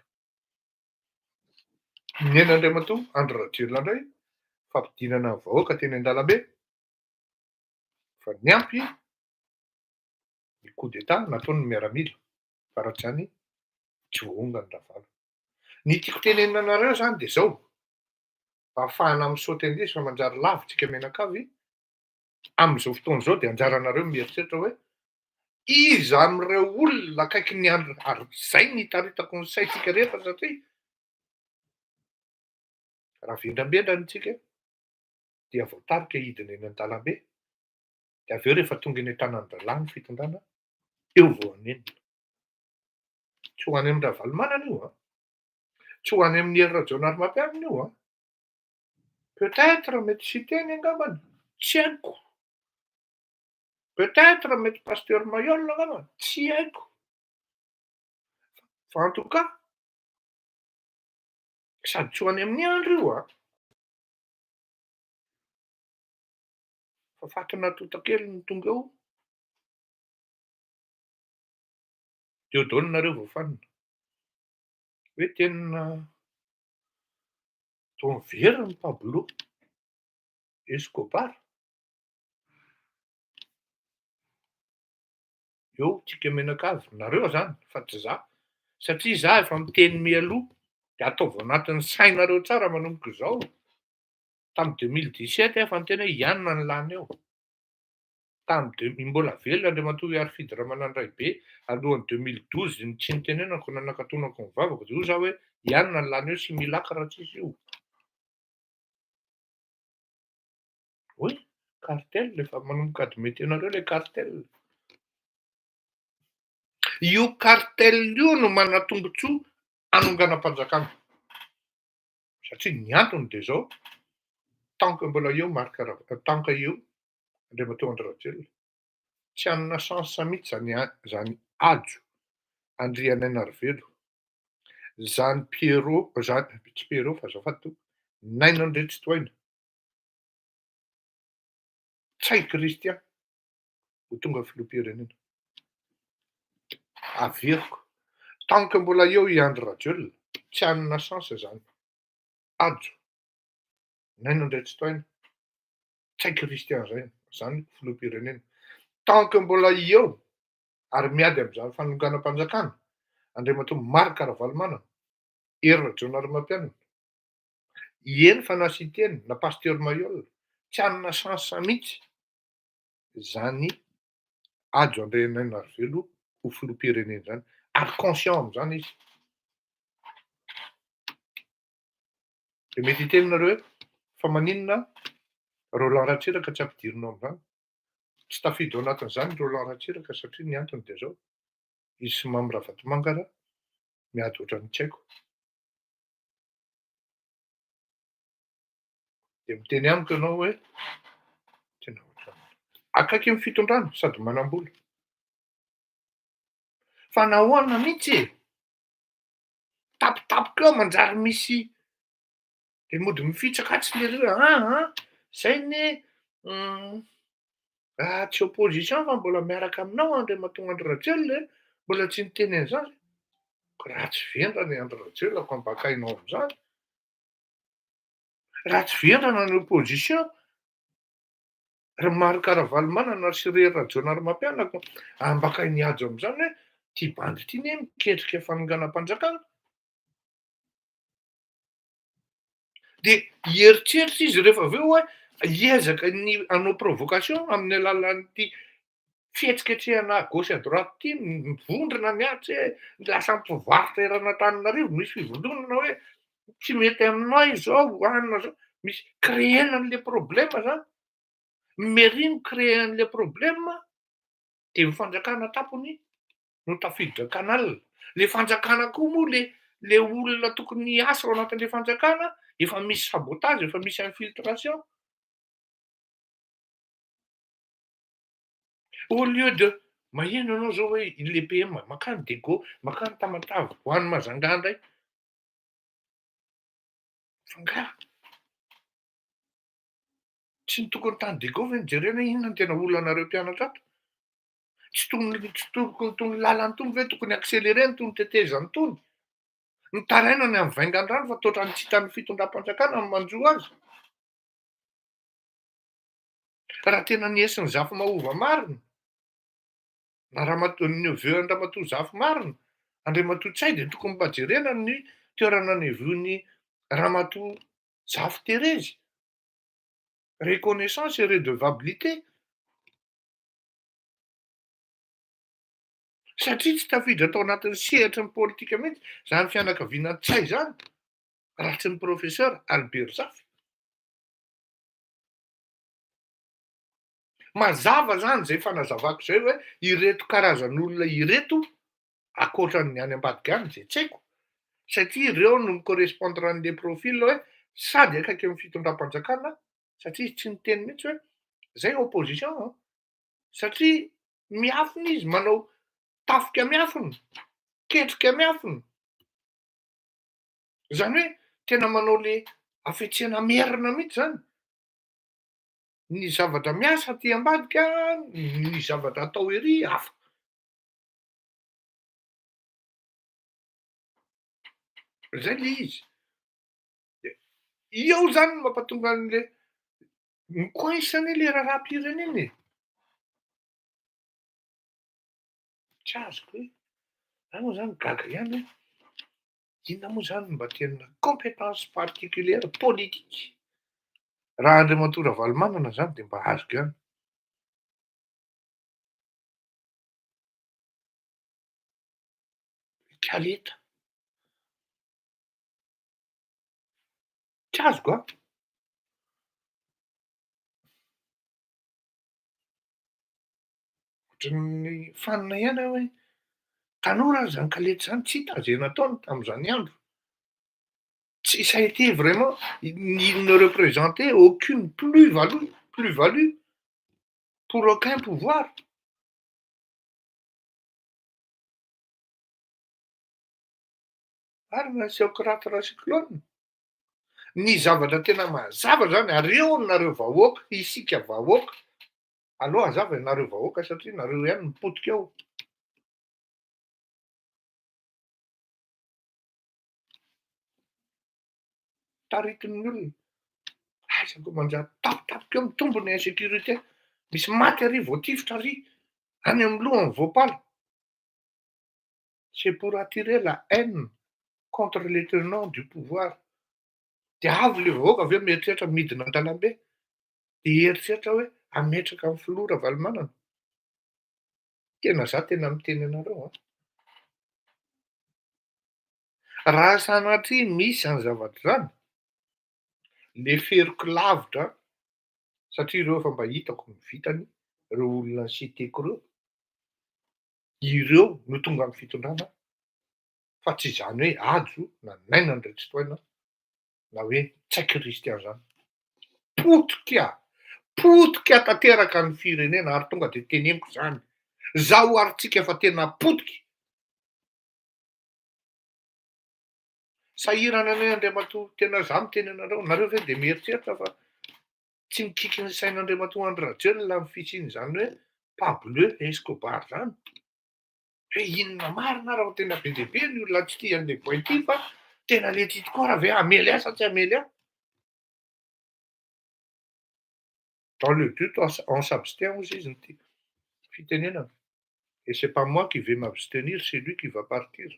Ny an'Andriamatoa Andry Rajoelina indray, fampidinana ny vahoaka teny an-dalambe, fa niampy ny coup d'état nataon'ny miaramila, fa raha tsy izany tsy voaongana Ravalo. Ny tiako tenenina anareo zany de zao, mba ahafahana misaoty an'izy fa manjary lavitsika mianakavy, amin'izao fotoana izao de anjaranareo mieritreritra hoe iza amin'ireo olona akaiky ny Andry, ary zay ny itaritako ny saintsika rehetra, satria raha vendramendrana isika dia voatarika hidina eny an-dalambe, de avy eo rehefa tonga eny an-tanan-drahalahy ny fitondrana, eo vao hanenina. Tsy ho any amin'ny Ravalomanana io an, tsy ho any amin'ny Hery Rajaonarimampianina io an, peut-être mety Siteny angambany, tsy haiko. Peut-être mety Pasteur Mayol angambany, tsy haiko. Fa en tout cas, sady tsy ho any amin'ny Andry io an, fa fatina tontakely no tonga eo, de eo daholo nareo vao fanina. Hoe tena Toa miverina i Pablo Escobar. Eo tsika mianakavy, nareo zany fa tsy za, satria za efa miteny mialoha de ataovy anatin'ny sainareo tsara manomboka izao, tamy 2017 aho efa niteny hoe i anona no lany eo. Tamy deux mbola velona Andriamatoa Harifidy Ramanandraibe alohan'ny 2012 ny tsy nitenenako nanakatonako ny vavako de hoy za hoe i anona no lany eo similacre tsisy io. Oui, cartel, efa manomboka admetenareo le cartel. Io cartel io no manana tombotsoa hanonganam-panjakana. Satria ny antony de zao, tant que mbola eo Marc Rav- tant que eo Andriamatoa Andry Rajoelina, tsy hanana chance mihitsy zany zany Hajo Andrianainarivelo, zany Pierrot, zany tsy Pierrot fa azafady tompoko, Naina Andriantsitohaina, Ntsay Christian ho tonga filoham-pirenena. Averiko, tant que mbola eo i Andry Rajoelina, tsy hanana chance zany Hajo Naina Andriantsitohaina, Ntsay Christian zay, zany filoham-pirenena. Tant que mbola eo ary miady am'izany fanonganam-panjakana Andriamatoa Marc Ravalomanana, Hery Rajaonarimampianina, eny fa na Siteny na Pasteur Mailhol, tsy hanana chance mihitsy zany Hajo Andrianainarivelo ho filoham-pirenena zany, ary conscient am'izany izy. De mety hiteny nareo hoe fa maninona Roland Ratsiraka tsy ampidirinao am'izany? Tsy tafiditra ao anatin'izany Roland Ratsiraka satria ny antony de zao, izy sy Mamy Ravatomanga miady ohatran'ny tsy haiko. De miteny amiko ianao hoe tena ohatran'ny akaiky ny fitondrana sady manam-bola. Fa nahoana mihitsy e? Tampotampoka eo manjary misy de mody mifitsaka atsy le reo ah zay ne tsy opposition fa mbola miaraka aminao Andriamatoa Andry Rajoelina e, mbola tsy niteny an'izany. Ko raha tsy vendrana i Andry Rajoelina ko ambakainao am'izany. Raha tsy vendrana ny opposition, ry Marc Ravalomanana sy ry Rajaonarimampianina ko ambakainy Hajo am'izany hoe ty bandy ty ne miketrika fanonganam-panjakana. De hieritreritra izy rehefa avy eo hoe hiezaka ny hanao provocation amin'ny alalan'ity fihetsiketsehana à gauche à droite ty, mivondrona ny atsy hoe lasa mpivarotra eran'Antananarivo, misy fivondronana hoe tsy mety aminay zao anina zao, misy créena an'le problème zany. Mairie mi-créer an'le problème de ny fanjakana tampony no tafiditra canal. Le fanjakana koa moa le olona tokony hiasa ao anatin'le fanjakana efa misy sabotage, efa misy infiltration. Au lieu de maheno ianao zao hoe le PM makany Diego, makany Tamatave, ho any Majunga indray. Fa nga tsy ny tokony tany Diego ve no jerena hoe inona no tena olanareo mpianatra ato? Tsy tokony tsy tokony tony lalana tony ve tokony accélérer tony tetezany tony? Mitaraina ny amin'ny vaingan-drano fa toa ohatran'ny tsy hitan'ny fitondram-panjakana ny manjo azy. Raha tena niesin'ny Zafimahova marina, na Ramatoa neveu an-dRamatoa Zafy marina, Andriamatoa Ntsay de tokony mba jerena ny toerana neveu-ny Ramatoa Zafy Terezy. Reconnaissance et redevabilité. Satria tsy tafiditra tao anatin'ny sehatry ny politika mihitsy zany fianakaviana Ntsay zany, raha tsy ny professeur Albert Zafy. Mazava zany zay fanazavako zay hoe ireto karazan'olona ireto ankoatran'ny any ambadika any zay tsy haiko, satria ireo no mi-correspondre an'le profil hoe sady akaiky amin'ny fitondram-panjakana, satria izy tsy niteny mihitsy hoe zay opposition, satria miafina izy manao tafika miafina, ketrika miafina. Zany hoe tena manao le hafetsena merina mihitsy zany. Ny zavatra miasa aty ambadika, ny zavatra atao ery hafa. Zay le izy. De Eo zany no mampatonga an'le mi-coince anie le raharaham-pirenena e. Tsy azoko hoe, za moa zany gaga ihany hoe inona moa zany mba tena compétence particulière politique raha Andriamatoa Ravalomanana zany de mba azoko ihany. Kaleta. Tsy azoko an! Ohatran'ny fanina ihany aho hoe tanora ary zany kaleta zany, tsy hita ze nataony tam'zany andro. Tsy, ça a été vraiment, il ne représentait aucune plus-value, plus-value pour aucun pouvoir. Marina Socrate Racyclone. Ny zavatra tena mazava zany, ary eo nareo vahoaka, isika vahoaka, aleo hazava ianareo vahoaka satria nareo ihany no potika eo. Taritin'ny olona, aiza ko manjary tampotampoka eo mitombo ny insécurité, misy maty ary voatifitra ary, any amin'ny lohany voapala. C'est pour attirer la haine contre les tenants du pouvoir. De avy le vahoaka avy eo mieritreritra midina an-dalambe, de hieritreritra hoe hametraka ny filoha Ravalomanana. Tena za tena miteny anareo an. Raha sanatria misy zany zavatra zany, leferiko lavitra satria ireo efa mba hitako ny vitany, ireo olona citeko ireo, ireo no tonga amy fitondrana fa tsy izany hoe Hajo na Naina Andriantsitohaina na hoe Ntsay Christian zany. Potika, potika tanteraka ny firenena ary tonga de teneniko zany. Zaho ary tsika fa tena potika. Sahirana anie Andriamatoa, tena za miteny anareo, nareo ve de mieritreritra fa tsy mikiky ny sain'Andriamatoa Andry Rajoelina ny fisian'izany hoe Pablo Escobar zany? Hoe inona marina ary fa tena be dia be ny olona tsy tia an'le boay ty fa tena le ty tokoa ary ve hamely ahy sa tsy hamely ahy? Dans le doute on s'abstient hozy izy ny fitenenana. Et c'est pas moi qui vais m'abstenir, c'est lui qui va partir.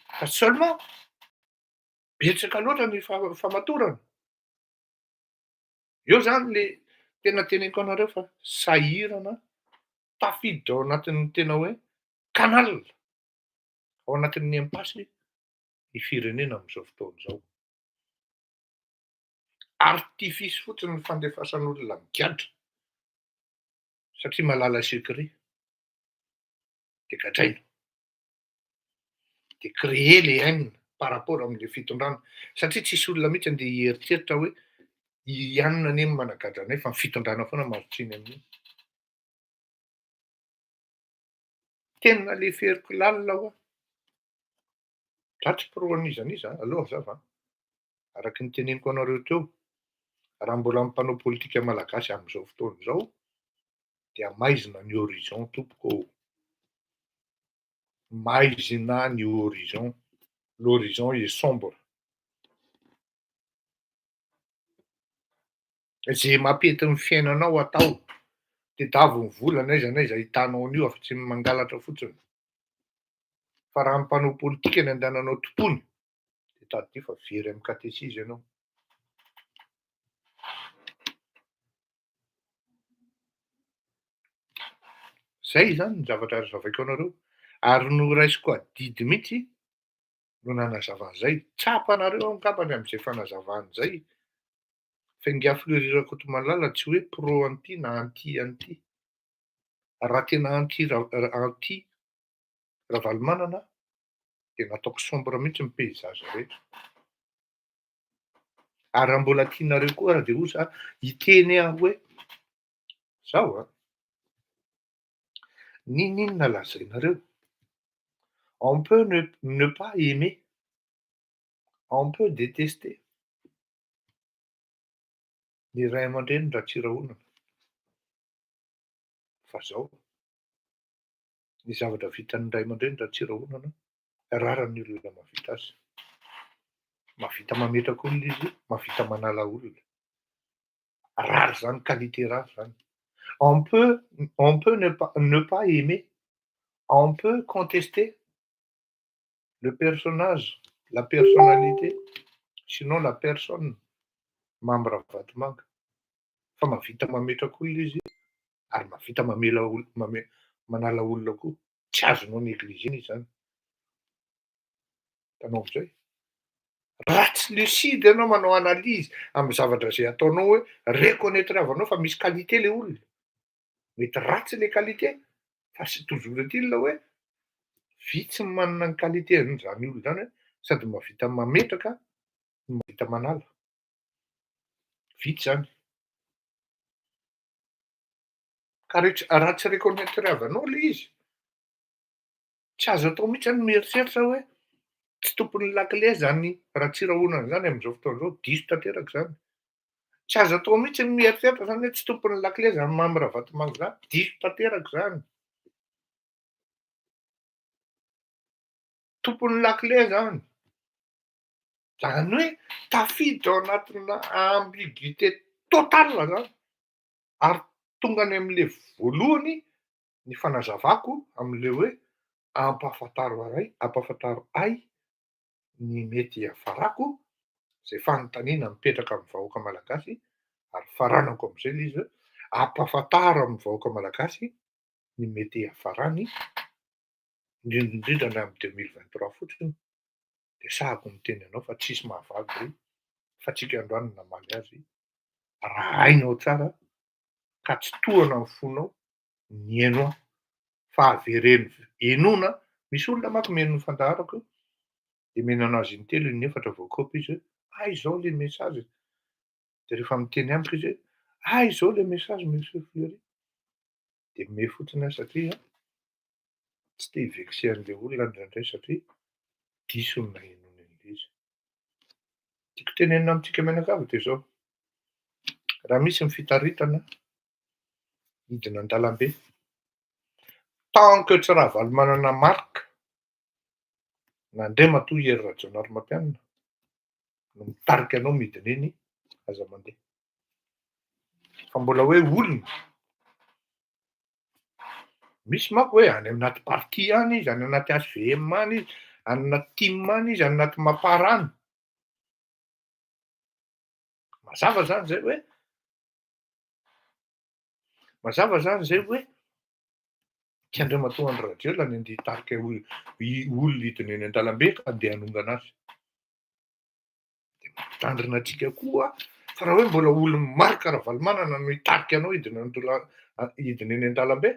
Fa seulement betsaka loatra ny famatorana. Eo zany le tena teneniko anareo fa sahirana tafiditra ao anatin'ny tena hoe canal, ao anatin'ny impasse ny firenena amin'izao fotoana izao. Artifice fotsiny ny fandefasan'olona migadra satria mahalala secret de gadraina, de créer le haine par rapport am'le fitondrana satria tsisy olona mihitsy andeha hieritreritra hoe i anona anie no managadra anay fa ny fitondrana foana mahazo tsiny amin'io. Tena leferiko lalina hoa. Za tsy pro an'iza n'iza, aleo hazava an. Araky ny teneniko anareo teo, raha mbola mpanao politika malagasy amin'izao fotoana izao dia maizina ny horizon tompoko ô. Maizina ny horizon, l'horizon est sombre. Ze mampety ny fiainanao atao, tedavo ny vola n'aiza n'aiza ahitanao an'io afa-tsy ny mangalatra fotsiny. Fa raha ny mpanao politika ny andehananao tompony, de tadidio fa very amin'ny katesizy ianao. Zay zany ny zavatra azavaiko anareo, ary noraisiko adidy mihitsy no nanazava an'izay. Tsapanareo angambany amin'izay fanazavana izay fa ingahy Fleury Rakotomalala tsy hoe pro an'ity na anti an'ity. Raha tena anti anti Ravalomanana dia nataoko sombre mihitsy ny paysage rehetra. Ary raha mbola tianareo koa ary dia hoy za, hiteny aho hoe zao an, n'inon'inona lazainareo, on peut ne pas aimer, on peut détester ny ray aman-dreny Ratsirahonana, fa zao ny zavatra vitan'ny ray aman-dreny Ratsirahonana, rara ny olona mahavita azy. Mahavita mametraka olona izy, mahavita manala olona. Rare zany, qualité rare zany. On peut on peut ne pas ne pas aimer, on peut contester le personnage, la personnalité, sinon la personne Mamy Ravatomanga. Fa mahavita mametraka olona izy ary mahavita mamela olo- mame- manala olona koa. Tsy azonao négligena izy zany. Hitanao am'izay? Raha tsy lucide ianao manao analyse amy zavatra zay ataonao hoe reconnaître avanao fa misy qualité le olona. Mety ratsy le qualité fa c'est toujours est-il hoe vitsy ny manana ny qualité an'zany olo zany hoe sady mahavita mametraka no mahavita manala. Vitsy zany. Ka re- raha tsy reconnaître avanao le izy, tsy azo atao mihitsy zany mieritreritra hoe tsy tompon'ny lakile zany Ratsirahonana zany am'izao fotoana zao, diso tanteraka zany. Tsy azo atao mihitsy ny mieritreritra zany hoe tsy tompon'ny lakile zany Mamy Ravatomanga zany, diso tanteraka zany. Tompon'ny lakile zany. Zany hoe tafiditra ao anatina ambiguïté totale zany ary tonga any am'le voalohany ny fanazavako am'le hoe ampahafantaro aray ampahafantaro ahy ny mety hiafarako, zay fanontaniana mipetraka amy vahoaka malagasy ary faranako am'izay le izy hoe ampahafantaro amy vahoaka malagasy ny mety hiafarany, indrindrindrindra ny amy 2023 fotsiny, de sahako miteny anao fa tsisy mahavaly zay fa tsika androany no namaly azy. Raha hainao tsara ka tsy tohana ny fonao ny haino ahy fa avereno henoina. Misy olona manko mihaino ny fandaharako de mino anazy intelo inefatra voakopy izy hoe hay zao le message, de rehefa miteny amiko izy hoe hay zao le message monsieur Fleury, de me fotsiny aho satria tsy te hi-vexer an'le olona indraindray satria diso ny nahenoany an'le izy. Tiako tenenina amintsika mianakavy de zao: raha misy ny fitaritana hidina an-dalambe, tant que tsy Ravalomanana Marc na Andriamatoa Hery Rajaonarimampianina no mitarika anao midina eny, aza mandeha. Fa mbola hoe olona, misy manko hoe any anaty parti any izy, any anaty HVM any izy, any anaty TIM any izy, any anaty MAPAR any. Mazava zany zay hoe mazava zany zay hoe tsy Andriamatoa Andry Rajoelina ny andeha hitarika olona hidina eny an-dalambe ka andeha hanongana azy. De mampitandrina antsika koa fa raha hoe mbola olo Marc Ravalomanana no hitarika anao hidina hidina eny an-dalambe,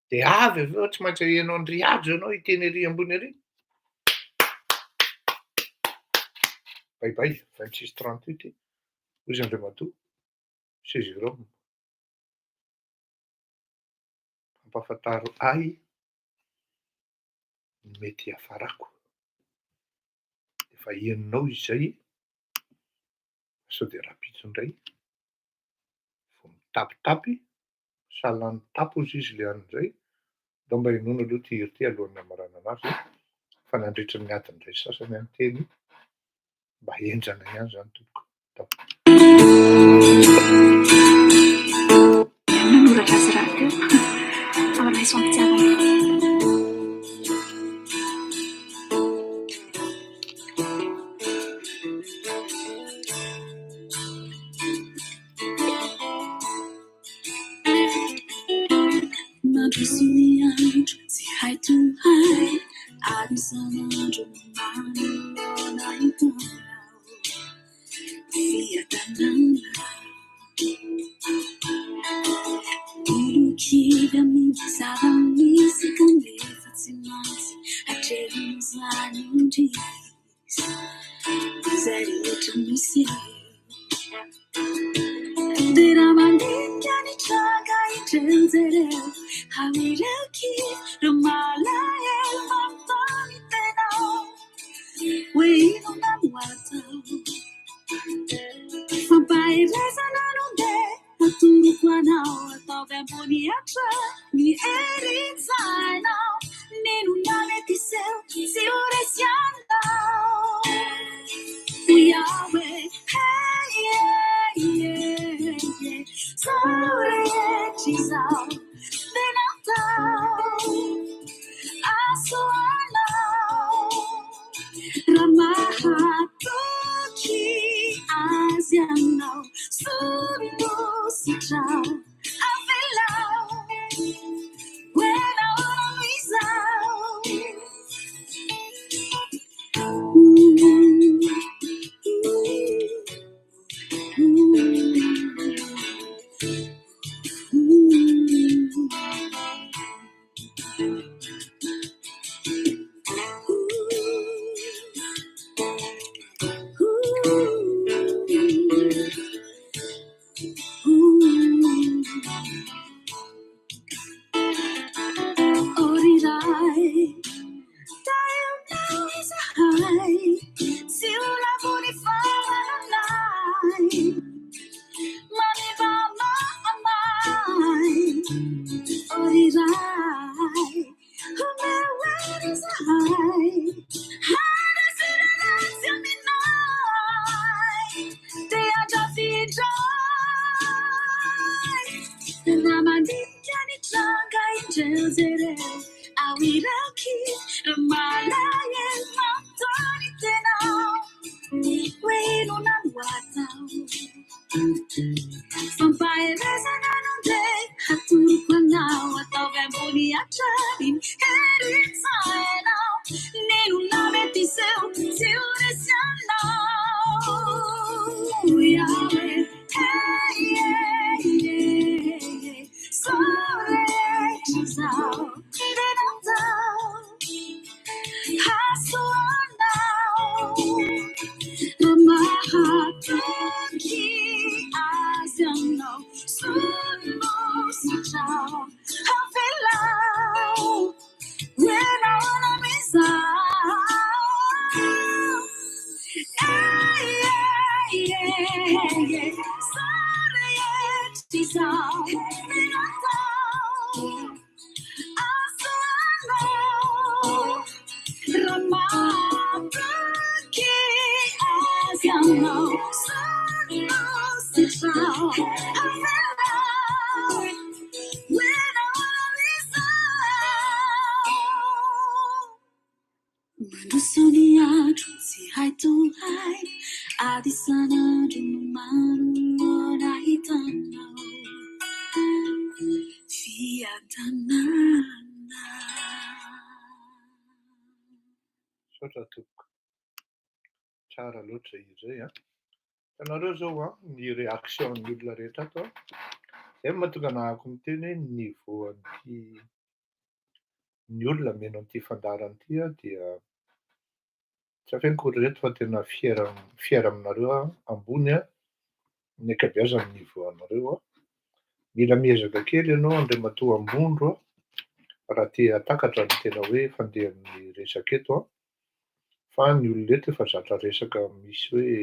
de avy avy eo tsy maintsy aheno an-dry Hajo ianao hiteny ery ambony ery. Bye bye, 26 38, hoy izy Andriamatoa, Monsieur Jérôme. Ampahafantaro ahy ny mety hiafarako. Efa henonao izy zay, sao de rahampitso indray vao mitapitapy, sahalan'ny tapo hozy izy le an'izay. Ndao mba henoina aloha ty hira ty alohan'ny hamaranana azy, fa nandritry ny adiny iray sy sasany aho niteny, mba henjana ihany zany tompoko. Ndao. Nanoratra azy rahateo fa raiso am-pitiavana. Mandroso ny andro tsy hay tohay ary isan'andro manoloana hitanao fiadanana. Olon-kivy amin'ny zava-misy kanefa tsy maintsy atrehin'izany indrisy izay rehetra miseho. Dia raha mandinika ny tranga indreo jereo, ao ireo kivy, ireo malahelo manontany tena hoe inona no atao. Fampaherezana no ndeha atoroko anao, ataovy ambony hatrany ny herin-tsainao, n'inona mety hiseho tsy ho resy ianao. Yahweh, hey, yeah, yeah, yeah. Zao rehetra izao dia natao hahasoa anao raha mahatoky azy ianao. Soa no sitrao avelao hoe nahoana no izao. Oriray tahinao izahay tsy ho lavo ny fahalalay mamibamamay oriray omeo hery izahay handresy ratsy aminay dia andrafindray raha mandinika ny tranga indreo jereo ao iraky raha malahelo manontany tenao hoe inona no atao. Fampaherezana no ndeha hatoroko anao ataovy ambony hatrany ny herin-tsainao n'inona mety hiseho tsy ho resy anao. Yahweh, hey, yeah, yeah, yeah. Zao rehetra izao dia natao hahasoa anao raha mahatoky azy ianao. Soa no sitrao avelao hoe nahoana no izao. Hey, yeah, yeah, yeah. Zao rehetra izao dia natao hahasoa anao raha mahatoky azy ianao. Soa no sitrao avelao hoe nahoana no izao. Mandroso ny andro tsy hay tohaina ady isan'andro no maro nahitanao fiadanana. Misaotra tompoko. Tsara loatra izy zay a. Hitanareo zao a, ny réaction ny olona rehetra ato a, zay no mahatonga anahako miteny hoe ny niveau an'ity ny olona mino an'ity fandaharana ity a dia tsy afeniko ry reto fa tena fier fier aminareo aho, ambony a ny ankabeazan'ny niveau anareo a. Mila miezaka kely ianao Andriamatoa Ambondro a, raha te hahatakatra ny tena hoe fandehan'ny resaka eto a, fa ny olona eto efa zatra resaka misy hoe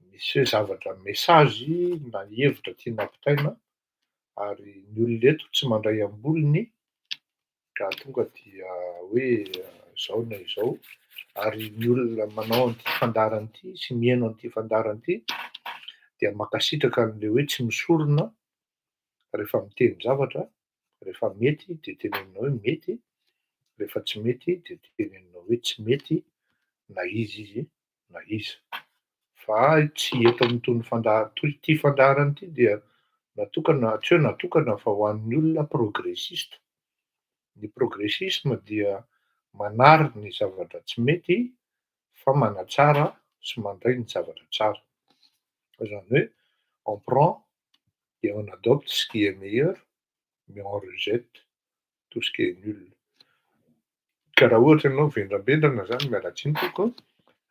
misy hoe zavatra message na hevitra tiana ampitaina ary ny olona eto tsy mandray ambolony ka tonga dia hoe zao na izao ary ny olona manao an'ity fandaharana ity sy mihaino an'ity fandaharana ity dia mankasitraka an'le hoe tsy misorona rehefa miteny zavatra, rehefa mety de tenenina hoe mety, rehefa tsy mety de tenenina hoe tsy mety na iza izy na iza. Fa tsy eto amin'itony fandahar- toy ity fandaharana ity dia natokana, tsy hoe natokana fa ho an'ny olona progressiste. Ny progressisme dia manary ny zavatra tsy mety fa manatsara sy mandray ny zavatra tsara. Zany hoe on prend et on adopte ce qui est meilleur, mais on rejette tout ce qui est nul. Ka raha ohatra ianao vendrambendrana zany, miala tsiny tompoko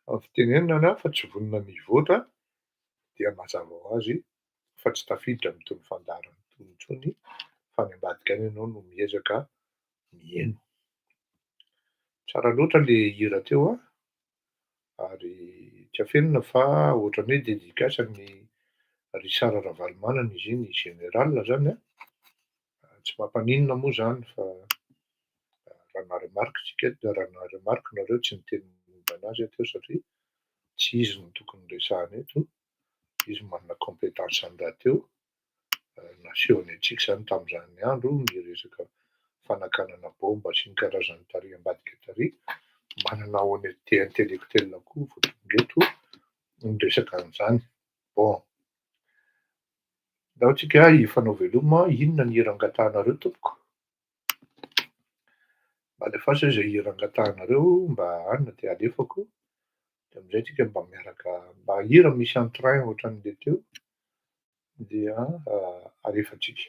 amin'ny fitenenana fa tsy vonona ny hivoatra dia mazava ho azy fa tsy tafiditra amin'itony fandaharana itony intsony fa any ambadika any ianao no miezaka miheno. Tsara loatra le hira teo a, ary tsy afenina fa ohatran'ny hoe dédicace ny Richard Ravalomanana izy iny, général zany a, tsy mampaninona moa zany fa raha naremarque tsika, raha naremarque nareo tsy niteny momba anazy aho teo satria Tsy izy no tokony resahana eto, izy manana compétence any rahateo, nasehony antsika izany tamin'izany andro ny resaka fanakanana baomba sy ny karazany tary ambadika tary, manana honnêteté intellectuelle koa vao tonga eto niresaka an'izany. Bon, ndao tsika hifanao veloma, inona ny hira angatahanareo tompoko? Mba alefaso izay hira angatahanareo mba anona dia alefako, dia amin'izay tsika mba miaraka, mba hira misy entrain ohatran'le teo dia alefantsika.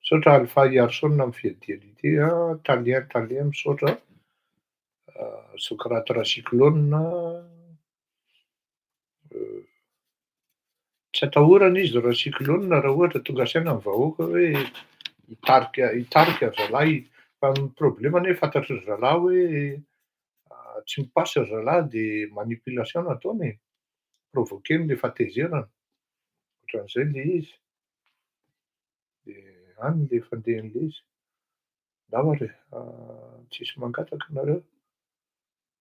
Misaotra Alpha Hiarison amin'ny fiadiana ity an, Talien Talien misaotra, Socrate Racyclone, tsy atahorana izy Racyclone raha ohatra tonga saina ny vahoaka hoe hitarika hitarika ry zalahy, fa ny problema anie fantatry ry zalahy hoe tsy mi-passe ry zalahy de manipulation no ataony e, provoquer-ny le fahatezerana, ohatran'izay le izy, de any le fandehan'le izy. Ndao ary e, tsisy mangataka nareo?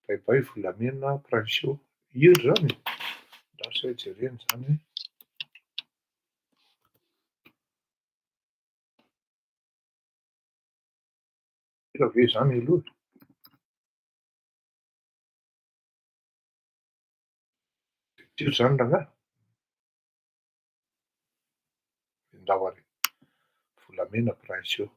Bye bye volamena Princio, hira zany e? Lasa jerena zany. Hira ve zany aloha e? Hira zany rangahy? Ndao ary e, volamena Princio.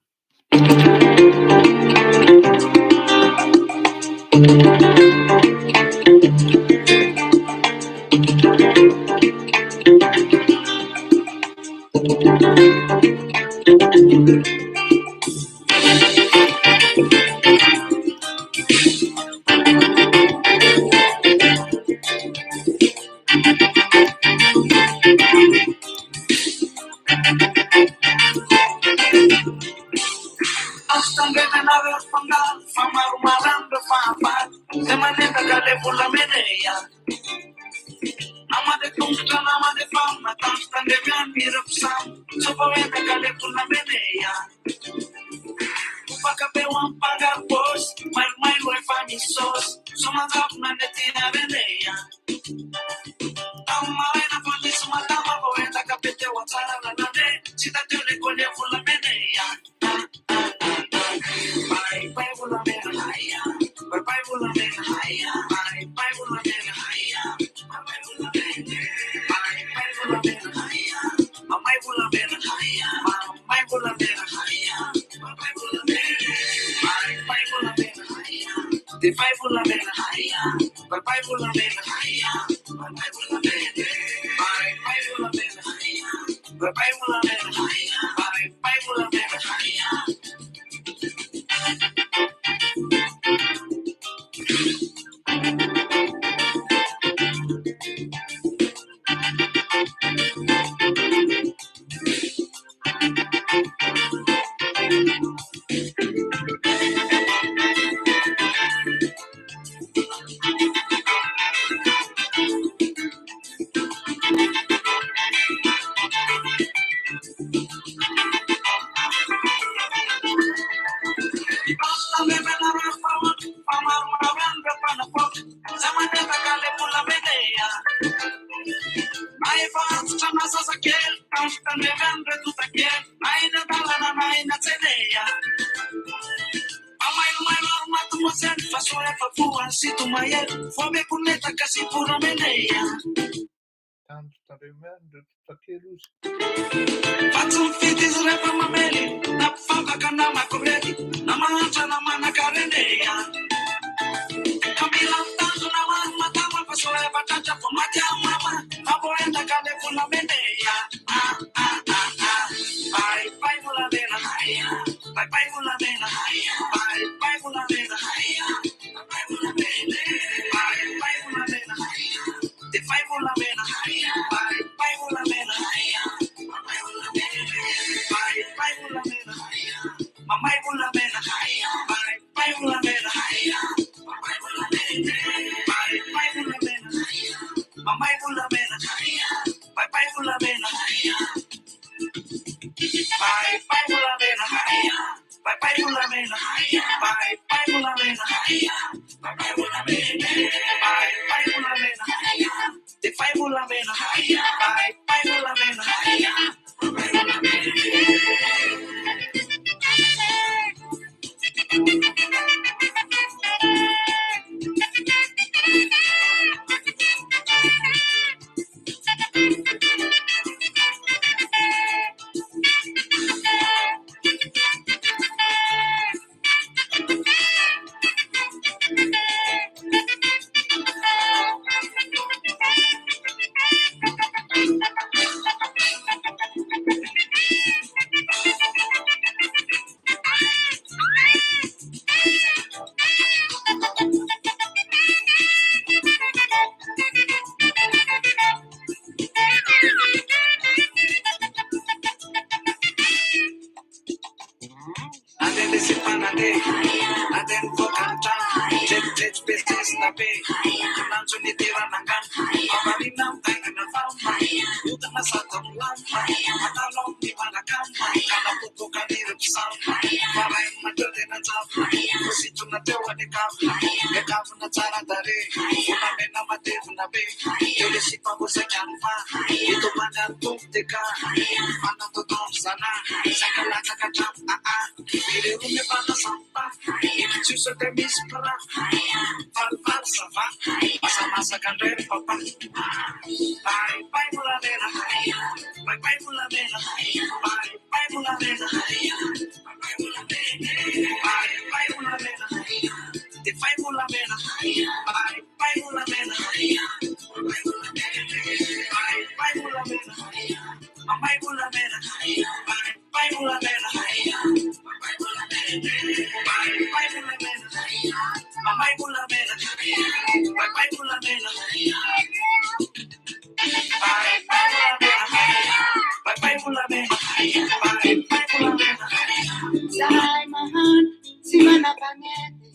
Zahay mahantra tsy manam-panety,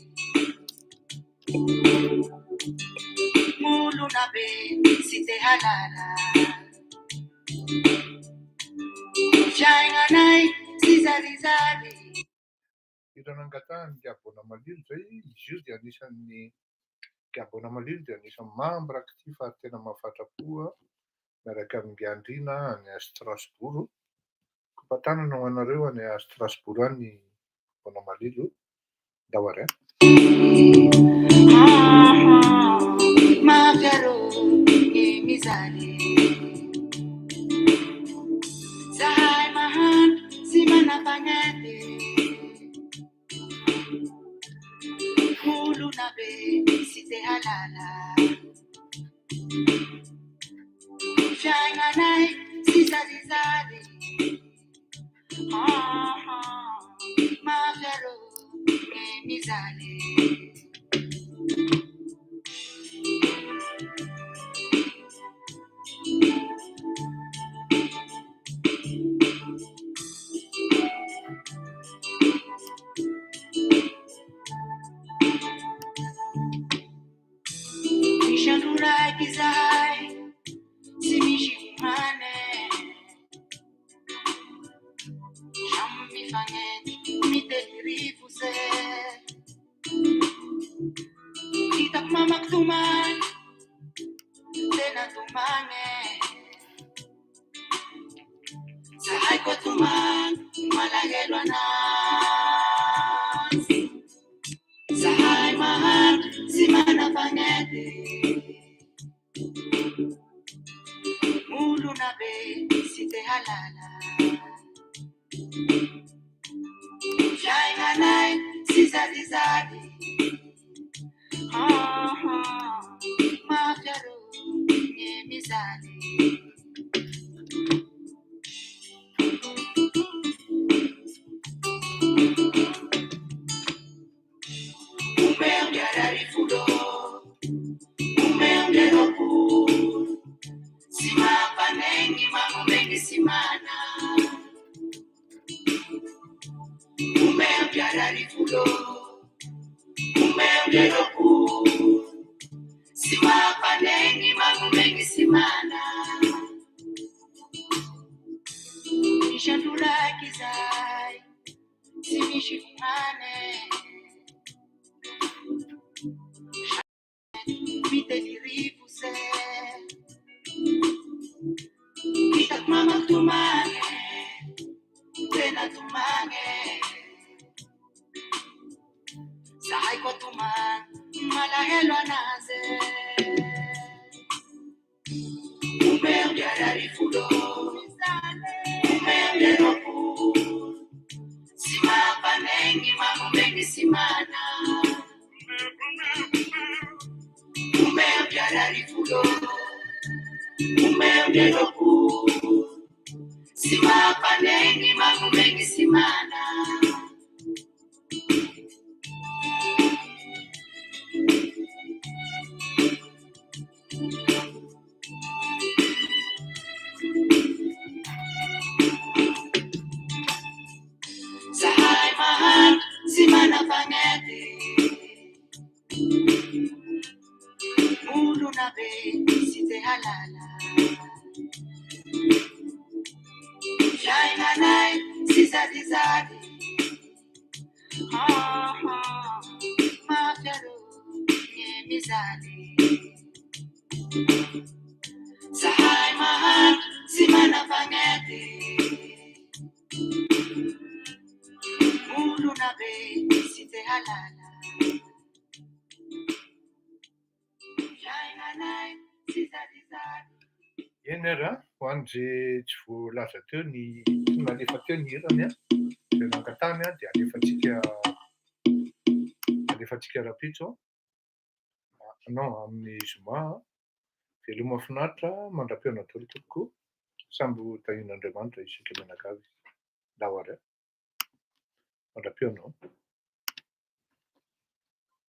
olona be tsy te halala. Fiaignanay tsy zarizary. Hira nangatahany Gabona Malilo izay, izy io dia anisan'ny Gabona Malilo dia anisan'ny membre actif ary tena mahafatra-po miaraka amin'i Ngiandriana any Strasbourg. Kopa-tanana ho anareo any Strasbourg any Gabona Malilo. Ndao ary a. Mafy arô ny mizaly. Zahay mahantra tsy manam-panety, olona be tsy te halala. Fiaignanay tsy zarizary. Mafy arô ny mizaly. Misy andro raiky izahay tsy misy homane, samy mifagnety mitety rivotse. Hitako mamaky tomany, tena tomany. Zahay koa tomany, malahelo anazy. Zahay mahantra tsy manam-panety, olona be tsy te halala. Fiaignanay tsy zarizary. Mafy arô ny mizaly. Umeongerarifuro, umeongeroku, simapanengi mamumengi simana. Umeongerarifuro, umeongeroku, simapanengi mamumengi simana. Misy andro raiky izahay tsy misy homane, mitety rivotse. Hitako mamaky tomany, tena tomany. Zahay koa tomany, malahelo anazy. Umeongerarifuro, umeongeroku, simapanengi mamumengi simana. Umeongerarifuro, umeongeroku, simapanengi mamumengi simana. Zahay mahantra tsy manam-panety. Tsizarizary Mafy arô ny mizaly Zahay mahantra tsy manam-pagnety Olona be tsy te halala Fiainanay tsizarizary. Eny ary an, ho an'izay tsy voalaza teo ny, tsy nalefa teo ny hirany an, izay nangatahany an, dia alefantsika, alefantsika rahampitso an, non amin'ny zoma an. Veloma finaritra mandra-pihaona daholo tompoko. Samby ho tahian'Andriamanitra isika mianakavy. Ndao ary an. Mandra-pihaona.